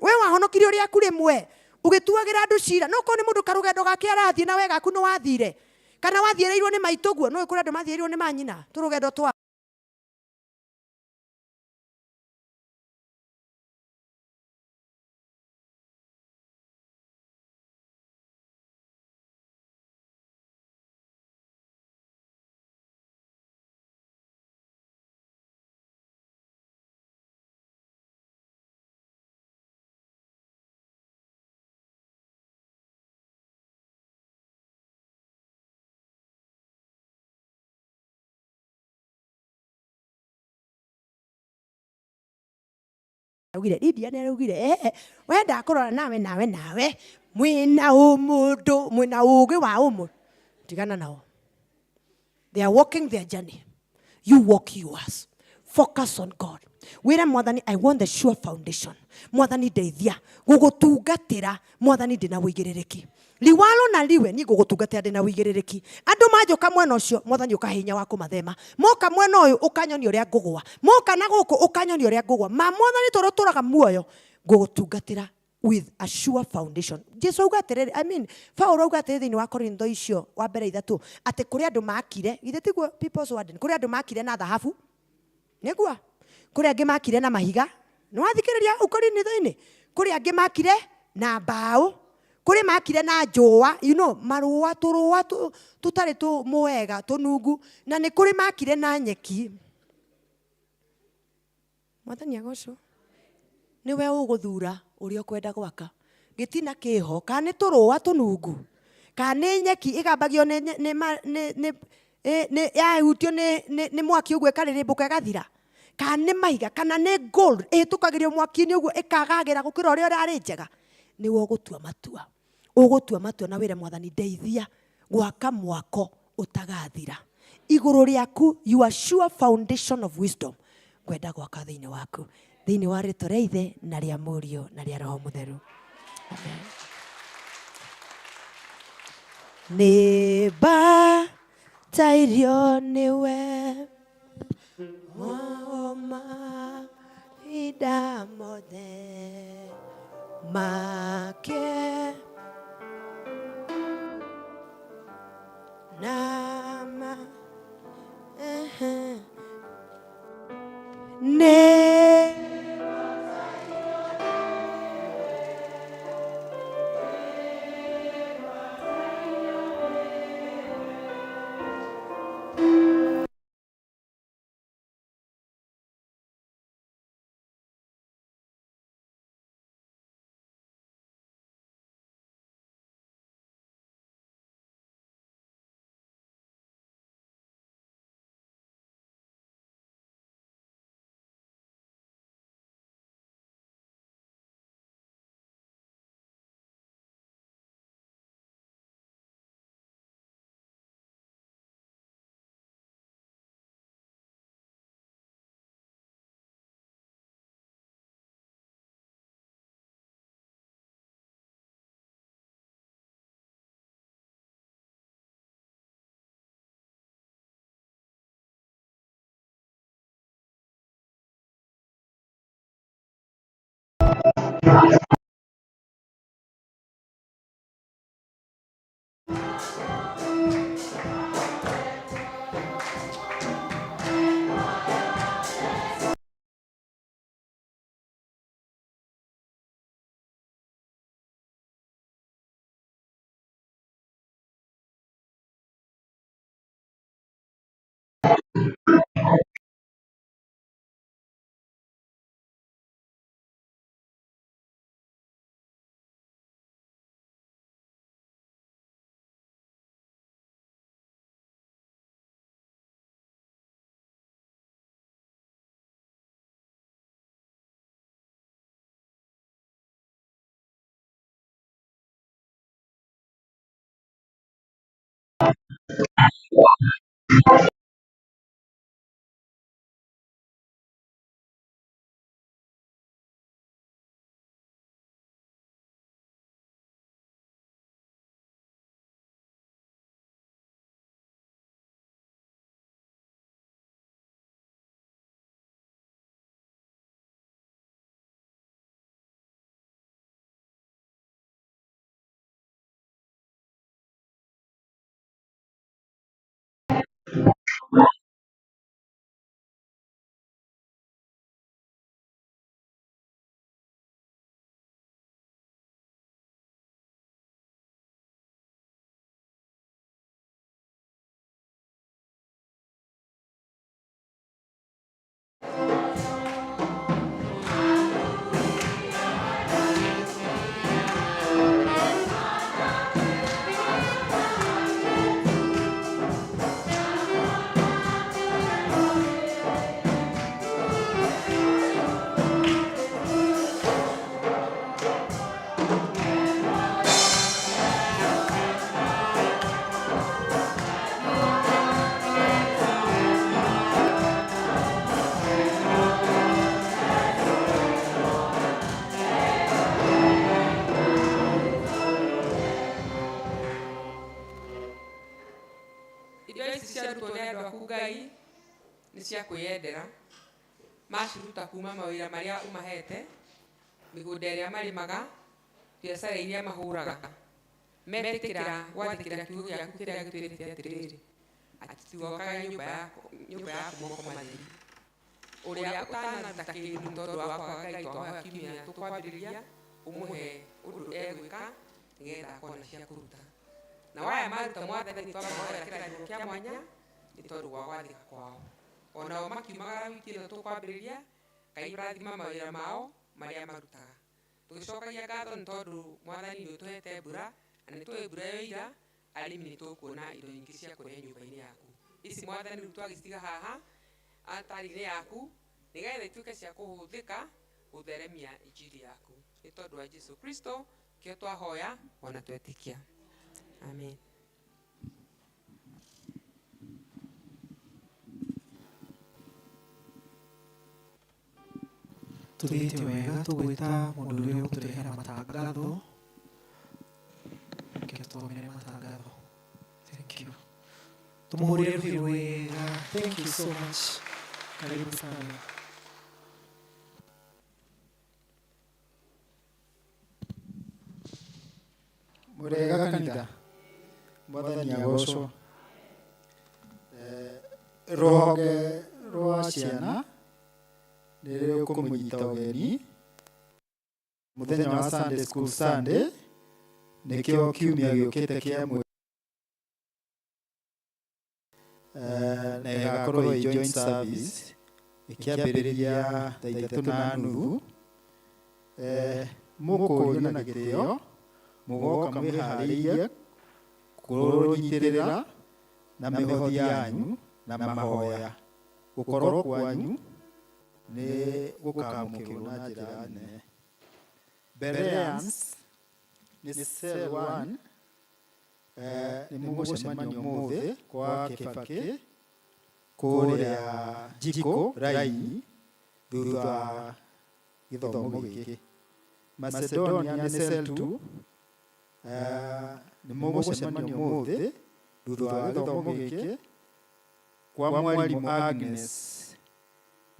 We wahonokirie ũrĩa aku rĩmwe, ũgĩtuagĩra andũ cira. No korwo nĩ mũndũ karũgendo gake arathiĩ na we gaku nĩ wathire. Kana wathiĩrĩirwo nĩ maitũ guo, no ũkore andũ mathiĩrĩirwo nĩ manyina, tũrũgendo twa Augire Lydia nĩ araugire eh we ndakũrora nawe nawe nawe mwĩna ũmũndũ mwĩna ũgĩ wa ũmũ tigana nao. They are walking their journey. You walk yours. Focus on God. Wĩre Mwathani, I want the sure foundation. Mwathani ndeithia gũgũtungatĩra. Mwathani ndĩna wĩigĩrĩrĩki. Liwalo na liwe niĩ ngũgũtungatĩra ndĩna wĩigĩrĩrĩki. Andũ manjũka mwena ũcio, Mwathani ũkahe hinya wa kũmathema. Moka mwena ũyũ ũkanyonia ũrĩa ngũgũa. Moka na gũkũ ũkanyonia ũrĩa ngũgũa. Ma Mwathani tondũ tũraga muoyo ngũgũtungatĩra with a sure foundation. Jesu auga atĩrĩrĩ, I mean, Paulo auga atĩrĩrĩ thĩinĩ wa Korintho icio wa mbere ithatũ atĩ kũrĩ andũ makire, githĩ tiguo People's Warden, kũrĩ andũ makire na thahabu, nĩguo kũrĩ angĩ makire na mahiga, nĩwathikĩrĩria hau Korintho-inĩ, kũrĩ angĩ makire na mbaũ, kũrĩ makire na njũa, you know, marũa tũrũa tũtarĩ tũmwega tũnungu, na nĩ kũrĩ makire na nyeki. Mwathani agocwo. Nĩwe ũgũthura ũrĩa ũkwenda gwaka. Gĩtina kĩho, kana nĩ tũrũa tũnungu, kana nĩ nyeki ĩgambagio nĩ yahutio nĩ mwaki ũguo ĩkarĩrĩmbũka ĩgathira, kana nĩ mahiga, kana nĩ gold ĩhĩtũkagĩrio mwaki-inĩ ũguo ĩkagagĩra gũkĩra ũrĩa ũrarĩ njega. Nĩwe ũgũtua matua. Ũgũtua matua na wĩre Mwathani ndeithia gwaka mwako ũtagathira. Igũrũ rĩaku, your sure foundation of wisdom, ngwenda gwaka thĩinĩ waku. Thĩinĩ wa rĩtwa rĩa Ithe na rĩa Mũriũ na rĩa Roho Mũtheru. Amen. Nĩ mbatairio nĩwe mwoma mahinda mothe make nama nĩ Indo ici ciarutwo nĩ andũ aku Ngai nĩ cia kwĩyendera, maciruta kuma mawĩra marĩa ũmahete, mĩgũnda ĩrĩa marĩmaga, biacara iria mahũraga. Metĩkĩra gwathĩkĩra kiugo gĩaku kĩrĩa gĩtwĩrĩte atĩrĩrĩ, atĩ tũtigokaga nyũmba yaku nyũmba yaku moko matheri. Ũrĩa ũtanaruta kĩndũ nĩ tondũ wa kwaga Ngai twahoya kiumia tũkwambĩrĩria ũmũhe ũndũ egwĩka nĩgetha akona cia kũruta. Nao aya maruta Mwathani twamahoera kĩrathimo kĩa mwanya nĩ tondũ wa gwathĩka kwao. Onao makiumagara wiki ĩno tũkwambĩrĩria, Ngai ũrathima mawĩra mao marĩa marutaga. Tũgĩcokagia ngatho nĩ tondũ Mwathani nĩ ũtũhete mbura, na nĩ tũĩ mbura yoira, arĩmi nĩ tũkuona indo nyingĩ cia kũrĩa nyũmba-inĩ yaku. Ici Mwathani rĩu twagĩciga haha altari-inĩ yaku, nĩgetha ituĩke cia kũhũthĩka gũtheremia injiri yaku. Nĩ tondũ wa Jesu Kristo kĩo twahoya ona twetĩkia. Amen. Tũthiĩte wega tũgwĩta mũndũ ũrĩa ũgũtũrehera matangatho. Reke tũthomere matangatho. Thank you. Tũmũhũrĩre rũhĩ wega. Thank you so much. Karibu sana. Mũrĩega kanitha, mwathani agocwo. Rũhonge rwa ciana nĩ rũkũmũnyita ũgeni mũthenya wa Sunday School Sunday, nĩkĩo kiumia gĩũkĩte kĩa mweri na ĩgakorwo ĩ joint service ĩkĩambĩrĩria thaa ithatũ na nuthu. Mũkũrio na gĩtĩo mũgoka mwĩharĩirie kũrũnyitĩrĩra na mĩhothi yanyu na mahoya. Gũkorwo kwanyu nĩ gũkamũkĩrwo na njĩra nene. Bereans nĩ cell 1. Nĩ mũgũcemania ũmũthĩ kwa Kĩbakĩ kũrĩa Njikũ raini thutha wa gĩthomo gĩkĩ. Macedonia nĩ cell 2. Nĩ mũgũcemania ũmũthĩ thutha wa gĩthomo gĩkĩ kwa mwarimũ Agnes,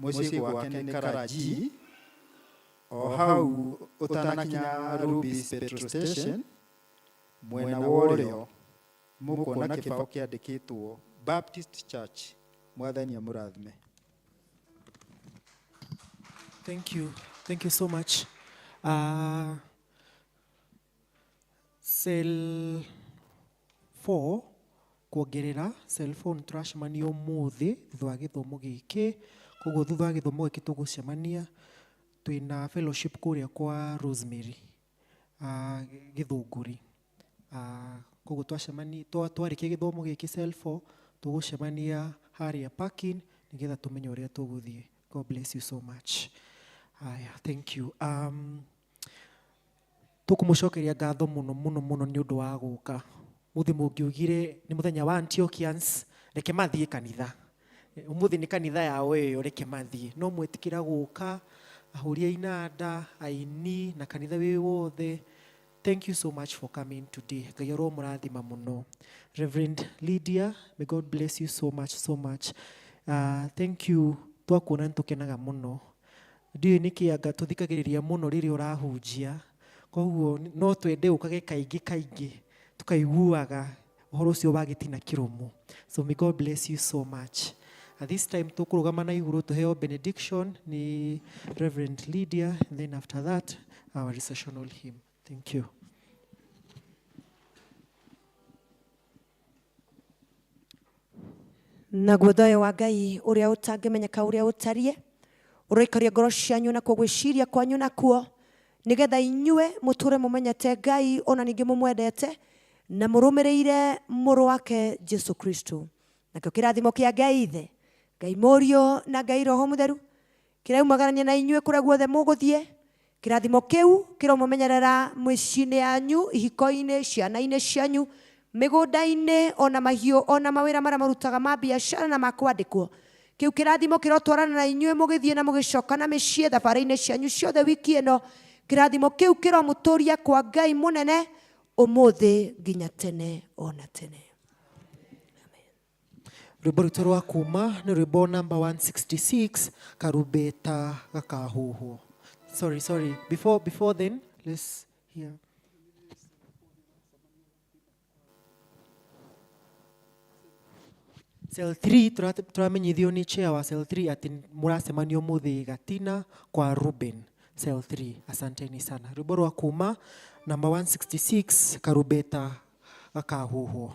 mũciĩ gwake nĩ Karaji, o hau ũtanakinya Rubis petrol station. Mwena wa ũrĩo mũkuona kĩbaũ kĩandĩkĩtwo Baptist Church. Mwathani amũrathime. Thank you. Thank you so much. Cell 4 kuongerera cell 4 nĩ tũracemania ũmũthĩ thutha wa gĩthomo gĩkĩ. Koguo thutha wa gĩthomo gĩkĩ tũgũcemania twĩna fellowship kũrĩa kwa Rosemary Gĩthũngũri. Koguo twacemania twarĩkia gĩthomo gĩkĩ cell 4 tũgũcemania harĩa parking nĩgetha tũmenye ũrĩa tũgũthiĩ. God bless you so much. Haya, thank you. Tũkũmũcokeria ngatho mũno mũno mũno nĩ ũndũ wa gũka. Mũthĩ mũngiugire nĩ mũthenya wa Antiochians, reke mathiĩ kanitha. Ũmũthĩ nĩ kanitha yao ĩyo, reke mathiĩ. No mwĩtĩkĩra gũka, ahũri a inanda, aini na kanitha wĩ wothe. Thank you so much for coming today. Ngai aromũrathima mũno. Reverend Lydia, may God bless you so much, so much. Thank you. Twakuona nĩ tũkenaga mũno. Ndiũĩ nĩkĩ anga tũthikagĩrĩria mũno rĩrĩa ũrahunjia. Koguo no twende ũkage kaingĩ kaingĩ tũkaiguaga ũhoro ũcio wa gĩtina kĩrũmu. So may God bless you so much. At this time tũkũrũgama na igũrũ tũheo benediction nĩ Reverend Lydia, and then after that our recessional hymn. Thank you. Naguo thayũ wa Ngai ũrĩa ũtangĩmenyeka ũrĩa ũtariĩ ũroikaria ngoro cianyu nakuo gwĩciria kwanyu nakuo, nĩgetha inyuĩ mũtũre mũmenyete Ngai ona ningĩ mũmwendete na mũrũmĩrĩire mũrũ wake Jesu Kristo. Nakĩo kĩrathimo kĩa Ngai Ithe, Ngai Mũriũ na Ngai Roho Mũtheru kĩraumagarania na inyuĩ kũrĩa guothe mũgũthiĩ. Kĩrathimo kĩu kĩromũmenyerera mĩciĩ-inĩ yanyu, ihiko-inĩ, ciana-inĩ cianyu, mĩgũnda-inĩ, ona mahiũ, ona mawĩra marĩa mũrutaga ma biacara na ma kwandĩkwo. Kĩu kĩrathimo kĩrotwarana na inyuĩ mũgĩthiĩ na mũgĩcoka na mĩciĩ thabarĩ-inĩ cianyu ciothe wiki ĩno. Kĩrathimo kĩu kĩromũtũria kwa Ngai mũnene ũmũthĩ nginya tene ona tene. Amen. Rwĩmbo rwitũ rwa kuma nĩ rwĩmbo number 166, Karumbeta Gakahuhwo. Sorry, sorry, before then, let's hear. Cell 3. Tũramenyithio nĩ chair wa cell 3 atĩ mũracemanio mũthĩ Gatina kwa Ruben, cell 3. Asanteni sana. Rwĩmbo rwa kuma number 166, Karumbeta Gakahuhwo.